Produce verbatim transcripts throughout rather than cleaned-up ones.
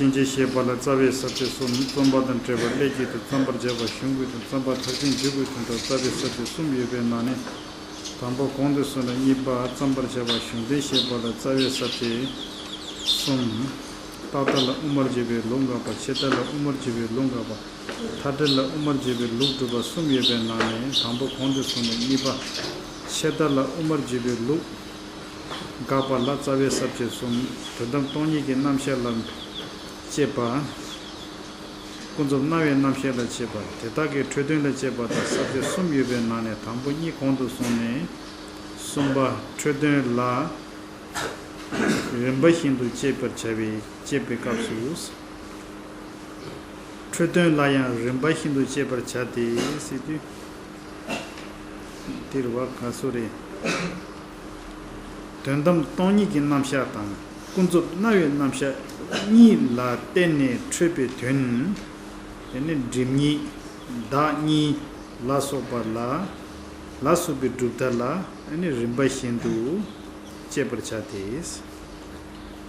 གཤིན་རྗེ་གཤེད་པ་ལ་རྩ་བའི་ས་བཅད་གསུམ། རྩོམ་པ་དང་བྲལ་བ་སླད་ཀྱི་དུ་རྩོམ་པར་བྱ་བ་གཞུང་གི་དོན། རྩོམ་པ་མཐར་ཕྱིན་འཇུག་གི་དོན་དུ་རྩ་བའི་ས་བཅད་གསུམ་ཡོད་པའི་ནང་ནས། དང་པོ་གོང་དུ་སོང་ནས་གཉིས་པ་རྩོམ་པར་བྱ་བ་གཞུང་དོན་བཤད་པ་ལ་རྩ་བའི་ས་བཅད་གསུམ། རྟག་མཐའ་ལ་དབུ་མར་བརྗོད་པའི་ལུགས་འགག་པ། ཆད་མཐའ་ལ་དབུ་མར་བརྗོད་པའི་ལུགས་འགག་པ། མཐའ་བྲལ་ལ་དབུ་མར་བརྗོད་པའི་ལུགས་སྒྲུབ་པ་གསུམ་ཡོད་པའི་ནང་ནས། དང་པོ་གོང་དུ་སོང་ནས་གཉིས་པ་ཆད་མཐའ་ལ་དབུ་མར་བརྗོད་པའི་ལུགས་འགག་པ་ལ་རྩ་བའི་ས་བཅད་གསུམ། དོན་དམ་སྟོང་ཉིད་ཀྱི་རྣམ་གཞག་ལ་དཔྱད་པ། ཀུན་རྫོབ་སྣང་བའི་རྣམ་གཞག་ལ་དཔྱད་པ། དེ་དག་གི་འཕྲོས་དོན་ལ་དཔྱད་པ་དང་ས་བཅད་གསུམ་ཡོད་པའི་ནང་ནས། དང་པོ་གཉིས་གོང་དུ་སོང་ནས་གསུམ་པ་འཕྲོས་དོན་ལ་རིམ་པ་བཞིན་དུ་དཔྱད་པར་བྱ་བའི་དཔྱད་པའི་སྐབས་སུ། འཕྲོས་དོན་ལ་ཡང་རིམ་པ་བཞིན་དུ་དཔྱད་པར་བྱ་སྟེ་ཟེར་དུས། འདིར་བ་ག་སུ་རེད། དོན་དམ་སྟོང་ཉིད་ཀྱི་རྣམ་གཞག་དང་ཀུན་རྫོབ་སྣང་བའི་རྣམ་གཞག་གཉིས་ལ་བརྟེན་ནས་འཕྲོས་པའི་དོན། དེ་ནི་སྒྲིབ་གཉིས། བདག་གཉིས་ལ་སོགས་པ་ལ། ལ་སོགས་པའི་གྲུབ་མཐའ་ལ་ནི་རིམ་པ་བཞིན་དུ་དཔྱད་པར་བྱ་སྟེ།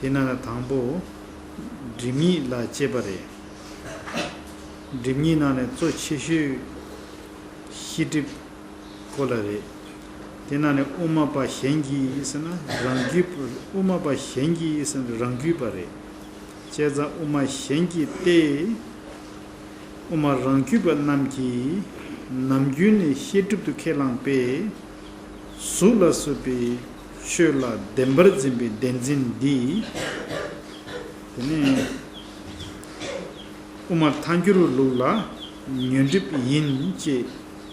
དེ་ན་ལ་དང་པོ་སྒྲིབ་གཉིས་ལ་དཔྱད་པ་རེད། སྒྲིབ་གཉིས་ནང་ནས་གཙོ་ཆེ་ཤོས་ཤེས་སྒྲིབ་ཁོ་ལ་རེད། དེ་ནང་ནས་དབུ་མ་པ་གཞན་གྱིས་ཟེར་ན་རང་རྒྱུད་པ། དབུ་མ་པ་གཞན་གྱིས་ཟེར་ན་རང་རྒྱུད་པ་རེད། བྱས་ཙང་དབུ་མ་གཞན་གྱིས་ཏེ། དབུ་མ་རང་རྒྱུད་པ་རྣམས་ཀྱིས་ནམ་རྒྱུན་ནས་ཤེས་སྒྲིབ་ཏུ་ཁས་བླངས་པས། གཟུགས་ལ་སོགས་པའི་ཆོས་ལ་བདེན་པར་འཛིན་པའི་བདེན་འཛིན་འདི། དེ་ནས་དབུ་མ་ཐལ་འགྱུར་ལུགས་ལ་ཉོན་སྒྲིབ་ཡིན་ཅེས།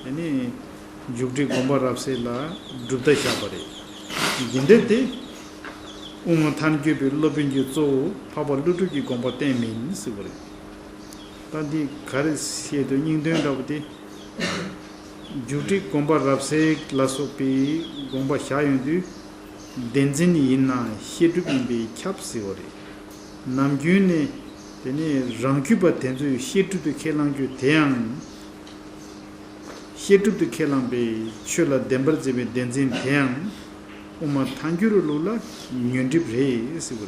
དེ་ནས་འཇུག་ཁྲིད་དགོངས་པ་རབ་གསལ་ལ་གྲུབ་མཐའ་བཞག་པ་རེད། འདི་འདྲ་སྟེ། དབུ་མ་ཐལ་འགྱུར་པའི་སློབ་དཔོན་གྱིས་གཙོ་བོ་འཕགས་པ་ཀླུ་སྒྲུབ་ཀྱི་དགོངས་པ་བསྟན་མིན་ཟེར་བ་རེད། ད་འདི་ག་རེ་བཤད་འདུག་སྙིང་དོན་འདྲ་པོ་དེ། འཇུག་ཁྲིད་དགོངས་པ་རབ་གསལ་ལ་སོགས་པའི་དགོངས་པ་བཞག་ཡོང་དུས། བདེན་འཛིན་ཡིན་ན་ཤེས་སྒྲིབ་ཡིན་པས་ཁྱབ་ཟེར་བ་རེད། ནམ་རྒྱུན་ནས་དེ་ནས་རང་རྒྱུད་པ་དེ་ཚོས་ཤེས་སྒྲིབ་ཏུ་ཁས་བླང་རྒྱུ་དེ་ཡང་། ཤེས་སྒྲིབ་ཏུ་ཁས་བླངས་པའི་ཆོས་ལ་བདེན་པར་འཛིན་པའི་བདེན་འཛིན་དེ་ཡང་། དབུ་མ་ཐལ་འགྱུར་ལུགས་ལ་ཉོན་སྒྲིབ་རེད་ཟེར་བ་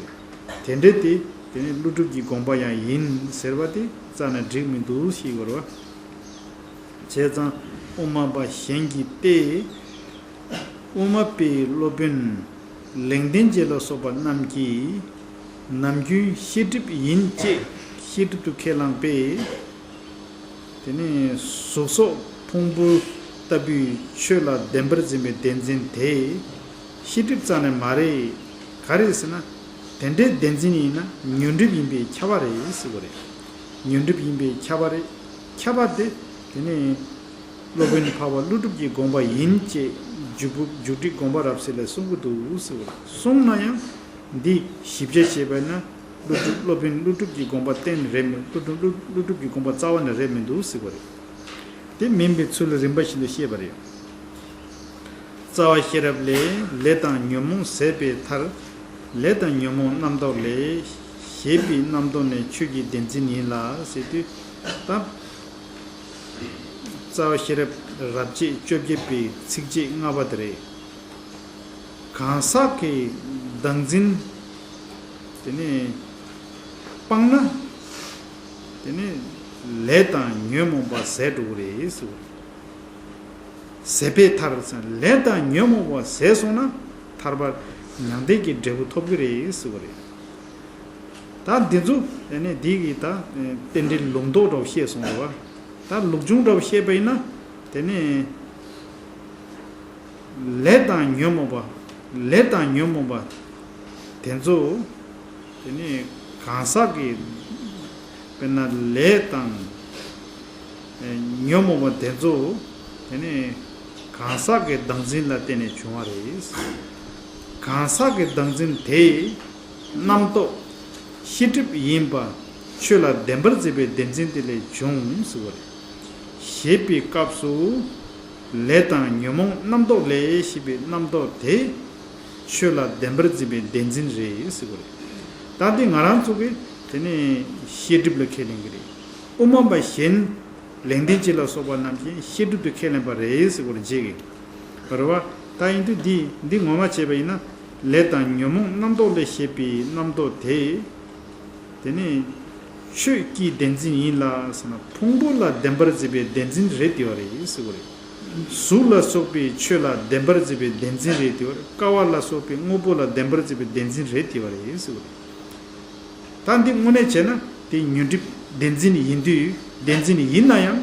རེད། དེ་འདྲ་སྟེ། དེ་ནི་ཀླུ་སྒྲུབ་ཀྱི་དགོངས་པ་ཡང་ཡིན་ཟེར་བ་དེ་རྩ་ནས་འགྲིག་མི་འདུག་ཤེས་དགོས་རེད་བ། བྱས་ཙང་དབུ་མ་པ་གཞན་གྱིས་ཏེ། དབུ་མ་པའི་སློབ་དཔོན་ལེགས་ལྡན་འབྱེད་ལ་སོགས་པ་རྣམས་ཀྱིས་ནམ་རྒྱུན་ཤེས་སྒྲིབ་ཡིན་ཅེས་ཤེས་སྒྲིབ་ཏུ་ཁས་བླངས་པས། དེ་ནས་གཟུགས་སོགས་ཕུང་པོ་ལྟ་བུའི་ཆོས་ལ་བདེན་པར་འཛིན་པའི་བདེན་འཛིན་དེ་ཤེས་སྒྲིབ་རྩ་ནས་མ་རེད། ག་རེ་ཟེར་ན། དེ་འདྲའི་བདེན་འཛིན་ཡིན་ན་ཉོན་སྒྲིབ་ཡིན་པས་ཁྱབ་པ་རེད་ཟེར་བ་རེད། ཉོན་སྒྲིབ་ཡིན་པས་ཁྱབ་པ་རེད། ཁྱབ་པ་དེ་དེ་ནས་སློབ་དཔོན་འཕགས་པ་ཀླུ་སྒྲུབ་ཀྱི་དགོངས་པ་ཡིན་ཅེས་འཇུག་པ་འཇུག་ཁྲིད་དགོངས་པ་རབ་གསལ་ལས་གསུང་གི་འདུག་ཟེར་བ་རེད། གསུངས་ན་ཡང་། འདི་ཞིབ་ཆ་བྱས་པ་ན་ཀླུ་སྒྲུབ་སློབ་དཔོན་ཀླུ་སྒྲུབ་ཀྱི་དགོངས་པ་གཏན་ནས་རེད་མི། ཀླུ་སྒྲུབ་ཀླུ་ཀླུ་སྒྲུབ་ཀྱི་དགོངས་པ་རྩ་བ་ནས་རེད་མི་འདུག་ཟེར་བ་རེད། དེ་མིན་པའི་ཚུལ་རིམ་པ་བཞིན་དུ་བཤད་པ་རེད། རྩ་བ་ཤེས་རབ་ལས། ལས་དང་ཉོན་མོངས་ཟད་པའི་མཐར། ལས་དང་ཉོན་མོངས་རྣམ་རྟོག་ལས། ཞེས་པའི་རྣམ་རྟོག་ནི་ཆོས་ཀྱི་བདེན་འཛིན་ཡིན་ལ་ཟེར་དུས། ད་རྩ་བ་ཤེས་རབ་རབ་བྱེད་བཅོ་བརྒྱད་པའི་ཚིགས་བཅད་ལྔ་པ་དེ་རེད། གང་ཟག་གི་བདག་འཛིན་དེ་ནི་སྤངས་ན། དེ་ནི་ལས་དང་ཉོན་མོངས་པ་ཟད་འགྲོ་གི་རེད་ཟེར། ཟད་པའི་མཐར། ལས་དང་ཉོན་མོངས་པ་ཟད་སོང་ན་ཐར་པ་མྱང་འདས་ཀྱི་འབྲས་བུ་ཐོབ་ཀྱི་རེད་ཟེར་བ་རེད། ད་འདི་ཚོ་དེ་ནི་འདི་གི་ད་རྟེན་འབྲེལ་ལུགས་ལྡོག་འདྲ་བོ་བཤད་སོང་རེད་བ། ད་ལུགས་འབྱུང་འདྲ་བོ་བཤད་པ་ཡིན་ན་དེ་ནི། ལས་དང་ཉོན་མོངས་པ། ལས་དང་ཉོན་མོངས་པ་དེ་ཚོ་དེ་ནི་གང་ཟག་གི། དཔེར་ན་ལས་དང་ཉོན་མོངས་པ་དེ་ཚོ་དེ་ནི་གང་ཟག་གི་བདག་འཛིན་ལ་བརྟེན་ནས་བྱུང་བ་རེད། གང་ཟག་གི་བདག་འཛིན་དེ་རྣམ་རྟོག་ཤེས་སྒྲིབ་ཡིན་པ་ཆོས་ལ་བདེན་པར་འཛིན་པའི་བདེན་འཛིན་དེ་ལས་བྱུང་ཟེར་བ་རེད། ཞེས་པའི་སྐབས་སུ། ལས་དང་ཉོན་མོངས་རྣམ་རྟོག་ལས་ཞེས་པའི་རྣམ་རྟོག་དེ། ཆོས་ལ་བདེན་པར་འཛིན་པའི་བདེན་འཛིན་རེད་ཟེར་བ་རེད། ད་འདི་ང་རང་ཚོ་གིས་དེ་ནས་ཤེས་སྒྲིབ་ལ་ཁས་ལེན་གྱི་རེད། དབུ་མ་པ་གཞན། ལེགས་ལྡན་འབྱེད་ལ་སོགས་པ་རྣམས་ཀྱིས་ཤེས་སྒྲིབ་ཏུ་ཁས་ལེན་པ་རེད་ཟེར་བ་རེད་བྱེད་ཀྱི། རེད་བ། ད་ཡིན་དུས་འདི་འདི་ངོ་མ་བྱས་པ་ཡིན་ན། ལས་དང་ཉོན་མོངས་རྣམ་རྟོག་ལས་ཞེས་པའི་རྣམ་རྟོག་དེ། དེ་ནས་ཆོས་ཀྱི་བདེན་འཛིན་ཡིན་ལ་ཟེར་ན་ཕུང་པོ་ལ་བདེན་པར་འཛིན་པའི་བདེན་འཛིན་རེད་དེ་བ་རེད་ཟེར་བ་རེད། གཟུགས་ལ་སོགས་པའི་ཆོས་ལ་བདེན་པར་འཛིན་པའི་བདེན་འཛིན་རེད་དེ་བ་རེད། ཀ་བ་ལ་སོགས་པའི་དངོས་པོ་ལ་བདེན་པར་འཛིན་པའི་བདེན་འཛིན་རེད་དེ་བ་རེད་ཟེར་བ་རེད། ད་འདི་དངོས་གནས་བྱས་ན་དེ་ཉོན་སྒྲིབ་བདེན་འཛིན་ཡིན་དུས་བདེན་འཛིན་ཡིན་ན་ཡང་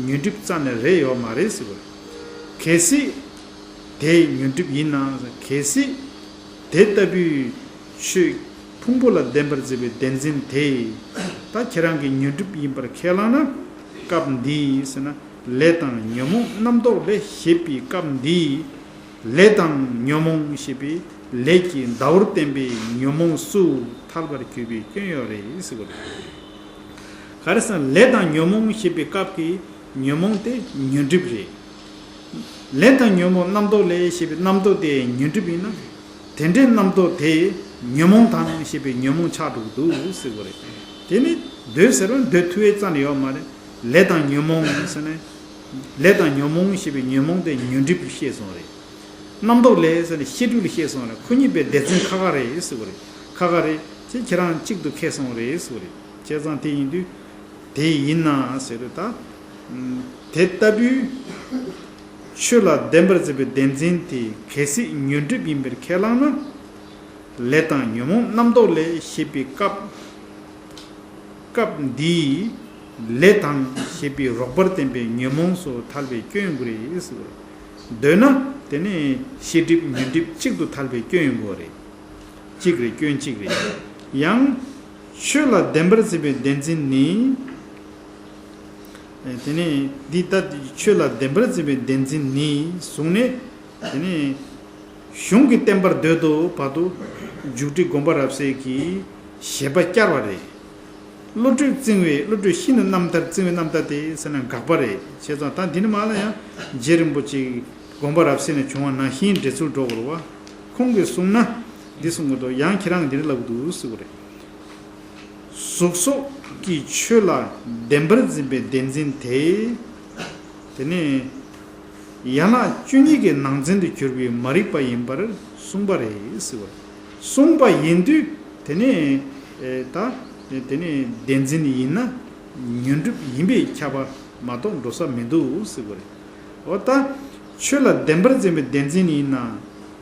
ཉོན་སྒྲིབ་རྩ་ནས་རེད་ཡོད་མ་རེད་ཟེར་བ་རེད། གལ་སྲིད་དེ་ཉོན་སྒྲིབ་ཡིན་ན་གལ་སྲིད་དེ་ལྟ་བུའི་ཆོས་ཕུང་པོ་ལ་བདེན་པར་འཛིན་པའི་བདེན་འཛིན་དེ་ད་ཁྱེད་རང་གི་ཉོན་སྒྲིབ་ཡིན་པར་ཁས་བླངས་ན། སྐབས་འདིའི་ཟེར་ན་ལས་དང་ཉོན་མོངས་རྣམ་རྟོག་ལས་ཞེས་པའི་སྐབས་འདིའི་ལས་དང་ཉོན་མོངས་ཞེས་པའི་ལས་ཀྱི་ཟླ་བོར་བསྟན་པའི་ཉོན་མོངས་སུ་ཐལ་བར་གྱུར་པའི་སྐྱོན་ཡོད་རེད་ཟེར་བ་རེད། ག་རེ་ཟེར་ན་ལས་དང་ཉོན་མོངས་ཞེས་པའི་སྐབས་ཀྱི་ཉོན་མོངས་དེ་ཉོན་སྒྲིབ་རེད། ལས་དང་ཉོན་མོངས་རྣམ་རྟོག་ལས་ཞེས་པའི་རྣམ་རྟོག་དེ་ཉོན་སྒྲིབ་ཡིན་ན། དེ་འདྲའི་རྣམ་རྟོག་དེ་ཉོན་མོངས་དང་ཞེས་པའི་ཉོན་མོངས་ཆགས་འགྲོ་གི་འདུག་ཟེར་བ་རེད། དེ་ནི་འདོད་ཟེར་བ་འདོད་ཐུབ་པའི་རྩ་ནས་ཡོད་མ་རེད། ལས་དང་ཉོན་མོངས་ཟེར་ནས། ལས་དང་ཉོན་མོངས་ཞེས་པའི་ཉོན་མོངས་དེ་ཉོན་སྒྲིབ་ཤེས་སོང་རེད། རྣམ་རྟོག་ལས་ཟེར་ནས་ཤེས་སྒྲིབ་ལ་ཤེས་སོང་རེད། ཁོ་གཉིས་པའི་སྡེ་ཚན་ཁ་ཁ་རེད་ཟེར་བ་རེད། ཁ་ཁ་རེད་ཅེས་ཁྱེད་རང་གཅིག་ཏུ་ཁེལ་སོང་རེད་ཟེར་བ་རེད། བྱས་ཙང་དེ་ཡིན་དུས། དེ་ཡིན་ན་ཟེར་དུས་ད། དེ་ལྟ་བུའི་ཆོས་ལ་བདེན་པར་འཛིན་པའི་བདེན་འཛིན་དེ་གལ་སྲིད་ཉོན་སྒྲིབ་ཡིན་པར་ཁས་བླངས་ན། ལས་དང་ཉོན་མོངས་རྣམ་རྟོག་ལས་ཞེས་པའི་སྐབས། སྐབས་འདིའི་ལས་དང་ཞེས་པའི་རོགས་པར་བསྟན་པའི་ཉོན་མོངས་སུ་ཐལ་བའི་སྐྱོན་ཡོང་གི་རེད་ཟེར་བ་རེད། འདོད་ན་དེ་ནི་ཤེས་སྒྲིབ་ཉོན་སྒྲིབ་གཅིག་ཏུ་ཐལ་བའི་སྐྱོན་ཡོང་གི་རེད། གཅིག་རེད། སྐྱོན་གཅིག་རེད། ཡང་། ཆོས་ལ་བདེན་པར་འཛིན་པའི་བདེན་འཛིན་ནི། དེ་ནས་འདི་ལྟ་ཆོས་ལ་བདེན་པར་འཛིན་པའི་བདེན་འཛིན་ནི་གསུངས་ནས། དེ་ནས་གཞུང་གིས་བསྟན་པར་འདོད་དོ་བར་དུ་མཇུག་སྒྲིལ་དགོངས་པ་རབ་གསལ་གྱི་བཞེད་པ་བསྐྱར་བ་རེད། བློ་གྲོས་བཙིང་བའི་བློ་གྲོས་ཤིན་ཏུ་རྣམ་ཐར་བཙིང་བའི་རྣམ་ཐར་དེ་ཟེར་ན་དགག་པ་རེད། བྱས་ཙང་ད་འདི་ནི་མ་ལ་ཡང་རྗེ་རིན་པོ་ཆེའི་དགོངས་པ་རབ་གསལ་ནས་བྱུང་བ་ནང་བཞིན་འགྲེལ་ཚུལ་འགྲོ་དགོས་རེད་བ། ཁོང་གིས་གསུངས་ན་འདི་གསུང་གི་འདུག་ཡང་ཁྱེད་རང་འདིར་ལབ་འདུག་ཟེར་བ་རེད། གཟུགས་སོགས་ཀྱི་ཆོས་ལ་བདེན་པར་འཛིན་པའི་བདེན་འཛིན་དེ། དེ་ནས་ཡན་ལག་བཅུ་གཉིས་ཀྱི་ནང་ཚན་དུ་གྱུར་པའི་མ་རིག་པ་ཡིན་པར་གསུངས་པ་རེད་ཟེར་བ། གསུངས་པ་ཡིན་དུས་དེ་ནས་ཨེ་ད་དེ་ནས་བདེན་འཛིན་ཡིན་ན་ཉོན་སྒྲིབ་ཡིན་པས་ཁྱབ་པ་མ་གཏོགས་འགྲོ་ས་མི་འདུག་ཟེར་བ་རེད། འོ་ད་ཆོས་ལ་བདེན་པར་འཛིན་པའི་བདེན་འཛིན་ཡིན་ན།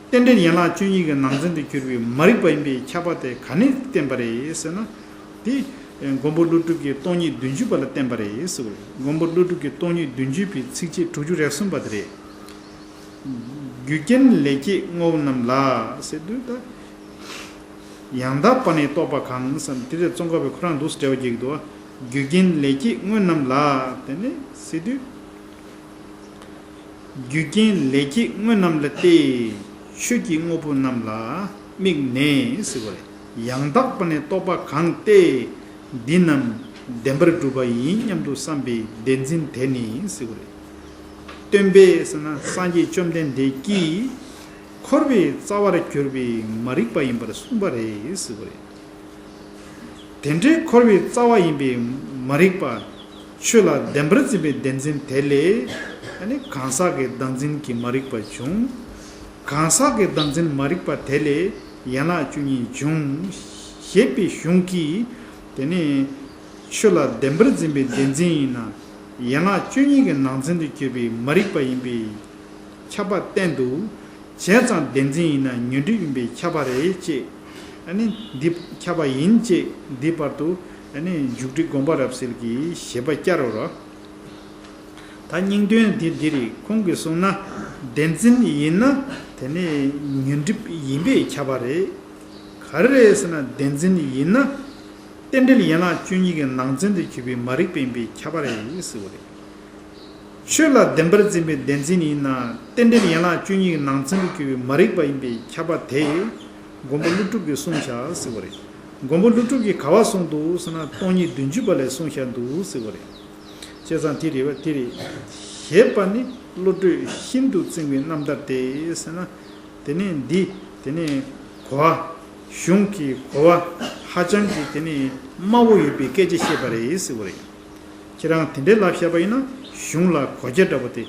རྟེན་འབྲེལ་ཡན་ལག་བཅུ་གཉིས་ཀྱི་ནང་ཚན་དུ་གྱུར་པའི་མ་རིག་པ་ཡིན་པས་ཁྱབ་པ་དེ་ག་ནས་བསྟན་པ་རེད་ཟེར་ན། དེ་མགོན་པོ་ཀླུ་སྒྲུབ་ཀྱི་སྟོང་ཉིད་བདུན་ཅུ་པ་ལ་བསྟན་པ་རེད་ཟེར་བ་རེད། མགོན་པོ་ཀླུ་སྒྲུབ་ཀྱི་སྟོང་ཉིད་བདུན་ཅུ་པའི་ཚིགས་བཅད་དྲུག་ཅུ་རེ་གསུམ་པ་དེ་རེད། རྒྱུ་རྐྱེན་ལས་སྐྱེས་དངོས་པོ་རྣམས་ལ་ཟེར་དུས་ད། ཡང་དག་པ་ནི་རྟོགས་པ་གང་ཟེར་དེ་རེད། ཙོང་ཁ་པས་ཁོ་རང་འདུག་སེ་འགྲེལ་བ་རྒྱག་གི་འདུག་རྒྱུ་རྐྱེན་ལས་སྐྱེས་དངོས་རྣམས་ལ་དེ་ནས་ཟེར་དུས། རྒྱུ་རྐྱེན་ལས་སྐྱེས་དངོས་རྣམས་ལ་སྟེ། ཆོས་ཀྱི་དངོས་པོ་རྣམས་ལ་དམིགས་ནས་ཟེར་བ་རེད། ཡང་དག་པ་ནི་རྟོགས་པ་གང་སྟེ། འདི་རྣམས་བདེན་པར་གྲུབ་པ་ཡིན་སྙམ་དུ་བསམ་པའི་བདེན་འཛིན་དེ་ནི་ཟེར་བ་རེད། སྟོན་པས་ཟེར་ན་སངས་རྒྱས་བཅོམ་ལྡན་འདས་ཀྱིས་འཁོར་བའི་རྩ་བར་གྱུར་པའི་མ་རིག་པ་ཡིན་པར་གསུངས་པ་རེད་ཟེར་བ་རེད། དེ་འདྲའི་འཁོར་བའི་རྩ་བ་ཡིན་པའི་མ་རིག་པ། ཆོས་ལ་བདེན་པར་འཛིན་པའི་བདེན་འཛིན་དེ་ལས། ཨ་ནི་གང་ཟག་གི་བདག་འཛིན་གྱི་མ་རིག་པ་བྱུང་། གང་ཟག་གི་བདག་འཛིན་མ་རིག་པ་དེ་ལས་ཡན་ལག་བཅུ་གཉིས་བྱུང་། ཞེས་པའི་གཞུང་གིས། དེ་ནས་ཆོས་ལ་བདེན་པར་འཛིན་པའི་བདེན་འཛིན་ཡིན་ན། ཡན་ལག་བཅུ་གཉིས་ཀྱི་ནང་ཚན་དུ་གྱུར་པའི་མ་རིག་པ་ཡིན་པའི་ཁྱབ་པ་བསྟན་འདུག་བྱས་ཙང་བདེན་འཛིན་ཡིན་ན་ཉོན་སྒྲིབ་ཡིན་པས་ཁྱབ་པ་རེད་ཅེས། ཨ་ནི་འདི་ཁྱབ་པ་ཡིན་ཅེས་འདི་བར་དུ་ཨ་ནི་མཇུག་སྒྲིལ་དགོངས་པ་རབ་གསལ་གྱི་བཞེད་པ་བསྐྱར་རོ། ད་སྙིང་དོན་འདི་འདི་རེད། ཁོང་གིས་གསུངས་ན་བདེན་འཛིན་ཡིན་ན་དེ་ནི་ཉོན་སྒྲིབ་ཡིན་པས་ཁྱབ་པ་རེད། ག་རེ་རེད་ཟེར་ན་བདེན་འཛིན་ཡིན་ན་རྟེན་འབྲེལ་ཡན་ལག་བཅུ་གཉིས་ཀྱི་ནང་ཚན་དུ་གྱུར་པའི་མ་རིག་པ་ཡིན་པས་ཁྱབ་པ་རེད་ཟེར་བ་རེད། ཆོས་ལ་བདེན་པར་འཛིན་པའི་བདེན་འཛིན་ཡིན་ན་རྟེན་འབྲེལ་ཡན་ལག་བཅུ་གཉིས་ཀྱི་ནང་ཚན་དུ་གྱུར་པའི་མ་རིག་པ་ཡིན་པས་ཁྱབ་པ་དེ་མགོན་པོ་ཀླུ་སྒྲུབ་ཀྱིས་གསུངས་བཞག་ཟེར་བ་རེད། མགོན་པོ་ཀླུ་སྒྲུབ་ཀྱིས་ག་བ་གསུངས་འདུག་ཟེར་ན་སྟོང་ཉིད་བདུན་ཅུ་པ་ལས་གསུངས་བཞག་འདུག་ཟེར་བ་རེད། བྱས་ཙང་དེ་རེད་བ་དེ་རེད། ཞེས་པ་ནི་བློ་གྲོས་ཤིན་ཏུ་བཙིང་བའི་རྣམ་ཐར་ཏེ་ཟེར་ན། དེ་ནས་འདི་དེ་ནས་གོ་བ། གཞུང་གི་གོ་བ་ཧ་ཅང་གི་དེ་ནས་དམའ་བོ་ཡོད་པའི་སྐད་ཆ་བཤད་པ་རེད་ཟེར་བ་རེད། ཁྱེད་རང་དེ་འདྲའི་ལབ་བཤད་པ་ཡིན་ན་གཞུང་ལ་གོ་རྒྱུ་འདྲ་པོ་དེ།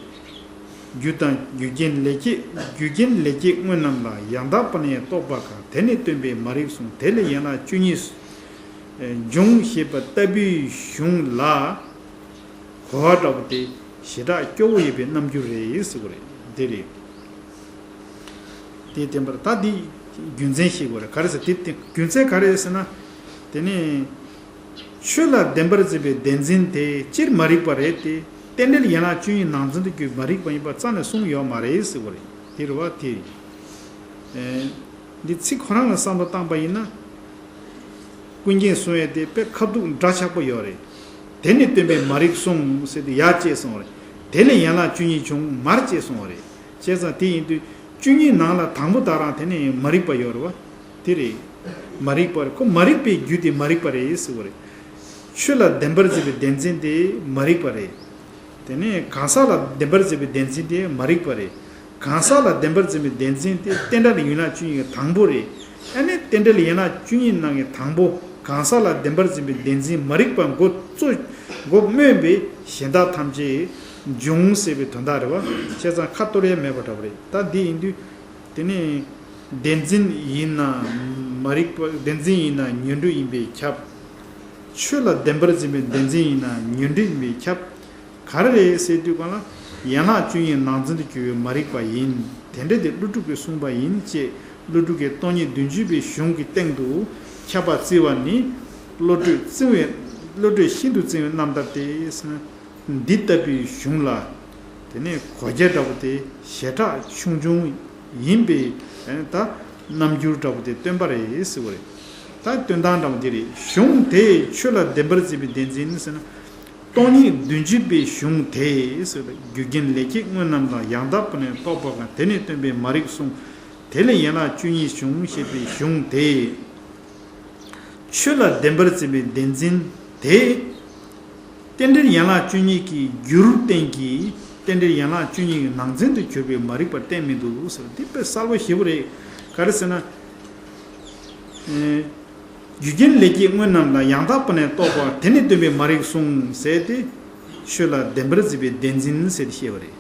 རྒྱུ་དང་རྒྱུ་རྐྱེན་ལས་སྐྱེས་རྒྱུ་རྐྱེན་ལས་སྐྱེས་དངོས་རྣམས་ལ་ཡང་དག་པ་ནི་རྟོགས་པ་གང་དེ་ནི་སྟོན་པའི་མ་རིག་གསུངས་དེ་ལས་ཡན་ལག་བཅུ་གཉིས། འབྱུང་ཞེས་པ་ལྟ་བུའི་གཞུང་ལ་གོ་བ་འདྲ་པོ་དེ་ཞེ་དྲག་སྐྱོ་བོ་ཡོད་པའི་རྣམ་འགྱུར་རེད་ཟེར་གྱི་རེད། འདི་རེད། དེ་བསྟན་པར་ད་འདི་རྒྱུ་མཚན་ཤེས་དགོས་རེད། ག་རེ་ཟེར་དེ་རྒྱུ་མཚན་ག་རེ་ཟེར་ན། དེ་ནི་ཆོས་ལ་བདེན་པར་འཛིན་པའི་བདེན་འཛིན་དེ་སྤྱིར་མ་རིག་པ་རེད་དེ། རྟེན་འབྲེལ་ཡན་ལག་བཅུ་གཉིས་ནང་ཚན་དུ་གྱུར་མ་རིག་པ་ཡིན་པ་རྩ་ནས་གསུངས་ཡོད་མ་རེད་ཟེར་བ་རེད། དེ་རེད་བ་དེ། འདི་ཚིག་ཁོ་རང་ལ་བསམ་བློ་བཏང་པ་ཡིན་ན། ཀུན་མཁྱེན་གསུང་ཡས་དེ་དཔེ་ཁ་ཐུག་འདྲ་ཆགས་པོ་ཡོད་རེད། དེ་ནི་སྟོན་པས་མ་རིག་གསུངས་ཟེར་དུས་ཡར་བཅད་སོང་བ་རེད། དེ་ལས་ཡན་ལག་བཅུ་གཉིས་བྱུང་མར་བཅད་སོང་བ་རེད། བྱས་ཙང་དེ་ཡིན་དུས་བཅུ་གཉིས་ནང་ལ་དང་པོ་དེ་རང་དེ་ནི་མ་རིག་པ་ཡོད་རེད་བ། དེ་རེད། མ་རིག་པ་རེད། ཁོ་མ་རིག་པའི་རྒྱུ་དེ་མ་རིག་པ་རེད་ཟེར་བ་རེད། ཆོས་ལ་བདེན་པར་འཛིན་པའི་བདེན་འཛིན་དེ་མ་རིག་པ་རེད། དེ་ནས་གང་ཟག་ལ་བདེན་པར་འཛིན་པའི་བདེན་འཛིན་དེ་མ་རིག་པ་རེད། གང་ཟག་ལ་བདེན་པར་འཛིན་པའི་བདེན་འཛིན་དེ་རྟེན་འབྲེལ་ཡན་ལག་བཅུ་གཉིས་ཀྱི་དང་པོ་རེད། ཨ་ནི་རྟེན་འབྲེལ་ཡན་ལག་བཅུ་གཉིས་ནང་གི་དང་པོ་གང་ཟག་ལ་བདེན་པར་འཛིན་པའི་བདེན་འཛིན་མ་རིག་པ་མགོ་གཙོ་མགོ་སྨོས་པའི་གཞན་དག་ཐམས་ཅད་འབྱུང་ཟེར་བའི་དོན་དག་རེད་བ། བྱས་ཙང་ཁ་གཏོར་ཡ་མེད་པ་འདྲ་བ་རེད། ད་འདི་ཡིན་དུས་དེ་ནས་བདེན་འཛིན་ཡིན་ན་མ་རིག་པ། བདེན་འཛིན་ཡིན་ན་ཉོན་སྒྲིབ་ཡིན་པས་ཁྱབ། ཆོས་ལ་བདེན་པར་འཛིན་པའི་བདེན་འཛིན་ཡིན་ན་ཉོན་སྒྲིབ་ཡིན་པས་ཁྱབ། ག་རེ་རེད་ཟེར་དུས་གང་ལ། ཡན་ལག་བཅུ་གཉིས་ནང་ཚན་དུ་གྱུར་པའི་མ་རིག་པ་ཡིན། དེ་འདྲ་དེ་ཀླུ་སྒྲུབ་ཀྱིས་གསུངས་པ་ཡིན་ཅེས་ཀླུ་སྒྲུབ་ཀྱི་སྟོང་ཉིད་བདུན་ཅུ་པའི་གཞུང་གི་སྟེང་དུ་ཁྱབ་པ་བརྩི་བ་ནི། བློ་གྲོས་བཙིང་བའི། བློ་གྲོས་ཤིན་ཏུ་བཙིང་བའི་རྣམ་ཐར་ཏེ། འདི་ལྟ་བུའི་གཞུང་ལ། དེ་ནས་གོ་རྒྱ་འདྲ་པོ་དེ་ཞེ་དྲག་ཆུང་ཆུང་ཡིན་པས། ད་རྣམ་འགྱུར་འདྲ་པོ་དེ་སྟོན་པ་རེད་ཟེར་བ་རེད། ད་སྟོན་སྟངས་འདྲ་པོ་དེ་རེད། གཞུང་དེས་ཆོས་ལ་བདེན་པར་འཛིན་པའི་བདེན་འཛིན་ཟེར་ན། སྟོང་ཉིད་བདུན་ཅུ་པའི་གཞུང་དེས་ཟེར། རྒྱུ་རྐྱེན་ལས་སྐྱེས་དངོས་རྣམས་ལ། ཡང་དག་པར་ནི་རྟོག་པ་གང་། དེ་ནི་སྟོན་པས་མ་རིག་གསུངས། དེ་ལས་ཡན་ལག་བཅུ་གཉིས་བྱུང་ཞེས་པའི་གཞུང་དེས། ཆོས་ལ་བདེན་པར་འཛིན་པའི་བདེན་འཛིན་དེ། རྟེན་འབྲེལ་ཡན་ལག་བཅུ་གཉིས་ཀྱི་རྒྱུར་བསྟན་གྱི། རྟེན་འབྲེལ་ཡན་ལག་བཅུ་གཉིས་ཀྱི་ནང་ཚན་དུ་གྱུར་པའི་མ་རིག་པར་བསྟན་མི་འདུག་ཟེར། འདི་དཔེ་གསལ་པོ་ཞེ་པོ་རེད། ག་རེ་ཟེར་ན། ཨེ། རྒྱུ་རྐྱེན་ལས་སྐྱེས་དངོས་རྣམས་ལ། ཡང་དག་པར་ནི་རྟོག་པ་གང་། དེ་ནི་སྟོན་པས་མ་རིག་གསུངས་ཟེར་ཏེ། ཆོས་ལ་བདེན་པར་འཛིན་པའི་བདེན་འཛིན་ཟེར་ཏེ་བཤད་པ་རེད།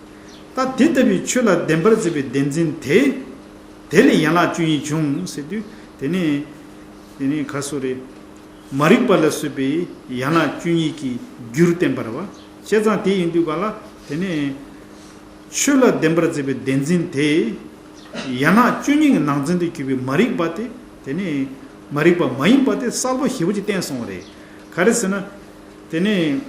ད་དེ་ལྟ་བུའི་ཆོས་ལ་བདེན་པར་འཛིན་པའི་བདེན་འཛིན་དེ། དེ་ལས་ཡན་ལག་བཅུ་གཉིས་བྱུང་ཟེར་དུས་དེ་ནི། དེ་ནི་ག་སོ་རེད། མ་རིག་པ་ལ་སོགས་པའི་ཡན་ལག་བཅུ་གཉིས་ཀྱི་རྒྱུར་བསྟན་པ་རེད་བ། བྱས་ཙང་དེ་ཡིན་དུས་ག་ལ་དེ་ནི། ཆོས་ལ་བདེན་པར་འཛིན་པའི་བདེན་འཛིན་དེ། ཡན་ལག་བཅུ་གཉིས་ཀྱི་ནང་ཚན་དུ་གྱུར་པའི་མ་རིག་པ་དེ། དེ་ནི་མ་རིག་པ་མ་ཡིན་པ་དེ་གསལ་པོ་ཞེ་པོ་ཅིག་བསྟན་སོང་བ་རེད། ག་རེ་ཟེར་ན། དེ་ནི་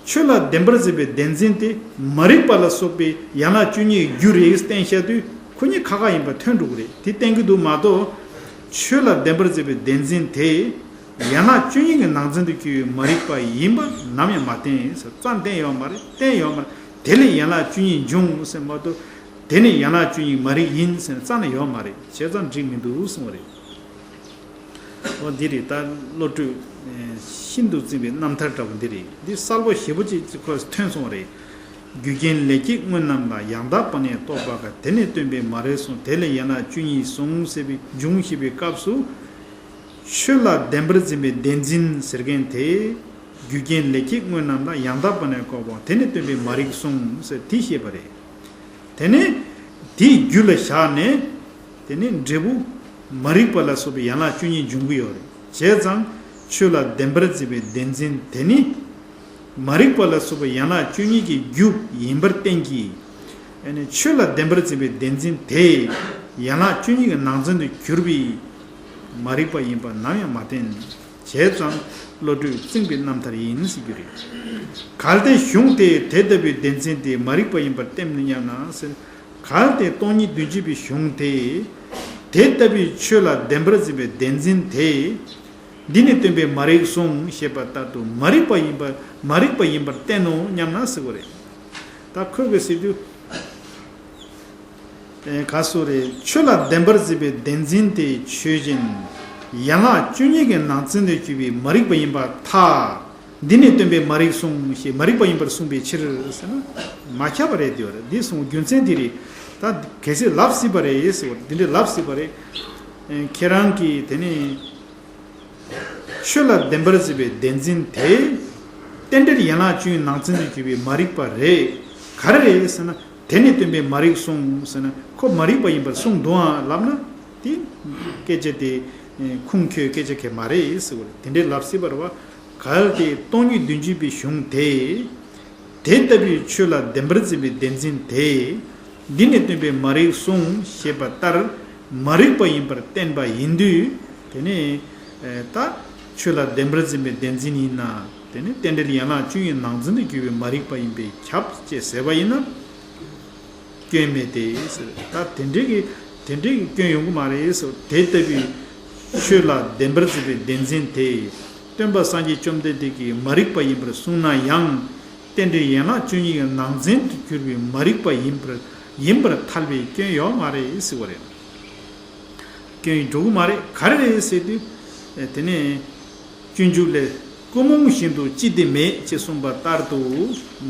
ཆོས་ལ་བདེན་པར་འཛིན་པའི་བདེན་འཛིན་དེ་མ་རིག་པ་ལ་སོགས་པའི་ཡན་ལག་བཅུ་གཉིས་ཀྱི་རྒྱུ་རེད་བསྟན་བཞག་དུས་ཁོ་གཉིས་ཁ་ཁ་ཡིན་པ་ཐོན་འགྲོ་གི་རེད། དེ་བསྟན་གྱི་འདུག་མ་གཏོགས། ཆོས་ལ་བདེན་པར་འཛིན་པའི་བདེན་འཛིན་དེ། ཡན་ལག་བཅུ་གཉིས་ཀྱི་ནང་ཚན་དུ་གྱུར་པའི་མ་རིག་པ་ཡིན་པ་ནམ་ཡང་མ་བསྟན་ཟེར། རྩ་ནས་བསྟན་ཡོད་མ་རེད། བསྟན་ཡོད་མ་རེད། དེ་ལས་ཡན་ལག་བཅུ་གཉིས་འབྱུང་ཟེར་མ་གཏོགས། དེ་ནི་ཡན་ལག་བཅུ་གཉིས་མ་རིག་ཡིན་ཟེར་ནས་རྩ་ནས་ཡོད་མ་རེད། བྱས་ཙང་འགྲིག་མི་འདུག་གསུངས་པ་རེད། འོ་འདི་རེད། ད་བློ་གྲོས་ཤིན་ཏུ་བཙིང་བའི་རྣམ་ཐར་འདྲ་པོ་འདི་རེད། འདི་གསལ་པོ་ཞེ་པོ་ཅིག་ཁོ་ཐོན་སོང་བ་རེད། རྒྱུ་རྐྱེན་ལས་སྐྱེས་དངོས་རྣམས་ལ། ཡང་དག་པར་ནི་རྟོག་པ་གང་། དེ་ནི་སྟོན་པས་མ་རིག་གསུངས། དེ་ལས་ཡན་ལག་བཅུ་གཉིས་བྱུང་ཟེར་བའི་འབྱུང་ཞེས་པའི་སྐབས་སུ། ཆོས་ལ་བདེན་པར་འཛིན་པའི་བདེན་འཛིན་ཟེར་མཁན་དེ། རྒྱུ་རྐྱེན་ལས་སྐྱེས་དངོས་རྣམས་ལ། ཡང་དག་པར་ནི་རྟོག་པ་གང་། དེ་ནི་སྟོན་པས་མ་རིག་གསུངས་ཟེར་དེ་བཤད་པ་རེད། དེ་ནས་དེའི་རྒྱུ་ལ་བཞག་ནས། དེ་ནས་འབྲས་བུ་མ་རིག་པ་ལ་སོགས་པའི་ཡན་ལག་བཅུ་གཉིས་འབྱུང་གི་ཡོད་རེད། བྱས་ཙང་ཆོས་ལ་བདེན་པར་འཛིན་པའི་བདེན་འཛིན་དེ་ནི། མ་རིག་པ་ལ་སོགས་པའི་ཡན་ལག་བཅུ་གཉིས་ཀྱི་རྒྱུ་ཡིན་པར་བསྟན་གྱི། ཨ་ནི་ཆོས་ལ་བདེན་པར་འཛིན་པའི་བདེན་འཛིན་དེ། ཡན་ལག་བཅུ་གཉིས་ཀྱི་ནང་ཚན་དུ་གྱུར་པའི་མ་རིག་པ་ཡིན་པ་ནམ་ཡང་མ་བསྟན། བྱས་ཙང་བློ་གྲོས་བཙིང་པའི་རྣམ་ཐར་ཡིན་ཟེར་རྒྱུ་རེད། གལ་ཏེ་གཞུང་དེས་དེ་ལྟ་བུའི་བདེན་འཛིན་དེ་མ་རིག་པ་ཡིན་པར་བསྟན་ནོ་སྙམ་ན་ཟེར། གལ་ཏེ་སྟོང་ཉིད་བདུན་ཅུ་པའི་གཞུང་དེས། དེ་ལྟ་བུའི་ཆོས་ལ་བདེན་པར་འཛིན་པའི་བདེན་འཛིན་དེ། འདི་ནི་སྟོན་པས་མ་རིག་གསུངས་ཞེས་པ་ལྟར་དུ་མ་རིག་པ་ཡིན་པ། མ་རིག་པ་ཡིན་པར་བསྟན་ནོ་སྙམ་ན་ཟེར་བ་རེད། ད་ཁོས་གི་ཟེར་དུས། ཨེ། ག་སོ་རེད། ཆོས་ལ་བདེན་པར་འཛིན་པའི་བདེན་འཛིན་དེ་ཆོས་ཅན། ཡན་ལག་བཅུ་གཉིས་ཀྱི་ནང་ཚན་དུ་གྱུར་པའི་མ་རིག་པ་ཡིན་པར་ཐལ། འདི་ནི་སྟོན་པས་མ་རིག་གསུངས་ཞེས་མ་རིག་པ་ཡིན་པར་གསུངས་པའི་ཕྱིར་ཟེར་ན། མ་ཁྱབ་པ་རེད་དེ་བ་རེད། འདི་གསུངས་རྒྱུ་མཚན་འདི་རེད། ད་གལ་སྲིད་ལབ་སྲིད་པ་རེད་ཟེར་བ་འདི་འདྲའི་ལབ་སྲིད་པ་རེད། ཨེ། ཁྱེད་རང་གིས་དེ་ནི། ཆོས་ལ་བདེན་པར་འཛིན་པའི་བདེན་འཛིན་དེ། རྟེན་འབྲེལ་ཡན་ལག་བཅུའི་ནང་ཚན་དུ་གྱུར་པའི་མ་རིག་པ་རེད། ག་རེ་རེད་ཟེར་ན། དེ་ནི་སྟོན་པས་མ་རིག་གསུངས་ཟེར་ན། ཁོ་མ་རིག་པ་ཡིན་པར་གསུངས་འདུག་ཨང་ལབ་ན། དེ་སྐད་ཆ་དེ་ ཁུངས་འཁྱོལ་སྐད་ཆ་གང་ཡང་མ་རེད་ཟེར་བ་རེད། དེ་འདྲའི་ལབ་སྲིད་པ་རེད་བ། གལ་ཏེ་སྟོང་ཉིད་བདུན་ཅུ་པའི་གཞུང་དེ། དེ་ལྟ་བུའི་ཆོས་ལ་བདེན་པར་འཛིན་པའི་བདེན་འཛིན་དེ། འདི་ནས་སྟོན་པའི་མ་རིག་གསུངས་ཞེས་པ་ལྟར་མ་རིག་པ་ཡིན་པར་བསྟན་པ་ཡིན་དུས། དེ་ནི་ད་ཆོས་ལ་བདེན་པར་འཛིན་པའི་བདེན་འཛིན་ཡིན་ན། དེ་ནི་རྟེན་འབྲེལ་ཡན་ལག་བཅུ་གཉིས་ནང་འཛིན་དུ་གྱུར་པའི་མ་རིག་པ་ཡིན་པས་ཁྱབ་ཅེས་ཟེར་བ་ཡིན་ན། སྐྱོན་མེད་དེ་ཟེར། ད་དེ་འདྲའི་གི་དེ་འདྲའི་གི་སྐྱོན་ཡོང་གི་མ་རེད་ཟེར། དེ་ལྟ་བུའི་ཆོས་ལ་བདེན་པར་འཛིན་པའི་བདེན་འཛིན་དེ། སྟོན་པ་སངས་རྒྱས་བཅོམ་ལྡན་འདས་ཀྱིས་མ་རིག་པ་ཡིན་པར་གསུངས་ན་ཡང་། རྟེན་འབྲེལ་ཡན་ལག་བཅུ་གཉིས་ཀྱི་ནང་ཚན་དུ་གྱུར་པའི་མ་རིག་པ་ཡིན་པར་ཡིན་པར་ཐལ་བའི་སྐྱོན་ཡོད་མ་རེད་ཟེར་བ་རེད། སྐྱོན་འགྲོ་གི་མ་རེད། ག་རེ་རེད་ཟེར་དུས། དེ་ནས་སྤྱོད་འཇུག་ལས། ཀུན་རྨོངས་བཞིན་དུ་ཅི་སྟེ་མེད་ཅེས་གསུངས་པ་ལྟར་དུ།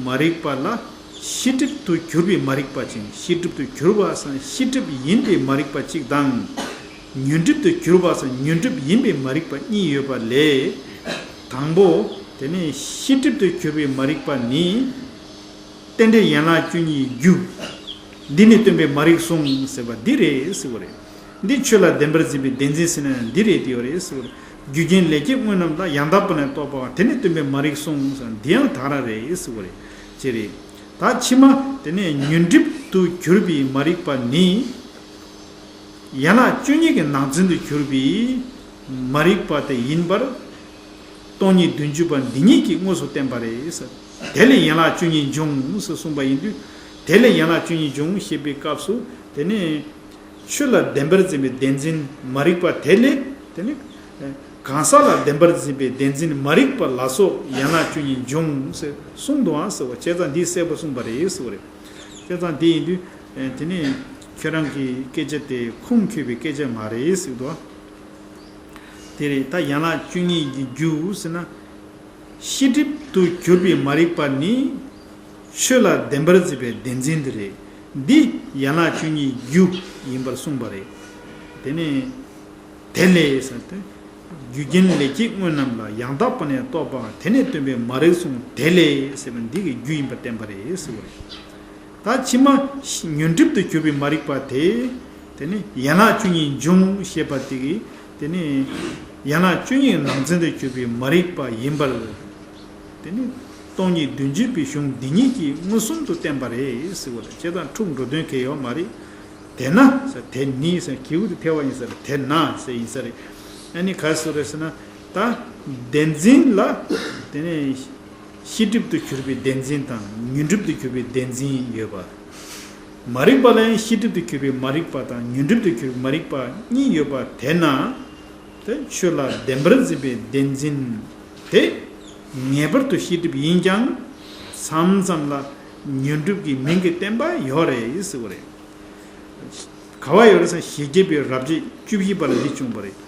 མ་རིག་པ་ལ་ཤེས་སྒྲིབ་ཏུ་གྱུར་པའི་མ་རིག་པ་གཅིག་ཤེས་སྒྲིབ་ཏུ་གྱུར་པ་སམ་ཤེས་སྒྲིབ་ཡིན་པའི་མ་རིག་པ་གཅིག་དང་། ཉོན་སྒྲིབ་ཏུ་གྱུར་པ་སམ་ཉོན་སྒྲིབ་ཡིན་པའི་མ་རིག་པ་གཉིས་ཡོད་པ་ལས། དང་པོ། དེ་ནི་ཤེས་སྒྲིབ་ཏུ་གྱུར་པའི་མ་རིག་པ་ནི། རྟེན་འབྲེལ་ཡན་ལག་བཅུ་གཉིས་རྒྱུ། འདི་ནི་སྟོན་པའི་མ་རིག་གསུངས་ཟེར་བ་འདི་རེད་ཟེར་བ་རེད། འདི་ཆོས་ལ་བདེན་པར་འཛིན་པའི་བདེན་འཛིན་ཟེར་ན་འདི་རེད་དེ་ཡོད་རེད་ཟེར་བ་རེད། རྒྱུ་རྐྱེན་ལས་སྐྱེས་དངོས་རྣམས་ལ་ཡང་དག་པར་ནི་རྟོགས་པའང་དེ་ནི་སྟོན་པའི་མ་རིག་གསུངས་ཟེར་ན་འདི་ཡང་དག་རང་རེད་ཟེར་བ་རེད། ཅེས་རེད། ད་ཕྱི་མ་དེ་ནས་ཉོན་སྒྲིབ་ཏུ་གྱུར་པའི་མ་རིག་པ་ནི། ཡན་ལག་བཅུ་གཉིས་ཀྱི་ནང་ཚན་དུ་གྱུར་པའི་མ་རིག་པ་དེ་ཡིན་པར། སྟོང་ཉིད་བདུན་ཅུ་པ་འདི་ཉིད་ཀྱིས་དངོས་སུ་བསྟན་པ་རེད། དེ་ལས་ཡན་ལག་བཅུ་གཉིས་འབྱུང་ཟེར་གསུངས་པ་ཡིན་དུས། དེ་ལས་ཡན་ལག་བཅུ་གཉིས་འབྱུང་ཞེས་པའི་སྐབས་སུ། དེ་ནི་ཆོས་ལ་བདེན་པར་འཛིན་པའི་བདེན་འཛིན་མ་རིག་པ་དེ་ལས། དེ་ནི་གང་ཟག་ལ་བདེན་པར་འཛིན་པའི་བདེན་འཛིན་མ་རིག་པ་ལ་སོགས་ཡན་ལག་བཅུ་གཉིས་འབྱུང་ཟེར་གསུངས་འདུག་ཨང་ཟེར་བ། བྱས་ཙང་འདིས་གསལ་པོ་གསུངས་པ་རེད་ཟེར་བ་རེད། བྱས་ཙང་དེ་ཡིན་དུས། དེ་ནི་ཁྱོད་རང་གི་སྐད་ཆ་དེ་ཁུངས་འཁྱོལ་བའི་སྐད་ཆ་མ་རེད་ཟེར་འདུག་ཨ། དེ་རེད། ད་ཡན་ལག་བཅུ་གཉིས་ཀྱི་རྒྱུ་ཟེར་ན། ཤེས་སྒྲིབ་ཏུ་གྱུར་པའི་མ་རིག་པ་ནི། ཆོས་ལ་བདེན་པར་འཛིན་པའི་བདེན་འཛིན་དེ་རེད། འདི་ཡན་ལག་བཅུ་གཉིས་རྒྱུ་ཡིན་པར་གསུངས་པ་རེད། དེ་ནས། དེ་ལས་ཟེར་ཏེ། རྒྱུ་རྐྱེན་ལས་སྐྱེས་དངོས་རྣམས་ལ་ཡང་དག་པར་ནི་རྟོགས་པའང་དེ་ནི་སྟོན་པའི་མ་རིག་གསུངས་དེ་ལས་ཟེར་བ་འདི་གི་རྒྱུ་ཡིན་པར་བསྟན་པ་རེད་ཟེར་བ་རེད། ད་ཕྱི་མ་ཉོན་སྒྲིབ་ཏུ་གྱུར་པའི་མ་རིག་པ་དེ། དེ་ནི་ཡན་ལག་བཅུ་གཉིས་འབྱུང་ཞེས་པ་དེ་གིས། དེ་ནི་ཡན་ལག་བཅུ་གཉིས་ནང་ཚན་དུ་གྱུར་པའི་མ་རིག་པ་ཡིན་པར། དེ་ནི་སྟོང་ཉིད་བདུན་ཅུ་པའི་གཞུང་འདི་ཉིད་ཀྱིས་མངོན་སུམ་དུ་བསྟན་པ་རེད་ཟེར་བ་རེད། བྱས་ཙང་འཁྲུག་འགྲོ་དོན་གལ་ཡོད་མ་རེད། དེས་ན་ཟེར། དེ་ནི་ཟེར། གི་གུ་དེ་ཐལ་བ་ཡིན་ས་རེད། དེས་ན་ཟེར་ཡིན་ས་རེད། ཨ་ནི་ག་རེ་ཟེར་རེད་ཟེར་ན། ད་བདེན་འཛིན་ལ། དེ་ནི། ཤེས་སྒྲིབ་ཏུ་གྱུར་པའི་བདེན་འཛིན་དང་ཉོན་སྒྲིབ་ཏུ་གྱུར་པའི་བདེན་འཛིན་ཡོད་པ། མ་རིག་པ་ལ་ཡང་ཤེས་སྒྲིབ་ཏུ་གྱུར་པའི་མ་རིག་པ་དང་ཉོན་སྒྲིབ་ཏུ་གྱུར་པའི་མ་རིག་པ་གཉིས་ཡོད་པ་དེས་ན། དེ་ཆོས་ལ་བདེན་པར་འཛིན་པའི་བདེན་འཛིན་དེ། ངེས་པར་དུ་ཤེས་སྒྲིབ་ཡིན་ཀྱང་། མཚམས་མཚམས་ལ་ཉོན་སྒྲིབ་ཀྱི་མིང་གིས་བསྟན་པ་ཡོད་རེད་ཟེར་བ་རེད། ག་བ་ཡོད་རེད་ཟེར་ན། ཞི་རྒྱས་པའི་རབ་བྱེད་བཅུ་བཞི་པ་ལ་འདི་བྱུང་བ་རེད།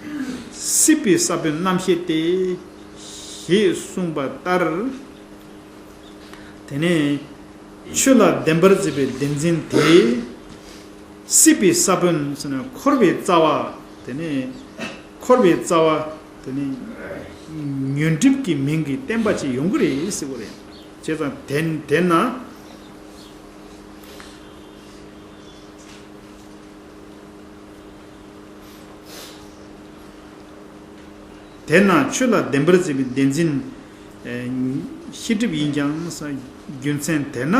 སྲིད་པའི་ས་བོན་རྣམ་ཤེས་ཏེ། ཞེས་གསུངས་པ་ལྟར། དེ་ནས་ཆོས་ལ་བདེན་པར་འཛིན་པའི་བདེན་འཛིན་དེ། སྲིད་པའི་ས་བོན་ཟེར་ན་འཁོར་བའི་རྩ་བ། དེ་ནས་འཁོར་བའི་རྩ་བ། དེ་ནས་ཉོན་སྒྲིབ་ཀྱི་མིང་གིས་བསྟན་པ་ཅིག་ཡོང་གི་རེད་ཟེར་བ་རེད། བྱས་ཙང་དེ་དེ་ན། དེས་ན་ཆོས་ལ་བདེན་པར་འཛིན་པའི་བདེན་འཛིན། ཨེ། ཤེས་སྒྲིབ་ཡིན་ཀྱང་ཟེར། རྒྱུ་མཚན་དེས་ན།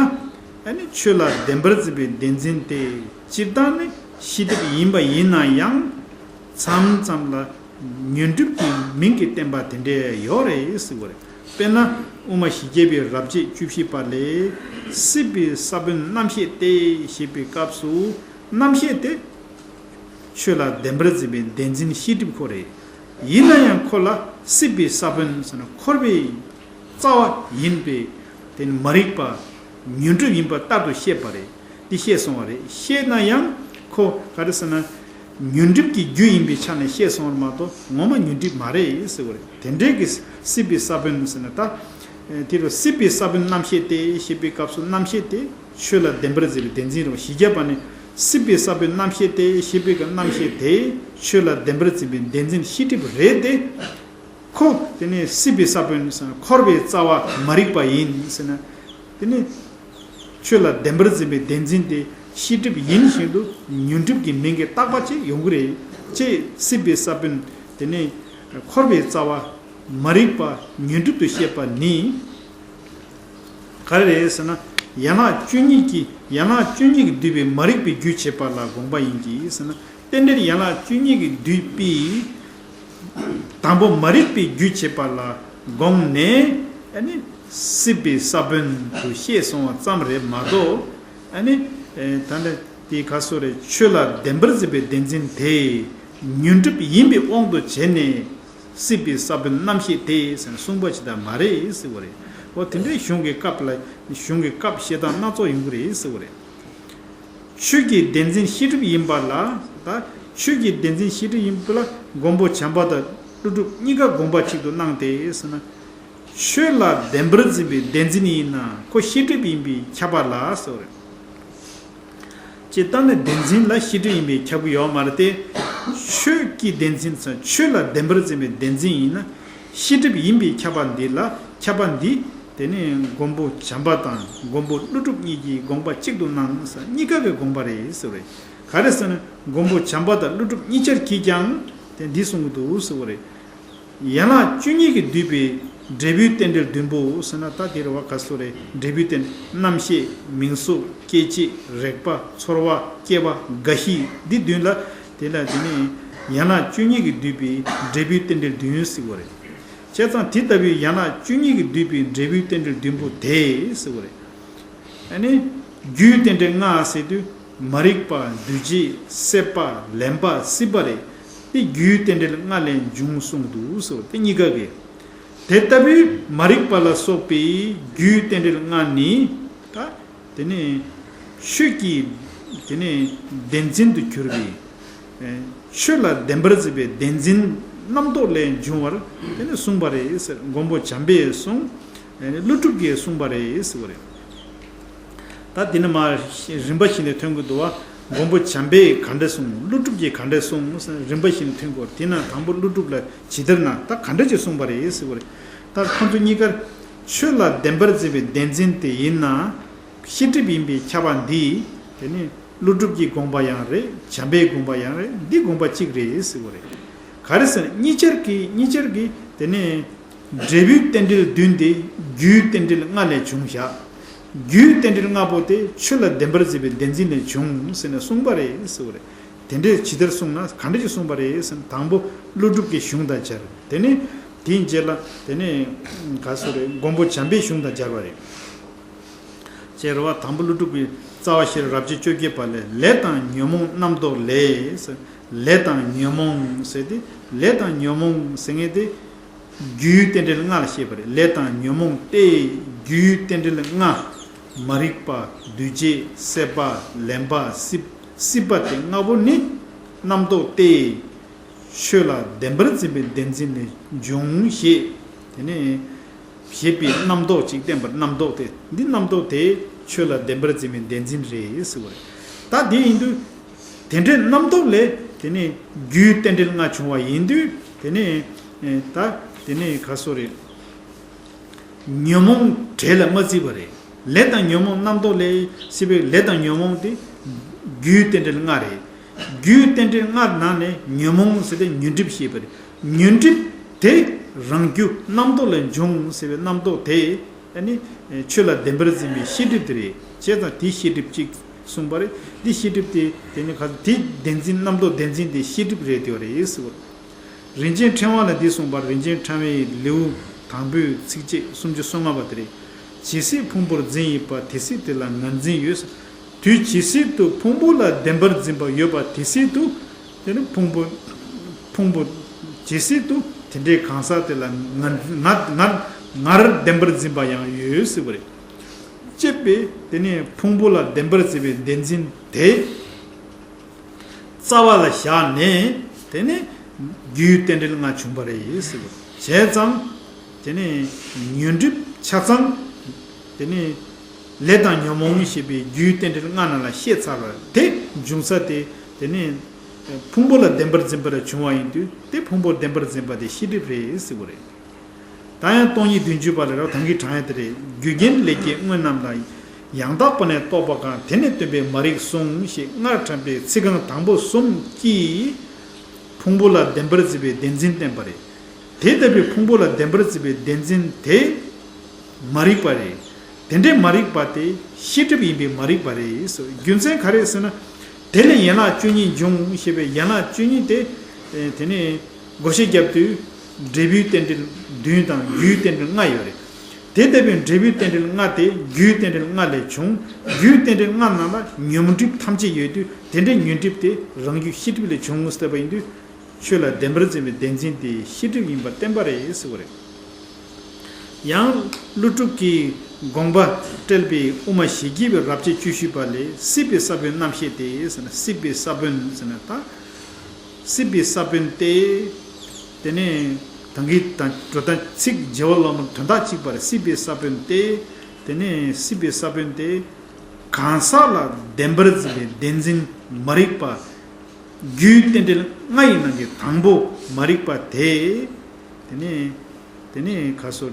ཨ་ནི་ཆོས་ལ་བདེན་པར་འཛིན་པའི་བདེན་འཛིན་དེ་སྤྱིར་བཏང་ནི་ཤེས་སྒྲིབ་ཡིན་པ་ཡིན་ན་ཡང་། མཚམས་མཚམས་ལ་ཉོན་སྒྲིབ་ཀྱི་མིང་གིས་བསྟན་པ་དེ་འདྲ་ཡོད་རེད་ཟེར་བ་རེད། དཔེར་ན། དབུ་མ་ཞི་རྒྱས་པའི་རབ་བྱེད་བཅུ་བཞི་པ་ལས། སྲིད་པའི་ས་བོན་རྣམ་ཤེས་ཏེ་ཞེས་པའི་སྐབས་སུ། རྣམ་ཤེས་དེ། ཆོས་ལ་བདེན་པར་འཛིན་པའི་བདེན་འཛིན་ཤེས་སྒྲིབ་ཁོ་རེད། ཡིན་ན་ཡང་ཁོ་ལ་སྲིད་པའི་ས་བོན་ཟེར་ན་འཁོར་བའི་རྩ་བ་ཡིན་པས། དེ་ནི་མ་རིག་པ། ཉོན་སྒྲིབ་ཡིན་པ་ལྟར་དུ་བཤད་པ་རེད། འདི་བཤད་སོང་བ་རེད། བཤད་ན་ཡང་ཁོ་ག་རེ་ཟེར་ན། ཉོན་སྒྲིབ་ཀྱི་རྒྱུ་ཡིན་པའི་ཆ་ནས་བཤད་སོང་བ་མ་གཏོགས་ངོ་མ་ཉོན་སྒྲིབ་མ་རེད་ཟེར་བ་རེད། དེ་འདྲའི་གི་སྲིད་པའི་ས་བོན་ཟེར་ན་ད། དེ་རུ་སྲིད་པའི་ས་བོན་རྣམ་ཤེས་ཏེ་ཞེས་པའི་སྐབས་སུ་རྣམ་ཤེས་དེ། ཆོས་ལ་བདེན་པར་འཛིན་པའི་བདེན་འཛིན་རེད་བ། ཞི་རྒྱས་པ་ནི་སྲིད་པའི་ས་བོན་རྣམ་ཤེས་ཏེ་ཞེས་པའི་གི་རྣམ་ཤེས་དེ་ཆོས་ལ་བདེན་པར་འཛིན་པའི་བདེན་འཛིན་ཤེས་སྒྲིབ་རེད་དེ། ཁོ་དེ་ནི་སྲིད་པའི་ས་བོན་ཟེར་ན་འཁོར་བའི་རྩ་བ་མ་རིག་པ་ཡིན་ཟེར་ན། དེ་ནི་ཆོས་ལ་བདེན་པར་འཛིན་པའི་བདེན་འཛིན་དེ་ཤེས་སྒྲིབ་ཡིན་བཞིན་དུ་ཉོན་སྒྲིབ་ཀྱི་མིང་གིས་བཏགས་པ་ཅིག་ཡོང་གི་རེད། ཅེས་སྲིད་པའི་ས་བོན་ དེ་ནས་འཁོར་བའི་རྩ་བ་མ་རིག་པ་ཉོན་སྒྲིབ་ཏུ་བཤད་པ་ནི། ག་རེ་རེད་ཟེར་ན། ཡན་ལག་བཅུ་གཉིས་ཀྱིས་ཡན་ལག་བཅུ་གཉིས་ཀྱིས་བསྡུས་པའི་མ་རིག་པའི་རྒྱུ་བྱེད་པ་ལ་དགོངས་པ་ཡིན་གྱི་ཟེར་ན། རྟེན་འབྲེལ་ཡན་ལག་བཅུ་གཉིས་ཀྱིས་བསྡུས་པའི་དང་པོ་མ་རིག་པའི་རྒྱུ་བྱེད་པ་ལ་དགོངས་ནས། ཨ་ནི་སྲིད་པའི་ས་བོན་དུ་བཤད་སོང་བ་ཙམ་རེད་མ་གཏོགས། ཨ་ནི་ད་ལྟ་དེ་ག་སོ་རེད། ཆོས་ལ་བདེན་པར་འཛིན་པའི་བདེན་འཛིན་དེ་ཉོན་སྒྲིབ་ཡིན་པའི་དབང་དུ་བྱས་ནས། སྲིད་པའི་ས་བོན་རྣམ་ཤེས་དེ་ཟེར་ནས་གསུངས་པ་ཞིག་ད་མ་རེད་ཟེར་བ་རེད། འོ་དེ་འདྲའི་གཞུང་གི་སྐབས་ལ་གཞུང་གི་སྐབས་བཤད་སྟངས་སྣ་ཚོགས་ཡོང་གི་རེད་ཟེར་བ་རེད། ཆོས་ཀྱི་བདེན་འཛིན་ཤེས་སྒྲིབ་ཡིན་པ་ལ། ད་ཆོས་ཀྱི་བདེན་འཛིན་ཤེས་སྒྲིབ་ཡིན་པ་ལ་མགོན་པོ་བྱམས་པ་དང་ཀླུ་སྒྲུབ་གཉིས་ཀ་དགོངས་པ་གཅིག་ཏུ་སྣང་སྟེ་ཟེར་ན། ཆོས་ལ་བདེན་པར་འཛིན་པའི་བདེན་འཛིན་ཡིན་ན་ཁོ་ཤེས་སྒྲིབ་ཡིན་པས་ཁྱབ་པ་ལ་ཟེར་བ་རེད། སྤྱིར་བཏང་ནས་བདེན་འཛིན་ལ་ཤེས་སྒྲིབ་ཡིན་པས་ཁྱབ་ཀྱི་ཡོད་མ་རེད་དེ། ཆོས་ཀྱི་བདེན་འཛིན་ཚ་ཆོས་ལ་བདེན་པར་འཛིན་པའི་བདེན་འཛིན་ཡིན་ན། ཤེས་སྒྲིབ་ཡིན་པས་ཁྱབ་པ་འདི་ལ་ཁྱབ་པ་འདི། དེ་ནི་མགོན་པོ་བྱམས་པ་དང་མགོན་པོ་ཀླུ་སྒྲུབ་གཉིས་ཀྱིས་དགོངས་པ་གཅིག་ཏུ་གནང་ས་གཉིས་ཀ་གི་དགོངས་པ་རེད་ཟེར་བ་རེད། ག་རེ་ཟེར་ན་མགོན་པོ་བྱམས་པ་དང་ཀླུ་སྒྲུབ་གཉིས་ཆར་གྱིས་ཀྱང་དེ་འདི་གསུང་གི་འདུག་ཟེར་བ་རེད། ཡན་ལག་བཅུ་གཉིས་ཀྱིས་བསྡུས་པའི་འབྲས་བུའི་རྟེན་འབྲེལ་བདུན་པོ་ཟེར་ན་ད་དེ་རེད་བ། ག་སོ་རེད། འབྲས་བུའི་རྟེན་རྣམ་ཤེས་མིང་གཟུགས་སྐྱེ་མཆེད་རེག་པ་ཚོར་བ་སྐྱེ་བ་རྒ་ཤི་འདི་བདུན་ལ། དེ་ལ་དེ་ནི་ཡན་ལག་བཅུ་གཉིས་ཀྱིས་བསྡུས་པའི་འབྲས་བུའི་རྟེན་འབྲེལ་བདུན་ཟེར་བ་རེད། བྱས་ཙང་དེ་ལྟ་བུའི་ཡན་ལག་བཅུ་གཉིས་ཀྱིས་བསྡུས་པའི་འབྲས་བུའི་རྟེན་འབྲེལ་བདུན་པོ་དེ་ཟེར་བ་རེད། ཨ་ནི། རྒྱུའི་རྟེན་འབྲེལ་ལྔ་ཟེར་དུས། མ་རིག་པ། འདུས་བྱས། སྲེད་པ། ལེན་པ། སྲིད་པ་རེད། དེ་རྒྱུའི་རྟེན་འབྲེལ་ལྔ་ལས་འབྱུང་གསུངས་འདུག་ཟེར་བ་དེ་གཉིས་ཀ་གི། དེ་ལྟ་བུའི་མ་རིག་པ་ལ་སོགས་པའི་རྒྱུའི་རྟེན་འབྲེལ་ལྔ་ནི། ད། དེ་ནི། ཆོས་ཀྱི། དེ་ནི། བདེན་འཛིན་དུ་གྱུར་པའི། ཆོས་ལ་བདེན་པར་འཛིན་པའི་བདེན་འཛིན་རྣམ་རྟོག་ལས་འབྱུང་བར་དེ་ནི་གསུངས་པ་རེད་ཟེར། མགོན་པོ་བྱམས་པས་གསུངས། ཀླུ་སྒྲུབ་ཀྱིས་གསུངས་པ་རེད་ཟེར་བ་རེད། ད་འདི་ནི་མ་རིམ་པ་བཞིན་ནས་ཐོན་དགོས་འདུག་བ། མགོན་པོ་བྱམས་པས་ག་འདྲ་གསུངས། ཀླུ་སྒྲུབ་ཀྱིས་ག་འདྲ་གསུངས་ཟེར་རིམ་པ་བཞིན་ནས་ཐོན་དགོས། དེ་ན་དང་པོ་ཀླུ་སྒྲུབ་ལ་ཇི་ལྟར་ན་ད་ག་འདྲ་ཅིག་གསུངས་པ་རེད་ཟེར་བ་རེད། ད་ཁོང་ཚོ་གཉིས་ཀར་ཆོས་ལ་བདེན་པར་འཛིན་པའི་བདེན་འཛིན་དེ་ཡིན་ན། ཤེས་སྒྲིབ་ཡིན་པས་ཁྱབ་པ་འདི། དེ་ནི་ཀླུ་སྒྲུབ་ཀྱི་དགོངས་པ་ཡང་རེད། བྱམས་པའི་དགོངས་པ་ཡང་རེད། འདི་དགོངས་པ་གཅིག་རེད་ཟེར་བ་རེད། ག་རེ་ཟེར་ན་གཉིས་ཆར་གྱི་གཉིས་ཆར་གྱི་དེ་ནི། འབྲས་བུའི་རྟེན་འབྲེལ་བདུན་དེ་རྒྱུའི་རྟེན་འབྲེལ་ལྔ་ལས་བྱུང་བཞག་རྒྱུའི་རྟེན་འབྲེལ་ལྔ་པོ་དེ་ཆོས་ལ་བདེན་པར་འཛིན་པའི་བདེན་འཛིན་ལས་བྱུང་ཟེར་ནས་གསུངས་པ་རེད་ཟེར་བ་རེད། དེ་འདྲས་ཇི་ལྟར་གསུངས་ན་ག་འདྲས་ཀྱིས་གསུངས་པ་རེད་ཟེར་ན་དང་པོ་ཀླུ་སྒྲུབ་ཀྱི་གཞུང་དང་སྦྱར། དེ་ནས་དེའི་རྗེས་ལ་དེ་ནས་ག་སོ་རེད། མགོན་པོ་བྱམས་པའི་གཞུང་དང་སྦྱར་བ་རེད། ཅེས་རེད་བ། དང་པོ་ཀླུ་སྒྲུབ་ཀྱི་རྩ་བ་ཤེར་རབ་བྱེད་བཅོ་བརྒྱད་པ་ལས། ལས་དང་ཉོན་མོངས་རྣམ་རྟོག་ལས། ལས་དང་ཉོན་མོངས་ཟེར་ཏེ། ལས་དང་ཉོན་མོངས་ཟེར་མཁན་དེ་རྒྱུའི་རྟེན་འབྲེལ་ལྔ་ལ་བཤད་པ་རེད། ལས་དང་ཉོན་མོངས་ཏེ་རྒྱུའི་རྟེན་འབྲེལ་ལྔ། མ་རིག་པ། འདུས་བྱས། སྲེད་པ། ལེན་པ། སྲིད་སྲིད་པ་དེ་ལྔ་པོ་ནི་རྣམ་རྟོག་སྟེ། ཆོས་ལ་བདེན་པར་འཛིན་པའི་བདེན་འཛིན་ལས་འབྱུང་ཞེས། དེ་ནས་བྱེད་པའི་རྣམ་རྟོག་ཅིག་བསྟན་པར། རྣམ་རྟོག་དེ་འདི་རྣམ་རྟོག་དེ་ཆོས་ལ་བདེན་པར་འཛིན་པའི་བདེན་འཛིན་རེད་ཟེར་བ་རེད། ད་དེ་ཡིན་དུས། དེ་འདྲའི་རྣམ་རྟོག་ལས་དེ་ནས་རྒྱུའི་རྟེན་འབྲེལ་ལྔ་བྱུང་བ་ཡིན་དུས། དེ་ནས་ད་དེ་ནས་ག་སོ་རེད། ཉོན་མོངས་བྲལ་ལ་མ་བརྩིས་པ་རེད། ལས་དང་ཉོན་མོངས་རྣམ་རྟོག་ལས་ཟེར་བའི་ལས་དང་ཉོན་མོངས་དེ་རྒྱུའི་རྟེན་འབྲེལ་ལྔ་རེད། རྒྱུའི་རྟེན་འབྲེལ་ལྔ་ནང་ནས་ཉོན་མོངས་ཟེར་དེ་ཉོན་སྒྲིབ་ཞེས་པ་རེད། ཉོན་སྒྲིབ་དེ་རང་རྒྱུ་རྣམ་རྟོག་ལས་འབྱུང་ཟེར་བའི་རྣམ་རྟོག་དེ་ཨ་ནི་ཆོས་ལ་བདེན་པར་འཛིན་པའི་ཤེས་སྒྲིབ་དེ་རེད། བྱས་ཙང་དེའི་ཤེས་སྒྲིབ་གཅིག་གསུངས་པ་རེད། འདི་ཤེས་སྒྲིབ་དེ་དེ་ནི་ག་དེ་བདེན་འཛིན་རྣམ་རྟོག་བདེན་འཛིན་དེ་ཤེས་སྒྲིབ་རེད་དེ་བ་རེད་ཟེར་བ། རིན་ཆེན་ཕྲེང་བ་ལ་འདི་གསུངས་པ། རིན་ཆེན་ཕྲེང་བའི་ལེའུ་དང་པོའི་ཚིགས་བཅད་སུམ་ཅུ་སོ་ལྔ་པ་དེ་རེད། ཇི་སྲིད་ཕུང་པོར་འཛིན་ཡོད་པ། དེ་སྲིད་དེ་ལ་ངར་འཛིན་ཡོད། དུས་ཇི་སྲིད་དུ་ཕུང་པོ་ལ་བདེན་པར་འཛིན་པ་ཡོད་པ། དེ་སྲིད་དུ་དེ་ནི་ཕུང་པོ་ཕུང་པོ་ཇི་སྲིད་དུ་དེ་འདྲའི་གང་ཟག་དེ་ལ་ངར་ངར་ངར་ངར་བདེན་པར་འཛིན་པ་ཡང་ཡོད་ཟེར་བ་རེད། ཅེས་པས་དེ་ནི་ཕུང་པོ་ལ་བདེན་པར་འཛིན་པའི་བདེན་འཛིན་དེ། རྩ་བ་ལ་བཞག་ནས་དེ་ནས་རྒྱུའི་རྟེན་འབྲེལ་ལྔ་བྱུང་བ་རེད་ཟེར་བ། བྱས་ཙང་དེ་ནས་ཉོན་སྒྲིབ་ཆ་ཚང་དེ་ནས་ལས་དང་ཉོན་མོངས་ཞེས་པའི་རྒྱུའི་རྟེན་འབྲེལ་ལྔ་ནང་ལ་བཤད་ཚར་བ་དེ་འབྱུང་ས་དེ་དེ་ནས་ཕུང་པོ་ལ་བདེན་པར་འཛིན་པ་ལས་བྱུང་བ་ཡིན་དུས་དེ་ཕུང་པོ་བདེན་པར་འཛིན་པ་དེ་ཤེས་སྒྲིབ་རེད་ཟེར་བ་རེད། ད་ཡང་སྟོང་ཉིད་བདུན་ཅུ་པ་ལ་ར་དང་གི་དྲང་ཡ་དེ་རེད། རྒྱུ་རྐྱེན་ལས་སྐྱེས་དངོས་རྣམས་ལ། ཡང་དག་པ་ནི་རྟོགས་པ་གང་། དེ་ནི་སྟོན་པའི་མ་རིག་གསུངས། ཞེས་སྔར་དྲངས་པའི་ཚིག་རྐང་དང་པོ་གསུམ་གྱིས། ཕུང་པོ་ལ་བདེན་པར་འཛིན་པའི་བདེན་འཛིན་བསྟན་པ་རེད། དེ་ལྟ་བུའི་ཕུང་པོ་ལ་བདེན་པར་འཛིན་པའི་བདེན་འཛིན་དེ་མ་རིག་པ་རེད། དེ་འདྲའི་མ་རིག་པ་དེ་ཤེས་སྒྲིབ་ཡིན་པས་མ་རིག་པ་རེད་ཟེར། རྒྱུ་མཚན་ག་རེ་ཟེར་ན། དེ་ལས་ཡན་ལག་བཅུ་གཉིས་འབྱུང་ཞེས་པའི་ཡན་ལག་བཅུ་གཉིས་དེ། དེ་ནས་བགོ་བཤའ་བརྒྱབ་དུས་འབྲས་བུའི་རྟེན་འབྲེལ་བདུན་དང་རྒྱུའི་རྟེན་འབྲེལ་ལྔ་ཡོད་རེད། དེ་ལྟ་བུའི་འབྲས་བུའི་རྟེན་འབྲེལ་ལྔ་དེ་རྒྱུའི་རྟེན་འབྲེལ་ལྔ་ལས་བྱུང་། རྒྱུའི་རྟེན་འབྲེལ་ལྔ་ནང་ལ་ཉོན་སྒྲིབ་ཐམས་ཅད་ཡོད་དུས་དེ་འདྲའི་ཉོན་སྒྲིབ་དེ་རང་རྒྱུ་ཤེས་སྒྲིབ་ལས་བྱུང་ཟེར་བ་ཡིན་དུས། ཆོས་ལ་བདེན་པར་འཛིན་པའི་བདེན་འཛིན་དེ་ཤེས་སྒྲིབ་ཡིན་པར་བསྟན་པ་རེད་ཟེར་བ་རེད། ཡང་ཀླུ་སྒྲུབ་ཀྱི་དགོངས་པ་བཀྲལ་བའི་དབུ་མ་ཞེས་བགྱི་བའི་རབ་བྱེད་བཅུ་བཞི་པ་ལས་སྲིད་པའི་ས་བོན་རྣམ་ཤེས་ཏེ་ཟེར་ན། སྲིད་པའི་ས་བོན་ཟེར་ན་ད། སྲིད་པའི་ས་བོན་ཏེ། དེ་ནས་ད་གིན་དང་འགྲོ་དང་ཚིག་རྒྱལ་བ་བླ་མ་དོན་དག་གཅིག་པ་རེད། སྲིད་པའི་ས་བོན་ཏེ། དེ་ནས་སྲིད་པའི་ས་བོན་ཏེ། གང་ཟག་ལ་བདེན་པར་འཛིན་པའི་བདེན་འཛིན་མ་རིག་པ། རྒྱུའི་རྟེན་འབྲེལ་ལྔ་ཡི་ནང་གི་དང་པོ་མ་རིག་པ་དེ། དེ་ནས་དེ་ནས་ག་སོ།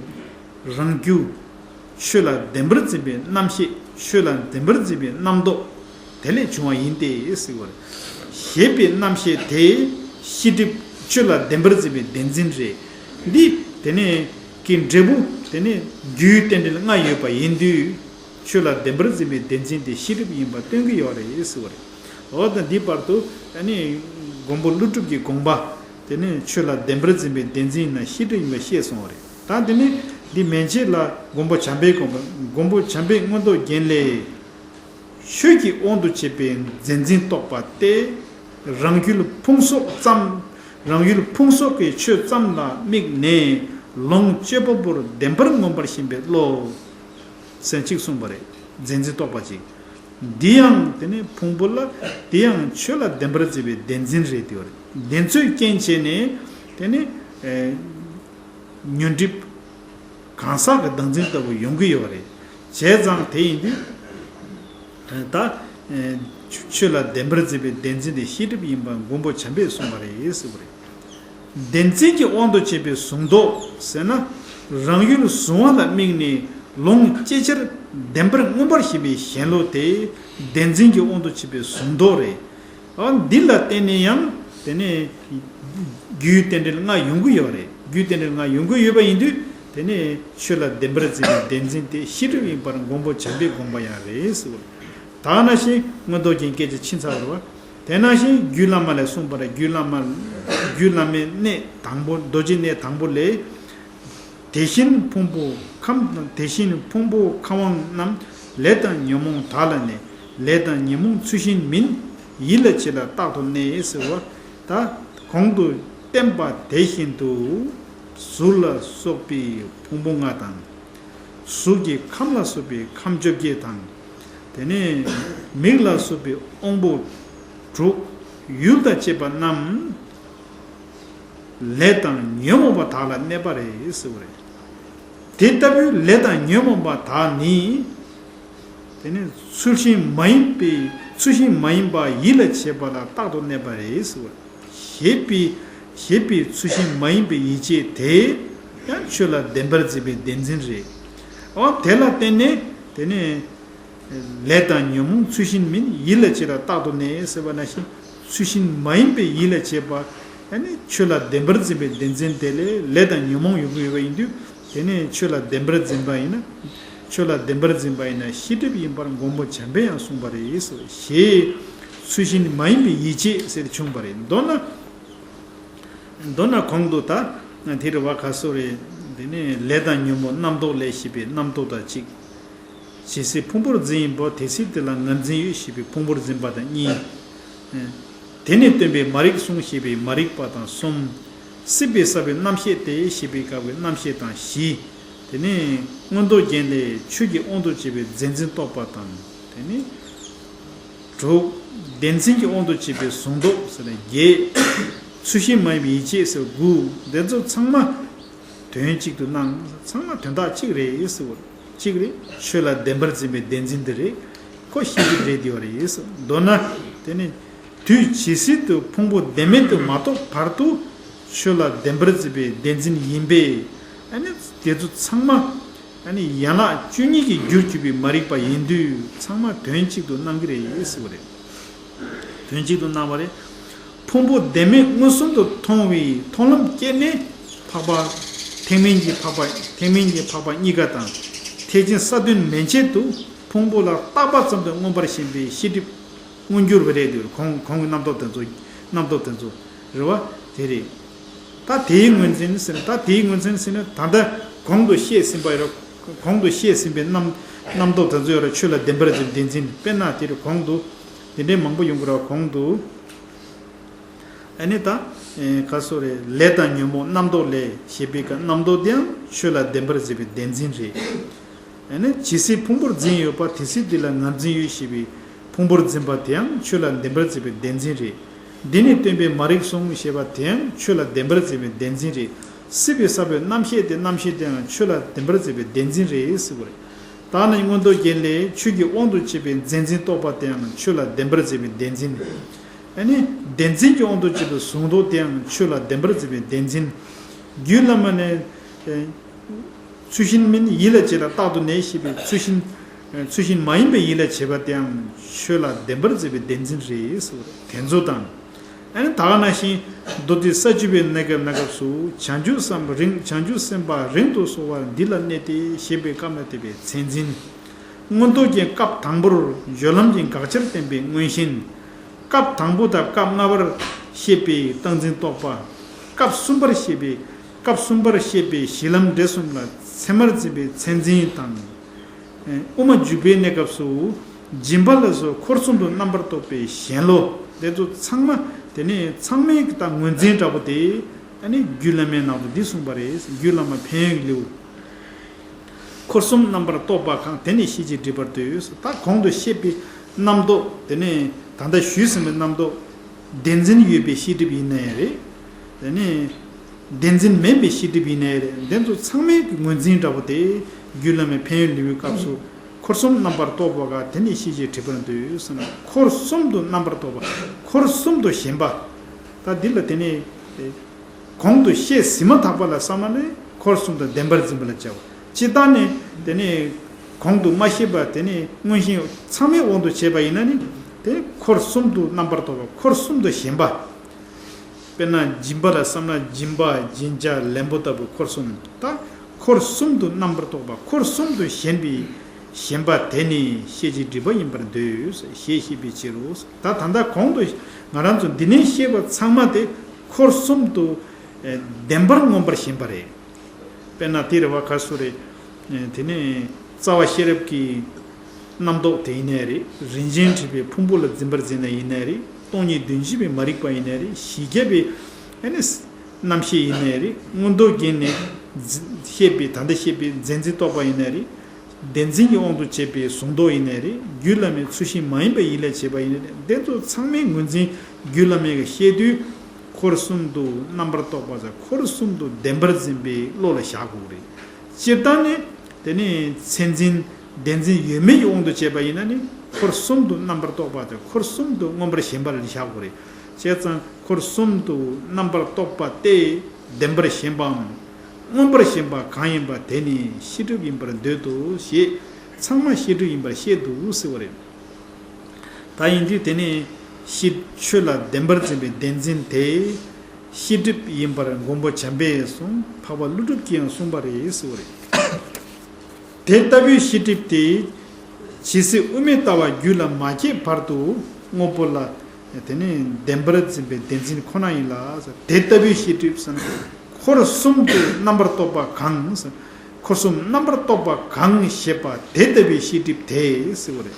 རང་རྒྱུ། ཆོས་ལ་བདེན་པར་འཛིན་པའི་རྣམ་ཤེས། ཆོས་ལ་བདེན་པར་འཛིན་པའི་རྣམ་རྟོག་དེ་ལས་བྱུང་བ་ཡིན་ཏེ་ཟེར་བ་རེད། ཞེས་པའི་རྣམ་ཤེས་དེ་ཤེས་སྒྲིབ་ཆོས་ལ་བདེན་པར་འཛིན་པའི་བདེན་འཛིན་རེད། འདི་དེ་ནས་ཀྱི་འབྲས་བུ་དེ་ནས་རྒྱུའི་རྟེན་འབྲེལ་ལྔ་ཡོད་པ་ཡིན་དུས། ཆོས་ལ་བདེན་པར་འཛིན་པའི་བདེན་འཛིན་དེ་ཤེས་སྒྲིབ་ཡིན་པ་སྟོན་གྱི་ཡོད་རེད་ཟེར་བ་རེད། འོ་ད་འདི་བར་དུ་ཨ་ནི་མགོན་པོ་ཀླུ་སྒྲུབ་ཀྱི་དགོངས་པ་དེ་ནི་ཆོས་ལ་བདེན་པར་འཛིན་པའི་བདེན་འཛིན་ན་ཤེས་སྒྲིབ་ཡིན་པ་བཤད་སོང་བ་རེད། ད་དེ་ནི་འདི་མན་ཆད་ལ་མགོན་པོ་བྱམས་པའི་དགོངས་པ། མགོན་པོ་བྱམས་པའི་མངོན་རྟོགས་རྒྱན་ལས། ཆོས་ཀྱི་དབང་དུ་བྱས་པའི་རྫས་འཛིན་རྟོག་པ་སྟེ། རང་རྒྱུད་ཕུང་སོགས་ཙམ། རང་རྒྱུད་ཕུང་སོགས་ཀྱི་ཆོས་ཙམ་ལ་དམིགས་ནས་ལོངས་སྤྱོད་པ་པོར་བདེན་པར་མངོན་པར་ཞེན་པའི་བློ། ཟེར་གཅིག་གསུངས་པ་རེད། རྫས་འཛིན་རྟོག་པ་གཅིག་འདི་ཡང་དེ་ནི་ཕུང་པོ་ལ། དེ་ཡང་ཆོས་ལ་བདེན་པར་འཛིན་པའི་བདེན་འཛིན་རེད་དེ་བ་རེད། དེ་ཚོའི་རྐྱེན་བྱས་ནས་དེ་ནི་ཨེ་ཉོན་སྒྲིབ་གང་ཟག་གི་བདག་འཛིན་ལྟ་བུ་ཡོང་གི་ཡོད་རེད། བྱས་ཙང་དེ་ཡིན་དུས་ད་ཨེ་ཆོས་ལ་བདེན་པར་འཛིན་པའི་བདེན་འཛིན་དེ་ཤེས་སྒྲིབ་ཡིན་པ་མགོན་པོ་བྱམས་པས་གསུངས་པ་རེད་ཟེར་བ་རེད། བདེན་འཛིན་གྱི་དབང་དུ་བྱས་པའི་གཟུང་རྟོག་ཟེར་ན། རང་ཡུལ་གཟུང་བ་ལ་དམིགས་ནས་ལོངས་སྤྱད་ཕྱིར་བདེན་པར་མངོན་པར་ཞེན་པའི་ཞེན་ལོག་དེ་བདེན་འཛིན་གྱི་དབང་དུ་བྱས་པའི་གཟུང་རྟོག་རེད། འོ་འདི་ལ་བརྟེན་ནས་ཡང་དེ་ནས་རྒྱུའི་རྟེན་འབྲེལ་ལྔ་ཡོང་གི་ཡོད་རེད། རྒྱུའི་རྟེན་འབྲེལ་ལྔ་ཡོང་གི་ཡོད་པ་ཡིན་དུས་དེ་ནས་ཆོས་ལ་བདེན་པར་འཛིན་པའི་བདེན་འཛིན་དེ་ཤེས་སྒྲིབ་ཡིན་པར་མགོན་པོ་བྱམས་པའི་དགོངས་པ་ཡང་རེད་ཟེར་བ། ད་ནང་བཞིན་མངོན་རྟོགས་རྒྱན་སྐད་ཆ་ཕྱིན་ཚར་བ་རེད་བ། དེ་ནང་བཞིན་རྒྱུད་བླ་མ་ལས་གསུངས་པ་རེད། རྒྱུད་བླ་མ། རྒྱུད་བླ་མའི་གནས་དང་པོ། རྡོ་རྗེ་གནས་དང་པོ་ལས། དེ་བཞིན་ཕུང་པོ་ཁམས། དེ་བཞིན་ཕུང་པོ་ཁམས་དབང་རྣམས། ལས་དང་ཉོན་མོངས་དག་ལ་གནས། ལས་དང་ཉོན་མོངས་ཚུལ་བཞིན་མིན། ཡིད་ལ་བྱེད་ལ་རྟག་ཏུ་གནས་ཟེར་བ། ད་གོང་དུ་བསྟན་པ་དེ་བཞིན་དུ། གཟུགས་ལ་སོགས་པའི་ཕུང་པོ་ལྔ་དང་། གཟུགས་ཀྱི་ཁམས་ལ་སོགས་པའི་ཁམས་བཅོ་བརྒྱད་དང་། དེ་ནས་མིག་ལ་སོགས་པའི་དབང་པོ་དྲུག་ཡུལ་དང་བཅས་པ་རྣམས། ལས་དང་ཉོན་མོངས་པ་དག་ལ་གནས་པ་རེད་ཟེར་བ་རེད། དེ་ལྟ་བུའི་ལས་དང་ཉོན་མོངས་པ་དག་ནི། དེ་ནི་ཚུལ་བཞིན་མ་ཡིན་པའི། ཚུལ་བཞིན་མ་ཡིན་པ་ཡིད་ལ་བྱེད་པ་ལ་རྟག་ཏུ་གནས་པ་རེད་ཟེར་བ་རེད། ཞེས་པའི། ཞེས་པའི་ཚུལ་བཞིན་མ་ཡིན་པའི་ཡིད་བྱེད་དེ་ཡང་ཆོས་ལ་བདེན་པར་འཛིན་པའི་བདེན་འཛིན་རེད། འོ་དེ་ལ་བརྟེན་ནས་དེ་ནི། ལས་དང་ཉོན་མོངས་ཚུལ་བཞིན་མིན། ཡིད་ལ་བྱེད་ལ་རྟག་ཏུ་གནས་ཟེར་བ་ནང་བཞིན། ཚུལ་བཞིན་མ་ཡིན་པའི་ཡིད་ལ་བྱེད་པ། ཨ་ནི་ཆོས་ལ་བདེན་པར་འཛིན་པའི་བདེན་འཛིན་དེ་ལས་ལས་དང་ཉོན་མོངས་ཡོང་གི་ཡོད་པ་ཡིན་དུས། དེ་ནས་ཆོས་ལ་བདེན་པར་འཛིན་པ་ཡིན་ན། ཆོས་ལ་བདེན་པར་འཛིན་པ་ཡིན་ན་ཤེས་སྒྲིབ་ཡིན་པར་མགོན་པོ་བྱམས་པས་ཡང་གསུངས་པ་རེད་ཟེར། ཞེས་ཚུལ་བཞིན་མ་ཡིན་པའི་ཡིད་བྱེད་ཟེར་བྱུང་བ་རེད། མདོར་ན། མདོར་ན་གོང་དུ་ད་དེ་རེད་བ། ག་སོ་རེད། དེ་ནས་ལས་དང་ཉོན་མོངས་རྣམ་རྟོག་ལས་ཞེས་པའི་རྣམ་རྟོག་དང་གཅིག་ཇི་སྲིད་ཕུང་པོར་འཛིན་ཡིན་པ། དེ་སྲིད་དེ་ལ་ངར་འཛིན་ཡོད་ཞེས་པའི་ཕུང་པོར་འཛིན་པ་དང་གཉིས། དེ་ནས་སྟོན་པའི་མ་རིག་གསུངས་ཞེས་པའི་མ་རིག་པ་དང་གསུམ། སྲིད་པའི་ས་བོན་རྣམ་ཤེས་ཏེ་ཞེས་པའི་སྐབས་ཀྱི་རྣམ་ཤེས་དང་བཞི། དེ་ནས་མངོན་རྟོགས་རྒྱན་ལས་ཆོས་ཀྱི་དབང་དུ་བྱས་པའི་རྫས་འཛིན་རྟོག་པ་དང་། དེ་ནས་དྲུག་བདེན་འཛིན་གྱི་དབང་དུ་བྱས་པའི་གཟུང་རྟོག་ཟེར་ན་བརྒྱད། ཚུལ་བཞིན་མ་ཡིན་པའི་ཡིད་བྱེད་ཟེར་དགུ། འདི་ཚོ་ཚང་མ་དོན་གཅིག་ཏུ་སྣང་། ཚང་མ་དོན་དག་གཅིག་རེད་ཟེར་བ། གཅིག་རེད། ཆོས་ལ་བདེན་པར་འཛིན་པའི་བདེན་འཛིན་འདི་རེད། ཁོ་ཤེས་རྒྱུ་རེད་དེ་བ་རེད་ཟེར། མདོར་ན་དེ་ནི་དུས་ཇི་སྲིད་དུ་ཕུང་པོ་བདེན་མེད་དུ་མ་རྟོགས་བར་དུ་ཆོས་ལ་བདེན་པར་འཛིན་པའི་བདེན་འཛིན་ཡིན་པས། ཨ་ནི་དེ་ཚོ་ཚང་མ་ཨ་ནི་ཡན་ལག་བཅུ་གཉིས་ཀྱི་རྒྱུར་གྱུར་པའི་མ་རིག་པ་ཡིན་དུས་ཚང་མ་དོན་གཅིག་ཏུ་སྣང་གི་རེད་ཟེར་བ་རེད། དོན་གཅིག་ཏུ་སྣང་བ་རེད། ཕུང་པོ་བདེན་མེད་མངོན་སུམ་དུ་མཐོང་བའི་མཐོང་ལམ་སྐྱེས་ནས་འཕགས་པ། ཐེག་དམན་གྱི་འཕགས་པ། ཐེག་དམན་གྱི་འཕགས་པ་གཉིས་ཀ་དང་། ཐེག་ཆེན་ས་བདུན་མན་ཆད་དུ་ཕུང་པོ་ལ་བཏགས་པ་ཙམ་དུ་མངོན་པར་ཞེན་པའི་ཤེས་སྒྲིབ་མངོན་གྱུར་བ་རེད་འདུག་གོང་གོང་གི་རྣམ་རྟོག་དེ་ཚོ་རྣམ་རྟོག་དེ་ཚོ་རེད་བ། དེ་རེད། ད་དེའི་ངོས་འཛིན་ཟེར་ན། ད་དེའི་ངོས་འཛིན་ཟེར་ན། ད་ལྟ་གོང་དུ་བཤད་ཟིན་པ་ཡོད་ར། གོང་དུ་བཤད་ཟིན་པའི་རྣམ་རྣམ་རྟོག་དེ་ཚོ་ཡོད་ར། ཆོས་ལ་བདེན་པར་འཛིན་པའི་བདེན་འཛིན། དཔེར་ན་དེ་རུ་གོང་དུ་དེ་འདྲའི་མང་པོ་ཡོང་གི་ར། གོང་དུ། ཨ་ནི་ད་ག་སོ་རེད། ལས་དང་ཉོན་མོངས་རྣམ་རྟོག་ལས་ཞེས་པའི་སྐབས། རྣམ་རྟོག་དེའང་ཆོས་ལ་བདེན་པར་འཛིན་པའི་བདེན་འཛིན་རེད། ཨ་ནི་ཇི་སྲིད་ཕུང་པོར་འཛིན་ཡོད་པ། དེ་སྲིད་འདི་ལ་ངར་འཛིན་ཡོད་ཞེས་པའི་ཕུང་པོར་འཛིན་པ་དེའང་ཆོས་ལ་བདེན་པར་འཛིན་པའི་བདེན་འཛིན་རེད། འདི་ནི་སྟོན་པས་མ་རིག་གསུངས་ཞེས་པ་དེའང་ཆོས་ལ་བདེན་པར་འཛིན་པའི་བདེན་འཛིན་རེད། སྲིད་པའི་ས་བོན་རྣམ་ཤེས་ཏེ། རྣམ་ཤེས་དེའང་ཆོས་ལ་བདེན་པར་འཛིན་པའི་བདེན་འཛིན་རེད་ཟེར་བ་རེད། ད་ནི་མངོན་རྟོགས་རྒྱན་ལས། ཆོས་ཀྱི་དབང་དུ་བྱས་པའི་མཚན་འཛིན་རྟོག་པ་དེའང་ཆོས་ལ་བདེན་པར་འཛིན་པའི་བདེན་འཛིན། ཨ་ནི་བདེན་འཛིན་གྱི་དབང་དུ་བྱས་པའི་གཟུང་རྟོག་དེའང་ཆོས་ལ་བདེན་པར་འཛིན་པའི་བདེན་འཛིན། རྒྱུད་བླ་མ་ནས། ཚུལ་གཞན་མིན་ཡིད་ལ་བྱེད་ལ་རྟག་ཏུ་གནས་ཞེས་པའི་ཚུལ་གཞན། ཚུལ་གཞན་མ་ཡིན་པའི་ཡིད་ལ་བྱེད་པ་དེའང་ཆོས་ལ་བདེན་པར་འཛིན་པའི་བདེན་འཛིན་རེད་ཟེར་བ་རེད། དེ་ཚོ་དང་། ཨ་ནི་ད་ག་ནང་བཞིན་མདོ་སྡེ་ས་བཅུ་པའི་གནས་སྐབས་གནས་སྐབས་སུ། བྱང་ཆུབ་སེམས་རིང་། བྱང་ཆུབ་སེམས་དཔའ་རིང་དུ་གསོ་བ་འདི་ལ་གནས་ཏེ་ཞེས་པའི་སྐབས་ལ་བསྟན་པའི་མཚན་འཛིན། མངོན་རྟོགས་རྒྱན་སྐབས་དང་པོར་སྦྱོར་ལམ་གྱི་དགག་བྱར་བསྟན་པའི་མངོན་ཞེན། སྐབས་དང་པོ་དང་སྐབས་ལྔ་པར་བཤད་པའི་རྟག་འཛིན་རྟོག་པ། སྐབས་གསུམ་པར་བཤད་པའི། སྐབས་གསུམ་པར་བཤད་པའི་གཞི་ལམ་འབྲས་གསུམ་ལ་ཚད་མར་འཛིན་པའི་མཚན་འཛིན་དང་། དབུ་མ་འཇུག་པའི་གནས་སྐབས་སུ་སྦྱིན་པ་ལ་སོགས་འཁོར་གསུམ་དུ་རྣམ་པར་རྟོག་པའི་ཞེན་ལོག་དེ་ཚོ་ཚང་མ། དེ་ནས་ཚང་མའི་ད་ངོས་འཛིན་འདྲ་པོ་དེ། ཨ་ནི་རྒྱུད་བླ་མའི་ནང་དུ་འདི་གསུངས་པ་རེད། རྒྱུད་བླ་མ་ཕན་ཡོན་ལེའུ། འཁོར་གསུམ་རྣམ་པར་རྟོག་པ་གང་། དེ་ནི་ཤེས་བྱའི་སྒྲིབ་པར་འདོད། ད་གོང་དུ་བཤད་པའི་རྣམ་རྟོག་དེ་ནས་ད་ལྟ་ཞུས་ཟིན་པའི་རྣམ་རྟོག་བདེན་འཛིན་ཡོད་པའི་ཤེས་སྒྲིབ་ཡིན་ནའི་རེད། དེ་ནས་བདེན་འཛིན་མིན་པའི་ཤེས་སྒྲིབ་ཡིན་ནའི་རེད། དེ་ཚོ་ཚང་མའི་གི་ངོས་འཛིན་འདྲ་པོ་དེ་རྒྱུད་བླ་མའི་ཕན་ཡོན་ལེའུའི་སྐབས་སུ། འཁོར་གསུམ་རྣམ་པར་རྟོག་པ་གང་། དེ་ནི་ཤེས་བྱའི་སྒྲིབ་པར་འདོད་ཟེར་ན། འཁོར་གསུམ་དུ་རྣམ་པར་རྟོག་པ། འཁོར་གསུམ་དུ་ཞེན་པ། ད་འདི་ལ་དེ་ནས། གོང་དུ་བཤད་ཟིན་མ་ཐག་པ་ལ་བསམ་ན་ནི་འཁོར་གསུམ་དུ་བདེན་པར་འཛིན་པ་ལ་བྱའོ། སྤྱིར་བཏང་ནི་དེ་ནི་གོང་དུ་མ་བཤད་པ་དེ་ནི་མངོན་ཞེན་ཚང་མའི་དབང་དུ་བྱས་པ་ཡིན་ན་ནི། དེ་འཁོར་གསུམ་དུ་རྣམ་པར་རྟོག་པ། འཁོར་གསུམ་དུ་ཞེན་པ། དཔེར་ན་སྦྱིན་པ་ལ་བསམ་ན་སྦྱིན་པ་སྦྱིན་བྱ་ལེན་པོ་ལྟ་བུ་འཁོར་གསུམ། ད་འཁོར་གསུམ་དུ་རྣམ་པར་རྟོག་པ། འཁོར་གསུམ་དུ་ཞེན་པའི་ཞེན་པ་དེ་ནི་ཤེས་བྱའི་སྒྲིབ་པ་ཡིན་པར་འདོད་ཞེས་བཤད་པའི་ཕྱིར་རོ། ད་ད་ལྟ་གོང་དུ་ང་རང་ཚོ་འདི་ནས་བཤད་པ་ཚང་མ་དེ་འཁོར་གསུམ་དུ་བདེན་པར་མངོན་པར་ཞེན་པ་རེད། དཔེར་ན་དེ་རེད་བ། ག་སུ་རེད། དེ་ནས་རྩ་བ་ཤེས་རབ་ཀྱི་རྣམ་རྟོག་དེ་ཡིན་ནའི་རེད། རིན་ཆེན་འབྲེལ་བའི་ཕུང་པོ་ལ་འཛིན་པར་འཛིན་ན་ཡིན་ནའི་རེད། སྟོང་ཉིད་དོན་བྱེད་པའི་མ་རིག་པ་ཡིན་ནའི་རེད། གཞི་རྒྱབ་པའི་ཨ་ནི་རྣམ་ཤེས་ཡིན་ནའི་རེད། མངོན་རྟོགས་རྒྱན་ནས་བཤད་པའི་ད་ལྟ་བཤད་པའི་མཚན་འཛིན་རྟོག་པ་ཡིན་ནའི་རེད། བདེན་འཛིན་གྱི་དབང་དུ་བྱས་པའི་གཟུང་རྟོག་ཡིན་ནའི་རེད། རྒྱུད་བླ་མའི་ཚུལ་གཞན་མ་ཡིན་པའི་ཡིད་ལ་བྱེད་པ་ཡིན་ནའི་རེད། དེ་ཚོ་ཚང་མའི་ངོས་འཛིན་རྒྱུད་བླ་མའི་བཤད་དུས། འཁོར་གསུམ་དུ་རྣམ་པར་རྟོག་པ་ཟེར། འཁོར་གསུམ་དུ་བདེན་པར་འཛིན་པའི་བློ་ལ་བཞག་དགོས་རེད། སྤྱིར་བཏང་ནི་དེ་ནི་མཚན་འཛིན་བདེན་འཛིན་ཡོད་མེད་ཀྱི་དབང་དུ་བྱས་པ་ཡིན་ན་ནི། འཁོར་གསུམ་དུ་རྣམ་པར་རྟོག་པ་དང་འཁོར་གསུམ་དུ་མངོན་པར་ཞེན་པ་ལ་བཞག་དགོས་རེད། བྱས་ཙང་འཁོར་གསུམ་དུ་རྣམ་པར་རྟོག་པ་སྟེ། བདེན་པར་ཞེན་པའམ་མངོན་པར་ཞེན་པ་གང་ཡིན་པ་དེ་ནི་ཤེས་སྒྲིབ་ཡིན་པར་འདོད་དོ་ཞེས། ཚང་མ་ཤེས་སྒྲིབ་ཡིན་པར་བཤད་འདུག་ཟེར་བ་རེད། ད་ཡིན་དུས་དེ་ནི་ཤེས་ཆོས་ལ་བདེན་པར་འཛིན་པའི་བདེན་འཛིན་དེ་ཤེས་སྒྲིབ་ཡིན་པར་མགོན་པོ་བྱམས་པས་གསུངས། འཕགས་པ་ཀླུ་སྒྲུབ་ཀྱིས་ཡང་གསུངས་པ་རེད་ཟེར་བ་རེད། དེ་ལྟ་བུའི་ཤེས་སྒྲིབ་དེ་ཇི་སྲིད་དབུ་མའི་ལྟ་བ་རྒྱུད་ལ་མ་སྐྱེས་བར་དུ་དངོས་པོ་ལ་དེ་ནི་བདེན་པར་འཛིན་པའི་བདེན་འཛིན་ཁོ་ན་ཡིན་ལ། དེ་ལྟ་བུའི་ཤེས་སྒྲིབ་ཟེར་ན། འཁོར་གསུམ་དུ་རྣམ་པར་རྟོག་པ་གང་ཟེར། འཁོར་གསུམ་རྣམ་པར་རྟོག་པ་གང་ཞེས་པ་དེ་ལྟ་བུའི་ཤེས་སྒྲིབ་དེ་ཟེར་བ་རེད།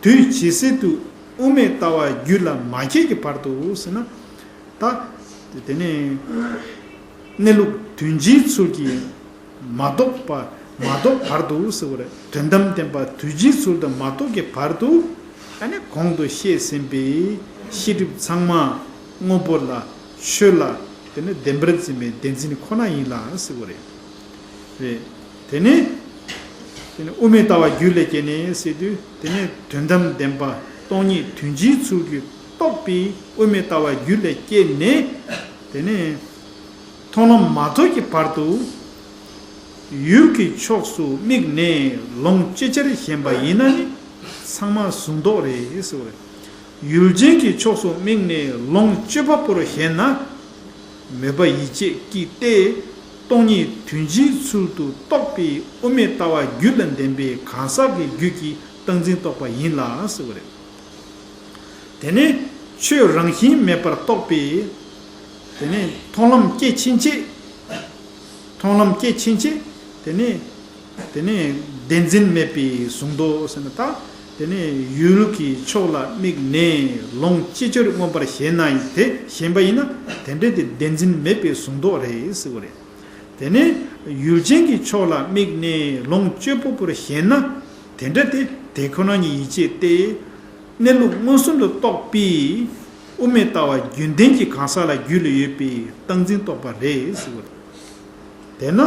དུས་ཇི་སྲིད་དུ་དབུ་མའི་ལྟ་བ་རྒྱུད་ལ་མ་སྐྱེས་ཀྱི་བར་དུ་ཟེར་ན། ད་དེ་ནི་གནས་ལུགས་དོན་སྤྱིའི་ཚུལ་གྱིས་མ་རྟོགས་པ། མ་རྟོགས་བར་དུ་ཟེར་བ་རེད། དོན་དམ་བདེན་པ་དོན་སྤྱིའི་ཚུལ་དུ་མ་རྟོགས་ཀྱི་བར་དུ། ཨ་ནི་གོང་དུ་བཤད་ཟིན་པའི་ཤེས་སྒྲིབ་ཚང་མ་དངོས་པོ་ལ་ཆོས་ལ་དེ་ནི་བདེན་པར་འཛིན་པའི་བདེན་འཛིན་ཁོ་ན་ཡིན་ལ་ཟེར་བ་རེད། རེད། དེ་ནས་དེ་ནས་དབུ་མའི་ལྟ་བ་རྒྱུད་ལ་སྐྱེས་ནས་ཟེར་དུས། དེ་ནས་དོན་དམ་བདེན་པ་སྟོང་ཉིད་དོན་སྤྱིའི་ཚུལ་གྱིས་རྟོགས་པའི་དབུ་མའི་ལྟ་བ་རྒྱུད་ལ་སྐྱེས་ནས། དེ་ནས་མཐོང་ལམ་མ་ཐོབ་ཀྱི་བར་དུ་ཡུལ་གྱི་ཕྱོགས་སུ་དམིགས་ནས་ལོངས་སྤྱོད་བྱར་ཞེན་པ་ཡིན་ན་ནི་ཚང་མ་གཟུང་རྟོག་རེད་ཟེར་བ་རེད། ཡུལ་ཅན་གྱི་ཕྱོགས་སུ་དམིགས་ནས་ལོངས་སྤྱོད་པ་པོར་ཞེན་ན། མོས་པ་ཡིད་བྱེད་ཀྱིས་ཏེ། སྟོང་ཉིད་དོན་སྤྱིའི་ཚུལ་དུ་རྟོགས་པའི་དབུ་མའི་ལྟ་བ་རྒྱུད་ལ་ལྡན་པའི་གང་ཟག་གི་རྒྱུད་ཀྱི་སྟངས་འཛིན་རྟོགས་པ་ཡིན་ལ་ཟེར་བ་རེད། དེ་ནས་ཆོས་རང་བཞིན་མེད་པར་རྟོགས་པའི། དེ་ནས་མཐོང་ལམ་སྐྱེ་ཕྱིན་ཆད། མཐོང་ལམ་སྐྱེ་ཕྱིན་ཆད། དེ་ནས་དེ་ནས་བདེན་འཛིན་མེད་པའི་གཟུང་རྟོག་ཟེར་ན་ད། དེ་ནས་ཡུལ་གྱི་ཕྱོགས་ལ་དམིགས་ནས་ལོངས་སྤྱོད་ཕྱིར་མངོན་པར་ཞེན་ན་དེ་ཞེན་པ་ཡིན་ན་དེ་འདྲ་དེ་བདེན་འཛིན་མེད་པའི་གཟུང་རྟོག་རེད་ཟེར་བ་རེད། དེ་ནས་ཡུལ་ཅན་གྱི་ཕྱོགས་ལ་དམིགས་ནས་ལོངས་སྤྱོད་པ་པོར་ཞེན་ན། དེ་འདྲ་དེ་དེ་ཁོ་ན་ཉིད་ཡིད་བྱེད་དེ། གནས་ལུགས་མངོན་སུམ་དུ་རྟོགས་པའི་དབུ་མའི་ལྟ་བ་རྒྱུན་ལྡན་གྱི་གང་ཟག་ལ་རྒྱུད་ལ་ཡོད་པའི་སྟངས་འཛིན་རྟོགས་པ་རེད་ཟེར་བ་རེད། དེས་ན།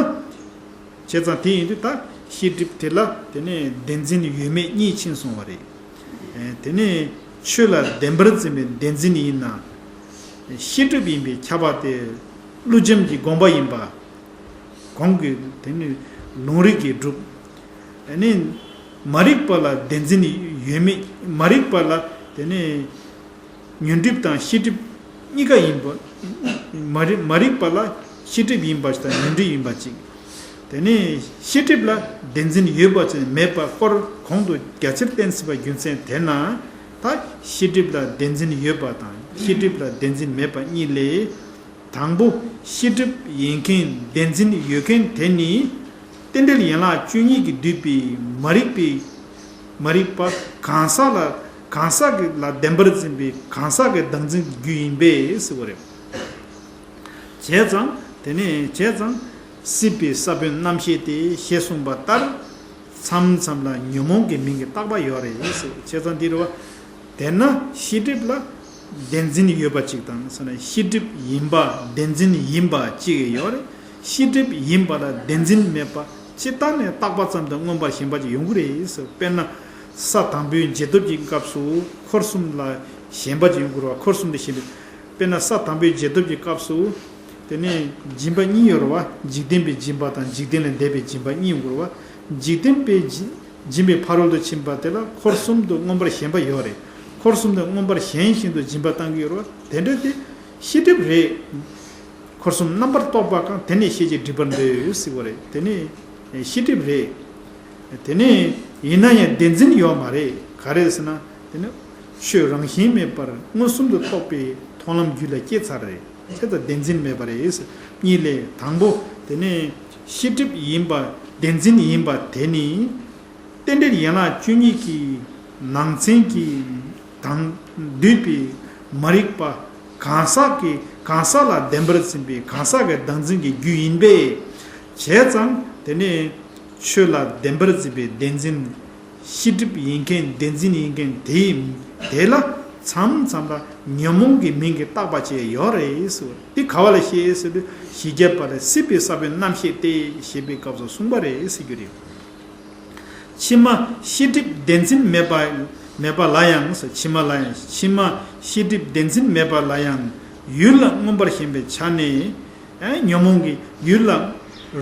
བྱས་ཙང་དེ་ཡིན་དུས་ད་ཤེས་སྒྲིབ་དེ་ལ་དེ་ནས་བདེན་འཛིན་ཡོད་མེད་གཉིས་ཕྱིན་སོང་བ་རེད། ཨེ། དེ་ནས་ཆོས་ལ་བདེན་པར་འཛིན་པའི་བདེན་འཛིན་ཡིན་ན། ཤེས་སྒྲིབ་ཡིན་པའི་ཁྱབ་པ་དེ་ཀླུ་བྱམས་ཀྱི་དགོངས་པ་ཡིན་པ། གོང་གི་དེ་ནི་ལུང་རིགས་ཀྱིས་སྒྲུབ། ཨ་ནི་མ་རིག་པ་ལ་བདེན་འཛིན་ཡོད་མེད། མ་རིག་པ་ལ་དེ་ནི་ཉོན་སྒྲིབ་དང་ཤེས་སྒྲིབ་གཉིས་ཀ་ཡིན་པ། མ་རིག་མ་རིག་པ་ལ་ཤེས་སྒྲིབ་ཡིན་པ་ཞིག་དང་ཉོན་སྒྲིབ་ཡིན་པ་གཅིག། དེ་ནི་ཤེས་སྒྲིབ་ལ་བདེན་འཛིན་ཡོད་པ་ཅིག་མེད་པ་སྐོར་གོང་དུ་རྒྱ་ཆེར་བསྟན་ཟིན་པ་རྒྱུ་མཚན་དེས་ན། ད་ཤེས་སྒྲིབ་ལ་བདེན་འཛིན་ཡོད་པ་དང་ཤེས་སྒྲིབ་ལ་བདེན་འཛིན་མེད་པ་གཉིས་ལས། དང་པོ་ཤེས་སྒྲིབ་ཡིན་མཁན་བདེན་འཛིན་ཡོད་མཁན་དེ་ནི། རྟེན་འབྲེལ་ཡན་ལག་བཅུ་གཉིས་ཀྱིས་བསྡུས་པའི་མ་རིག་པའི་མ་རིག་པ་གང་ཟག་ལ་གང་ཟག་གི་ལ་བདེན་པར་འཛིན་པའི་གང་ཟག་གི་བདག་འཛིན་གྱི་རྒྱུ་ཡིན་པས་ཟེར་བ་རེད། བྱས་ཙང་དེ་ནས་བྱས་ཙང་སྲིད་པའི་ས་བོན་རྣམ་ཤེས་ཏེ་ཞེས་གསུངས་པ་ལྟར། མཚམས་མཚམས་ལ་ཉོན་མོངས་ཀྱི་མིང་གིས་བཏགས་པ་ཡོད་རེད་ཟེར། བྱས་ཙང་འདི་རུ་བ། དེས་ན་ཤེས་སྒྲིབ་ལ་བདེན་འཛིན་ཡོད་པ་གཅིག་དང་ཟེར་ན་ཤེས་སྒྲིབ་ཡིན་པ་བདེན་འཛིན་ཡིན་པ་གཅིག་ཡོད་རེད། ཤེས་སྒྲིབ་ཡིན་པ་ལ་བདེན་འཛིན་མེད་པ་ཇི་ལྟར་ནས་རྟག་པ་ཙམ་དུ་མངོན་པར་ཞེན་པ་ཅིག་ཡོང་གི་རེད་ཟེར། དཔེར་ན་ས་དང་པོའི་འབྱེད་སྟོབས་ཀྱི་སྐབས་སུ་འཁོར་གསུམ་ལ་ཞེན་པ་ཅིག་ཡོང་གི་རེད་བ། འཁོར་གསུམ་དུ་ཞེན་པའི། དཔེར་ན་ས་དང་པོའི་འབྱེད་སྟོབས་ཀྱི་སྐབས་སུ། དེ་ནས་སྦྱིན་པ་གཉིས་ཡོད་རེད་བ། འཇིག་རྟེན་པའི་སྦྱིན་པ་དང་འཇིག་རྟེན་ལས་འདས་པའི་སྦྱིན་པ་གཉིས་ཡོང་གི་རེད་བ། འཇིག་རྟེན་པའི་སྦྱིན་པའི་ཕ་རོལ་ཏུ་ཕྱིན་པ་དེ་ལ་འཁོར་གསུམ་དུ་མངོན་པར་ཞེན་པ་ཡོད་རེད། འཁོར་གསུམ་དུ་མངོན་པར་ཞེན་བཞིན་དུ་སྦྱིན་པ་བཏང་གི་ཡོད་རེད་བ། དེ་འདྲ་དེ་ཤེས་སྒྲིབ་རེད། འཁོར་གསུམ་རྣམ་པར་རྟོག་པ་གང་དེ་ནས་ཤེས་བྱའི་སྒྲིབ་པར་འདོད་ཟེར་བ་རེད། དེ་ནས་ཤེས་སྒྲིབ་རེད། དེ་ནས་ཡིན་ན་ཡང་བདེན་འཛིན་ཡོད་མ་རེད། ག་རེ་ཟེར་ན། དེ་ནི་ཆོས་རང་བཞིན་མེད་པར་མངོན་སུམ་དུ་རྟོགས་པའི་མཐོང་ལམ་རྒྱུད་ལ་སྐྱེས་ཚར་རེད། དེ་ལྟར་བདེན་འཛིན་མེད་པ་རེད། གཉིས་ལས་དང་པོ་དེ་ནི་ཤེས་སྒྲིབ་ཡིན་པ་བདེན་འཛིན་ཡིན་པ་དེ་ནི། རྟེན་འབྲེལ་ཡན་ལག་བཅུ་གཉིས་ཀྱི་ནང་ཚན་གྱི་དང་བསྡུས་པའི་མ་རིག་པ་གང་ཟག་གི་གང་ཟག་ལ་བདེན་པར་འཛིན་པའི་གང་ཟག་གི་བདག་འཛིན་གྱི་རྒྱུ་ཡིན་པས། བྱས་ཙང་དེ་ནི་ཆོས་ལ་བདེན་པར་འཛིན་པའི་བདེན་འཛིན། ཤེས་སྒྲིབ་ཡིན་མཁན་བདེན་འཛིན་ཡིན་མཁན་དེ་ཡིན། དེ་ལ་མཚམས་མཚམས་ལ་ཉོན་མོངས་ཀྱི་མིང་གིས་བཏགས་པ་བཅས་ཡོད་རེད་ཟེར། དེ་ག་བ་ལ་བཤད་ཟེར་དུས་ཕྱི་རྒྱལ་པ་ལ་སྲིད་པའི་ས་བོན་རྣམ་ཤེས་ཏེ་ཞེས་པའི་སྐབས་སུ་གསུངས་པ་རེད་ཟེར་རྒྱུ་རེད། ཕྱི་མ་ཤེས་སྒྲིབ་བདེན་འཛིན་མེད་པ་མེད་པ་ལ་ཡང་ཟེར། ཕྱི་མ་ལ་ཡང་ཕྱི་མ་ཤེས་སྒྲིབ་བདེན་འཛིན་མེད་པ་ལ་ཡང་ཡུལ་ལ་མངོན་པར་ཞེན་པའི་ཆ་ནས། ཨེ། ཉོན་མོངས་ཀྱི་ཡུལ་ལ་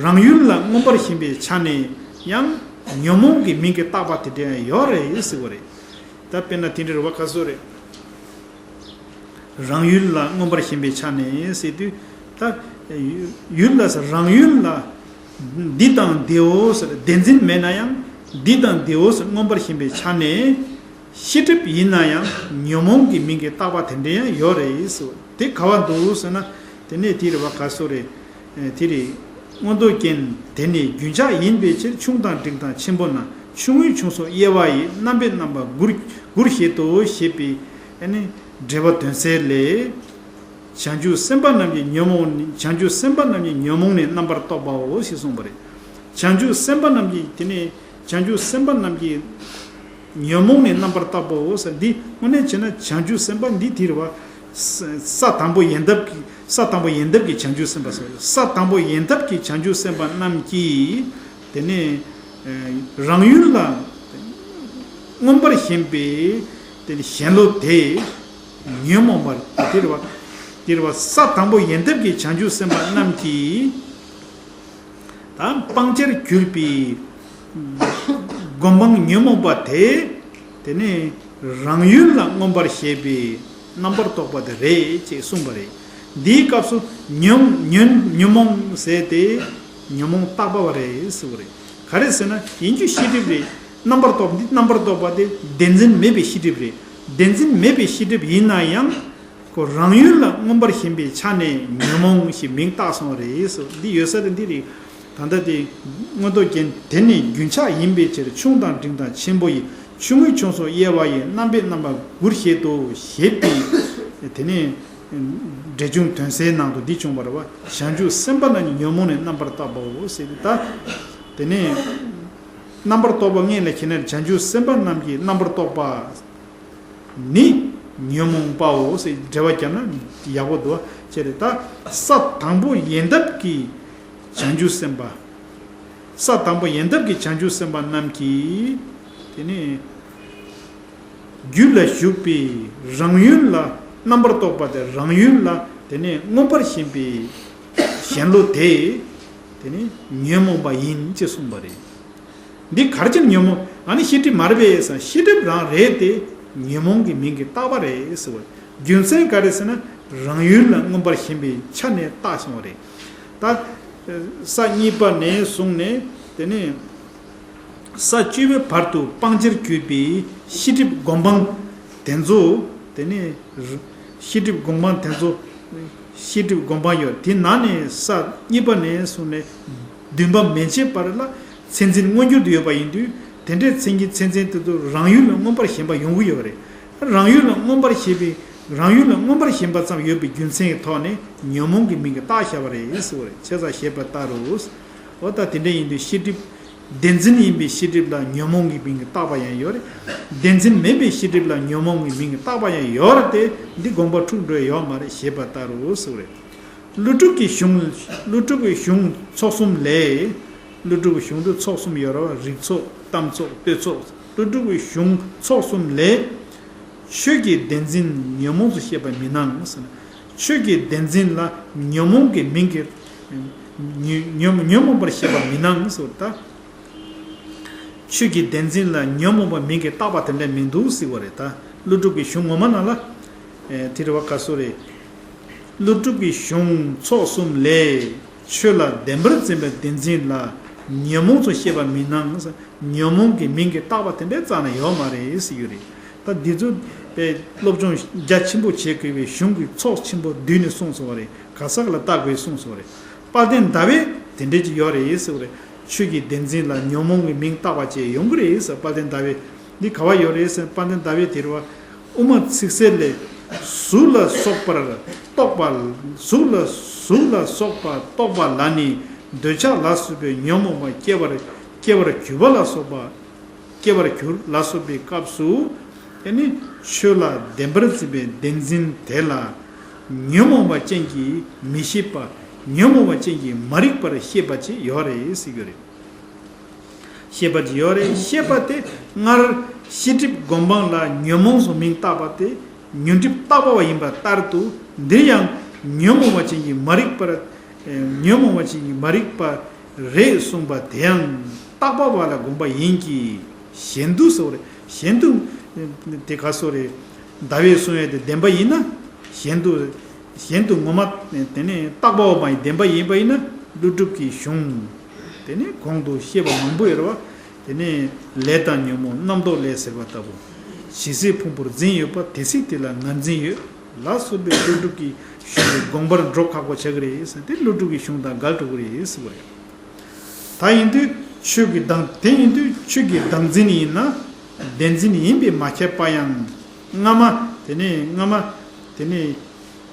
རང་ཡུལ་ལ་མངོན་པར་ཞེན་པའི་ཆ་ནས་ཡང་ཉོན་མོངས་ཀྱི་མིང་གིས་བཏགས་པ་དེ་འདྲ་ཡང་ཡོད་རེད་ཟེར་བ་རེད། ད་དཔེར་ན་དེ་འདྲ་རེད་བ། ག་སོ་རེད། རང་ཡུལ་ལ་མངོན་པར་ཞེན་པའི་ཆ་ནས་ཟེར་དུས། ད་ཡུལ་ལ་ཟེར་རང་ཡུལ་ལ་འདི་དང་འདིའོ་ཟེར་བདེན་འཛིན་མེད་ན་ཡང་འདི་དང་འདིའོ་ཟེར་མངོན་པར་ཞེན་པའི་ཆ་ནས། ཤེས་སྒྲིབ་ཡིན་ན་ཡང་ཉོན་མོངས་ཀྱི་མིང་གིས་བཏགས་པ་དེ་འདྲ་ཡང་ཡོད་རེད་ཟེར། དེ་ག་བ་འདུག་ཟེར་ན། དེ་ནས་དེ་རེད་བ། ག་སོ་རེད། ཨེ། དེ་རེད། མངོན་རྟོགས་རྐྱེན་དེ་ནི་རྒྱུན་ཆགས་ཡིན་པའི་ཕྱིར། ཆུང་དང་འབྲིང་དང་ཆེན་པོ་ན། ཆུང་ངུའི་ཆུང་སོགས་དབྱེ་བ་ཡི། རྣམ་པའི་རྣམ་པ་དགུར་དགུར་བཞེད་དོ་ཞེས་པའི་ཨ་ནི་འགྲེལ་པ་དོན་གསལ་ལས། བྱང་ཆུབ་སེམས་དཔའ་རྣམས་ཀྱི་ཉོན་མོངས་ནི། བྱང་ཆུབ་སེམས་དཔའ་རྣམས་ཀྱི་ཉོན་མོངས་ནི་རྣམ་པར་རྟོག་པའོ་ཞེས་གསུངས་པ་རེད། བྱང་ཆུབ་སེམས་དཔའ་རྣམས་ཀྱི་དེ་ནི་བྱང་ཆུབ་སེམས་དཔའ་རྣམས་ཀྱི་ཉོན་མོངས་ནི་རྣམ་པར་རྟོག་པའོ་ཟེར། འདི་དངོས་གནས་བྱས་ན་བྱང་ཆུབ་སེམས་དཔའ་འདི་དེ་རེད་བ། ས་ས་དང་པོ་ཡན་འདབ་ཀྱི་ས་དང་པོ་ཡན་འདབ་ཀྱི་བྱང་ཆུབ་སེམས་དཔའ་ཟེར། ས་དང་པོ་ཡན་འདབ་ཀྱི་བྱང་ཆུབ་སེམས་དཔའ་རྣམས་ཀྱིས་དེ་ནས་ཨ་རང་ཡུལ་ལ་མངོན་པར་ཞེན་པའི་དེ་ནས་ཞེན་བློ་དེ་ཉོན་མོངས་པ་དེ་རེད་བ། དེ་རེད་བ། ས་དང་པོ་ཡན་འདབ་ཀྱི་བྱང་ཆུབ་སེམས་དཔའ་རྣམས་ཀྱིས། ད་སྤང་བྱར་གྱུར་པའི་སྒོམ་སྤང་ཉོན་མོངས་པ་དེ། དེ་ནས་ རང་ཡུལ་ལ་མངོན་པར་ཞེན་པའི་རྣམ་པར་རྟོག་པ་དེ་རེད་ཅེས་གསུངས་པ་རེད། འདིའི་སྐབས་སུ་ཉོན་ཉོན་ཉོན་མོངས་ཟེར་ཏེ་ཉོན་མོངས་བཏགས་པ་རེད་ཟེར་བ་རེད། ག་རེ་ཟེར་ན་ཡིན་རྒྱུ་ཤེས་སྒྲིབ་རེད། རྣམ་པར་རྟོག་འདི་རྣམ་པར་རྟོག་པ་དེ་བདེན་འཛིན་མེད་པའི་ཤེས་སྒྲིབ་རེད། བདེན་འཛིན་མེད་པའི་ཤེས་སྒྲིབ་ཡིན་ན་ཡང་། ཁོ་རང་ཡུལ་ལ་མངོན་པར་ཞེན་པའི་ཆ་ནས་ཉོན་མོངས་ཞེས་མིང་བཏགས་སོང་བ་རེད་ཟེར། འདི་ཡོད་ས་དེ་འདི་རེད། ད་ལྟ་དེ་མངོན་རྟོགས་རྒྱན། དེ་ནི་རྒྱུན་ཆགས་ཡིན་པའི་ཕྱིར། ཆུང་དང་འབྲིང་དང་ཆེན་པོ་ཡི། ཆུང་ངུའི་ཕྱོགས་སུ་དབྱེ་བ་ཡི། རྣམ་པའི་རྣམ་པ་དགུར་བཤད་དོ། ཞེས་པའི་དེ་ནི་འགྲེལ་ཆུང་དོན་གསལ་ནང་དུ་འདི་བྱུང་བ་རེད་བ། བྱང་ཆུབ་སེམས་དཔའ་རྣམས་ཀྱི་ཉོན་མོངས་ནི་རྣམ་པར་བཏགས་པའོ་ཟེར་ཏེ། ད་དེ་ནི་རྣམ་པར་རྟོག་པ་ལྔ་ལ་ཁྱེད་ནི་བྱང་ཆུབ་སེམས་དཔའ་རྣམས་ཀྱི་རྣམ་པར་རྟོག་པ། ནི་ཉོན་མོངས་པའོ་ཞེས་འགྲེལ་པ་བརྒྱབ་ན་ཡག་པོ་འདུག་ཅེས་རེད། ད་ས་དང་པོ་ཡལ་འདབ་ཀྱི་བྱང་ཆུབ་སེམས་དཔའ། ས་དང་པོ་ཡལ་འདབ་ཀྱི་བྱང་ཆུབ་སེམས་དཔའ་རྣམས་ཀྱིས་དེ་ནི་རྒྱུད་ལ་ཞུགས་པའི་རང་ཡུལ་ལ་རྣམ་པར་རྟོག་པ་དེ་རང་ཡུལ་ལ་དེ་ནི་མངོན་པར་ཞེན་པའི་ཞེན་བློ་དེ་དེ་ནི་ཉོན་མོངས་པ་ཡིན་ཅེས་གསུངས་པ་རེད། འདི་གར་ཅིག་ཉོན་མོངས། ཨ་ནི་ཤེས་སྒྲིབ་མ་རེད་པས་ཟེར། ཤེས་སྒྲིབ་རང་རེད་དེ། ཉོན་མོངས་ཀྱི་མིང་གིས་བཏགས་པ་རེད་ཟེར་བ། རྒྱུ་མཚན་ག་རེ་ཟེར་ན། རང་ཡུལ་ལ་མངོན་པར་ཞེན་པའི་ཆ་ནས་བཏགས་སོང་བ་རེད། ད་ས་གཉིས་པ་ནས་བཟུང་ནས་དེ་ནས་ས་བཅུ་པའི་བར་དུ་སྤང་བྱར་གྱུར་པའི་ཤེས་སྒྲིབ་སྒོམ་སྤང་དེ་ཚོ་དེ་ནས། ཤེས་སྒྲིབ་སྒོམ་སྤང་དེ་ཚོ། ཤེས་སྒྲིབ་སྒོམ་སྤང་ཡོད། དེ་ནང་ནས་ས་གཉིས་པ་ནས་བཟུང་ནས་བདུན་པ་མན་ཆད་བར་ལ་མཚན་འཛིན་མངོན་གྱུར་དུ་ཡོད་པ་ཡིན་དུས། དེ་འདྲའི་མཚན་གྱི་མཚན་འཛིན་དེ་ཚོ་རང་ཡུལ་ལ་མངོན་པར་ཞེན་པ་ཡོང་གི་ཡོད་རེད། རང་ཡུལ་ལ་མངོན་པར་ཞེན་པའི། རང་ཡུལ་ལ་མངོན་པར་ཞེན་པ་ཙམ་ཡོད་པའི་རྒྱུ་མཚན་གྱི་ཐོག་ནས་ཉོན་མོངས་ཀྱི་མིང་གིས་བཏགས་བཞག་པ་རེད་ཟེར་བ་རེད། བྱས་ཙང་ཞེས་པ་ལྟར་རོ། འོ་ད་དེ་འདྲ་ཡིན་དུས་ཤེས་སྒྲིབ། བདེན་འཛིན་ཡིན་པའི་ཤེས་སྒྲིབ་ལ་ཉོན་མོངས་ཀྱི་མིང་གིས་བཏགས་པ་ཡང་ཡོད་རེད། བདེན་འཛིན་མེད་པའི་ཤེས་སྒྲིབ་ལ་ཉོན་མོངས་ཀྱི་མིང་གིས་བཏགས་པ་ཡང་ཡོད་རེད་དེ། འདི་དགོངས་པ་འཁྲུག་འགྲོ་ཡོད་མ་རེད། ཞེས་པ་ལྟར་རོ་ཟེར་བ་རེད། ཀླུ་སྒྲུབ་ཀྱི་གཞུང་། ཀླུ་སྒྲུབ་ཀྱི་གཞུང་ཚོགས་གསུམ་ལས། ཀླུ་སྒྲུབ་ཀྱི་གཞུང་དུ་ཚོགས་གསུམ་ཡོད་རེད་བ། རིགས་ཚོགས། གཏམ་ཚོགས། བསྟོད་ཚོགས། ཀླུ་སྒྲུབ་ཀྱི་གཞུང་ཚོགས་གསུམ་ལས། ཆོས་ཀྱི་བདེན་འཛིན་ཉོན་མོངས་སུ་བཤད་པ་མིན་ནམ་ཟེར་ན། ཆོས་ཀྱི་བདེན་འཛིན་ལ་ཉོན་མོངས་ཀྱི་མིང་གིས། ཉོན་ཉོན་ཉོན་མོངས་པར་བཤད་པ་མིན་ནམ་ཟེར་ད། ཆོས་ཀྱི་བདེན་འཛིན་ལ་ཉོན་མོངས་པ་མིང་གིས་བཏགས་པ་དེ་འདྲ་མི་འདུག་ཟེར་བ་རེད་ད། ཀླུ་སྒྲུབ་ཀྱི་གཞུང་ངོ་མ་ནང་ལ། ཨེ་དེ་རེད་བ། ག་སོ་རེད། ཀླུ་སྒྲུབ་ཀྱི་གཞུང་ཚོགས་གསུམ་ལས། ཆོས་ལ་བདེན་པར་འཛིན་པའི་བདེན་འཛིན་ལ་ཉོན་མོངས་སུ་བཤད་པ་མིན་ནམ། ཉོན་མོངས་ཀྱི་མིང་གིས་བཏགས་པ་དེ་འདྲའི་རྩ་ནས་ཡོད་མ་རེད་ཟེར་རྒྱུ་རེད། ད་འདི་ཚོ་དཔེ་སློབ་སྦྱོང་རྒྱ་ཆེན་པོ་བྱེད་དགོས་པའི་གཞུང་གི་ཚོགས་ཆེན་པོ་བསྡུས་ནས་གསུངས་སོང་བ་རེད། ག་ས་ག་ལ་བལྟ་དགོས་གསུངས་སོང་བ་རེད། དཔལ་ལྡན་ཟླ་བས་དེ་འདྲའི་ཅིག་ཡོད་རེད་ཟེར་བ་རེད། ཆོས་ཀྱི་བདེན་འཛིན་ལ་ཉོན་མོངས་ཀྱི་མིང་བཏགས་པ་བཅས་ཡོང་གི་རེད་ཟེར། དཔལ་ལྡན་ཟླ་བས་འདི་ག་བ་ཡོད་རེད་ཟེར། དཔལ་ལྡན་ཟླ་བས་དེ་རེད་བ། དབུ་མ་ཚིག་གསལ་ལས། གཟུགས་ལ་སོགས་པར་རྟོག་པ། གཟུགས་ལ་གཟུགས་ལ་སོགས་པ་རྟོག་པ་ལ་ནི་འདོད་ཆགས་ལ་སོགས་པའི་ཉོན་མོངས་པ་སྐྱེ་བར་སྐྱེ་བར་གྱུར་པ་ལ་སོགས་པ། སྐྱེ་བར་གྱུར་ལ་སོགས་པའི་སྐབས་སུ། དེ་ནི་ཆོས་ལ་བདེན་པར་འཛིན་པའི་བདེན་འཛིན་དེ་ལ་ཉོན་མོངས་པ་ཅན་གྱིས་མི་ཤེས་པ། ཉོན་མོངས་པ་ཅན་གྱིས་མ་རིག་པར་ཤེས་པ་ཅིག་ཡོད་རེད་ཟེར་རྒྱུ་རེད། ཤེས་པ་ཅིག་ཡོད་རེད། ཤེས་པ་དེ་སྔར་ཤེས་སྒྲིབ་སྒོམ་སྤང་ལ་ཉོན་མོངས་སུ་མིང་བཏགས་པ་དེ་ཉོན་སྒྲིབ་བཏགས་པ་བ་ཡིན་པ་ལྟར་དུ། འདིར་ཡང་ཉོན་མོངས་པ་ཅན་གྱིས་མ་རིག་པར། ཉོན་མོངས་པ་ཅན་གྱིས་མ་རིག་པ་རེད་གསུངས་པ་དེ་ཡང་བཏགས་པ་བ་ལ་དགོངས་པ་ཡིན་གྱི། གཞན་དུ་ཟེར་བ་རེད། གཞན་དུ་དེ་ག་སོ་རེད། ཟླ་བས་གསུངས་ཡས་དེ་བདེན་པ་ཡིན་ན། གཞན་དུ། གཞན་དུ་ངོ་མ་དེ་ནི་བཏགས་པ་བ་མ་ཡིན་བདེན་པ་ཡིན་པ་ཡིན་ན། ཀླུ་སྒྲུབ་ཀྱི་གཞུང་། དེ་ནི་གོང་དུ་བཤད་པ་མང་པོ་ཡོད་རེད་བ། དེ་ནི་ལས་དང་ཉོན་མོངས་རྣམ་རྟོག་ལས་ཟེར་བ་ལྟ་བུ། ཇི་སྲིད་ཕུང་པོར་འཛིན་ཡོད་པ། དེ་སྲིད་དེ་ལ་ངར་འཛིན་ཡོད། ལ་སོགས་པའི་ཀླུ་སྒྲུབ་ཀྱི་གཞུང་གི་དགོངས་པར་འགྲོ་ཁག་པོ་ཆགས་ཀྱི་རེད་ཟེར། དེ་ཀླུ་སྒྲུབ་ཀྱི་གཞུང་དང་འགལ་འགྲོ་གི་རེད་ཟེར་བ་རེད། ད་ཡིན་དུས་ཆོས་ཀྱི་བདག་དེ་ཡིན་དུས་ཆོས་ཀྱི་བདག་འཛིན་ཡིན་ན། བདེན་འཛིན་ཡིན་པས་མ་ཁྱབ་པ་ཡང་། སྔ་མ་དེ་ནས་སྔ་མ་དེ་ནས་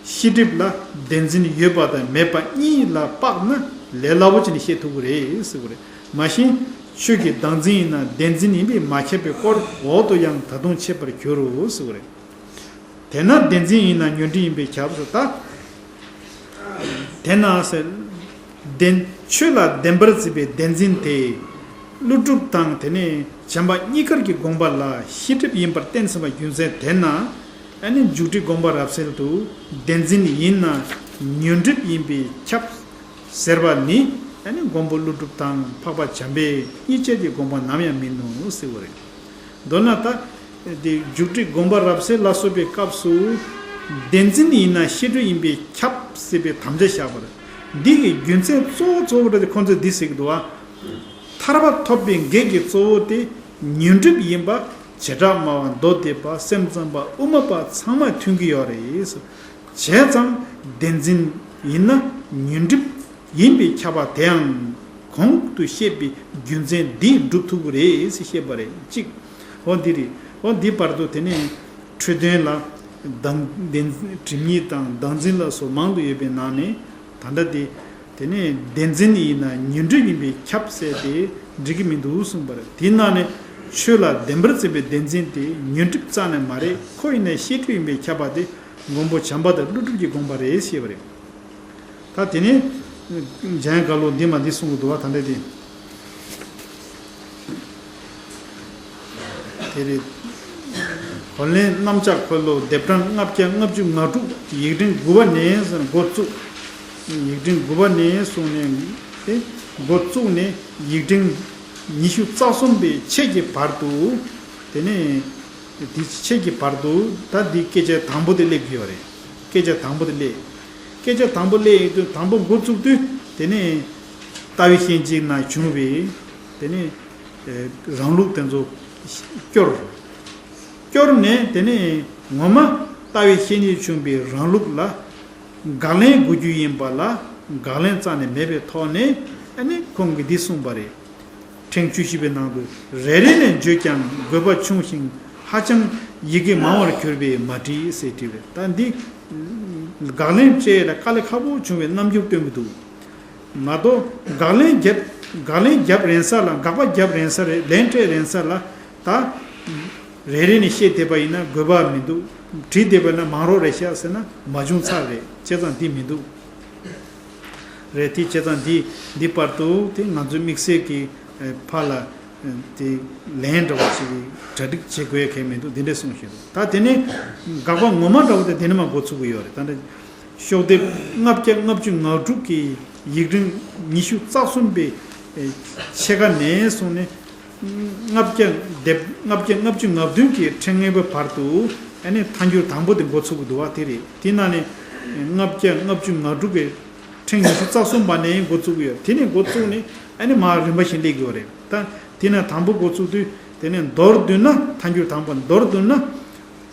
ཤེས་སྒྲིབ་ལ་བདེན་འཛིན་ཡོད་པ་དང་མེད་པ་གཉིས་ལ་དཔག་ན་ལས་སླ་པོ་ཅིག་ནས་བཤད་ཐུབ་ཀྱི་རེད་ཟེར་བ་རེད། མ་གཞི་ཆོས་ཀྱི་བདག་འཛིན་ཡིན་ན་བདེན་འཛིན་ཡིན་པས་མ་ཁྱབ་པའི་སྐོར་འོག་ཏུ་ཡང་ད་དུང་འཆད་པར་འགྱུར་རོ་ཟེར་བ་རེད། དེས་ན་བདེན་འཛིན་ཡིན་ན་ཉོན་སྒྲིབ་ཡིན་པས་ཁྱབ་ཟེར་ད། དེས་ན་ཟེར། བདེན། ཆོས་ལ་བདེན་པར་འཛིན་པའི་བདེན་འཛིན་དེ། ཀླུ་སྒྲུབ་དང་དེ་ནས་བྱམས་པ་གཉིས་ཀར་གྱི་དགོངས་པ་ལ་ཤེས་སྒྲིབ་ཡིན་པར་བསྟན་ཟིན་པ་རྒྱུ་མཚན་དེས་ན། ཨ་ནི་འཇུག་སྒྲིབ་དགོངས་པ་རབ་གསལ་དུ། བདེན་འཛིན་ཡིན་ན་ཉོན་སྒྲིབ་ཡིན་པས་ཁྱབ། ཟེར་བ་ནི། ཨ་ནི་མགོན་པོ་ཀླུ་སྒྲུབ་དང་འཕགས་པ་བྱམས་པའི་གཉིས་ཆར་གྱི་དགོངས་པ་ནམ་ཡང་མིན་ནོ་ཟེར་བ་རེད། མདོར་ན་ད། དེ་རྒྱུགས་སྤྲོད་སྒོམ་པ་རབ་གསལ་ལ་སོགས་པའི་སྐབས་སུ། བདེན་འཛིན་ཡིན་ན་ཤེས་སྒྲིབ་ཡིན་པས་ཁྱབ་ཟེར་བའི་དམ་བཅའ་བཞག་པ་རེད། འདི་གི་རྒྱུ་མཚན་གཙོ་བོ་གཙོ་བོ་རེད་དེ་ཁོང་ཚོས་འདི་ཟེར་གི་འདུག་བ། ཐར་པ་ཐོབ་པའི་གེགས་ཀྱི་གཙོ་བོ་དེ་ཉོན་སྒྲིབ་ཡིན་པ། བྱེ་བྲག་སྨྲ་བ་མདོ་སྡེ་པ་སེམས་ཙམ་པ་དབུ་མ་པ་ཚང་མས་མཐུན་གྱི་ཡོད་རེད། བྱས་ཙང་བདེན་འཛིན་ཡིན་ན་ཉོན་སྒྲིབ་ཡིན་པས་ཁྱབ་པ་དེའང་གོང་དུ་བཤད་པའི་རྒྱུ་མཚན་འདིས་སྒྲུབ་ཐུབ་ཀྱི་རེད་ཟེར་བཤད་པ་རེད། གཅིག་འོ་འདི་རེད། འོ་འདི་བར་དུ་དེ་ནས་འཕྲོས་དོན་ལ་བདག་བདེན་སྒྲིབ་གཉིས་དང་བདག་འཛིན་ལ་སོགས་མང་དུ་ཡོད་པའི་ནང་ནས། ད་ལྟ་དེ། དེ་ནས་བདེན་འཛིན་ཡིན་ན་ཉོན་སྒྲིབ་ཡིན་པས་ཁྱབ་ཟེར་ཏེ་འགྲིག་གི་མི་འདུག་གསུངས་པ་རེད། དེའི་ནང་ནས་ཆོས་ལ་བདེན་པར་འཛིན་པའི་བདེན་འཛིན་དེ་ཉོན་སྒྲིབ་རྩ་ནས་མ་རེད། ཁོ་ཡིན་ན་ཤེས་སྒྲིབ་ཡིན་པས་ཁྱབ་པ་དེ་མགོན་པོ་བྱམས་པ་དང་ཀླུ་སྒྲུབ་ཀྱི་དགོངས་པ་རེད་ཞེས་པ་རེད། ད་དེ་ནས་འཇམ་དབྱངས་རྒྱ་ལོ་འདི་མ་འདི་གསུང་གི་འདུག་བ། ད་ལྟ་དེ། དེ་རེད། གོ་ལེན་གནམ་ལྕགས་འཁོར་ལོ་ལྡེབ་གྲངས་ལྔ་བརྒྱ་ལྔ་བཅུ་ང་དྲུག་ཡིག་ཕྲེང་དགུ་པ་ནས་འགོ་བཙུགས། ཡིག་ཕྲེང་དགུ་པ་ནས་བཟུང་ནས་དེ་འགོ་བཙུགས་ནས་ཡིག་ཕྲེང་ཉི་ཤུ་རྩ་གསུམ་པའི་ཕྱེད་ཀྱི་བར་དུ། དེ་ནས་དེ་ཕྱེད་ཀྱི་བར་དུ་ད་འདི་སྐད་ཆ་དང་པོ་དེ་སླེབས་ཀྱི་ཡོད་རེད། སྐད་ཆ་དང་པོ་དེ་སླེབས། སྐད་ཆ་དང་པོ་སླེབས་ཡོང་དུས་དང་པོ་འགོ་བཙུགས་དུས་དེ་ནས་ལྟ་བའི་ཤན་འབྱེད་ན་བྱུང་བའི་དེ་ནས་རང་ལུགས་དེ་ཚོ་སྐྱོར། སྐྱོར་ནས་དེ་ནས་ངོ་མ་ལྟ་བའི་ཤན་འབྱེད་བྱུང་བའི་རང་ལུགས་ལ་དགག་ལན་དགོས་རྒྱུ་ཡིན་པ་ལ་དགག་ལན་རྩ་ནས་མེད་པའི་ཐོག་ནས་ཨ་ནི་ཁོང་གིས་འདི་གསུངས་པ་རེད། ཕྲེང་བཅུ་བཞི་པའི་ནང་དུ་རེ་རེ་ནས་བརྗོད་ཀྱང་དགོས་པ་ཆུང་ཞིང་ཧ་ཅང་ཡི་གེ་མང་བར་གྱུར་པས་མ་བྲིས་ཟེར་བྲིས་པས། ད་འདི་དགག་ལན་སྤྲད་ལ་དཀའ་ལས་ཁག་པོ་བྱུང་བའི་རྣམ་འགྱུར་སྟོན་གྱི་འདུག་མ་གཏོགས་དགག་ལན་རྒྱབ། དགག་ལན་རྒྱབ་རན་ས་ལ། དགག་པ་རྒྱབ་རན་ས་རེད། ལན་སྤྲད་རན་ས་ལ་ད་རེ་རེ་ནས་བཤད་བསྡད་པ་ཡིན་ན་དགོས་པ་མི་འདུག་བྲིས་བསྡད་པ་ན་མང་རོགས་རེད་ཤག་ཟེར་ན་མ་བྱུང་ཚར་རེད། བྱས་ཙང་འདི་མི་འདུག་རེད། དེ་བྱས་ཙང་འདི་འདི་བར་དུ་དེ་ང་ཚོའི་དམིགས་བསལ་གྱི་ཕར་ལ་དེ་ལན་འདྲ་བ་ཞིག་གྲ་སྒྲིག་བྱེད་དགོས་ཡ་གལ་མི་འདུག་འདི་འདྲས་གསུངས་བཞིན་འདུག་ད་དེ་ནས་དགག་པ་ངོ་མ་འདྲ་བོ་དེ་དེ་ནས་མ་འགོ་ཚུགས་ཀྱི་ཡོད་རེད། ད་ནི་ཤོག་ལྡེབ་ལྔ་བརྒྱ་ལྔ་བཅུ་ང་དྲུག་གི་ཡིག་ཕྲེང་ཉི་ཤུ་རྩ་གསུམ་པའི་ཕྱེད་ཀ་ནས་བཟུང་ནས། ལྔ་བརྒྱ་ལྔ་བརྒྱ་ལྔ་བཅུ་ང་བདུན་གྱི་ཕྲེང་ལྔ་པའི་བར་དུ་ཨ་ནི་ཐལ་འགྱུར་དང་པོ་དེ་འགོ་ཚུགས་ཀྱི་འདུག་བ། དེ་རེད། དེ་ནང་ནས་ལྔ་བརྒྱ་ལྔ་བཅུ་ང་དྲུག་གི་ཕྲེང་ཉི་ཤུ་རྩ་གསུམ་པ་ནས་འགོ་བཙུགས་ཀྱི་ཡོད། དེ་ནས་འགོ་བཙུགས་ནས་ཨ་ནི་མར་རིམ་པ་བཞིན་སླེབས་ཀྱི་ཡོད་རེད། ད་དེ་ནས་དང་པོ་འགོ་བཙུགས་དུས་དེ་ནས་མདོར་བསྡུ་ན། ཐལ་འགྱུར་དང་པོ་མདོར་བསྡུ་ན།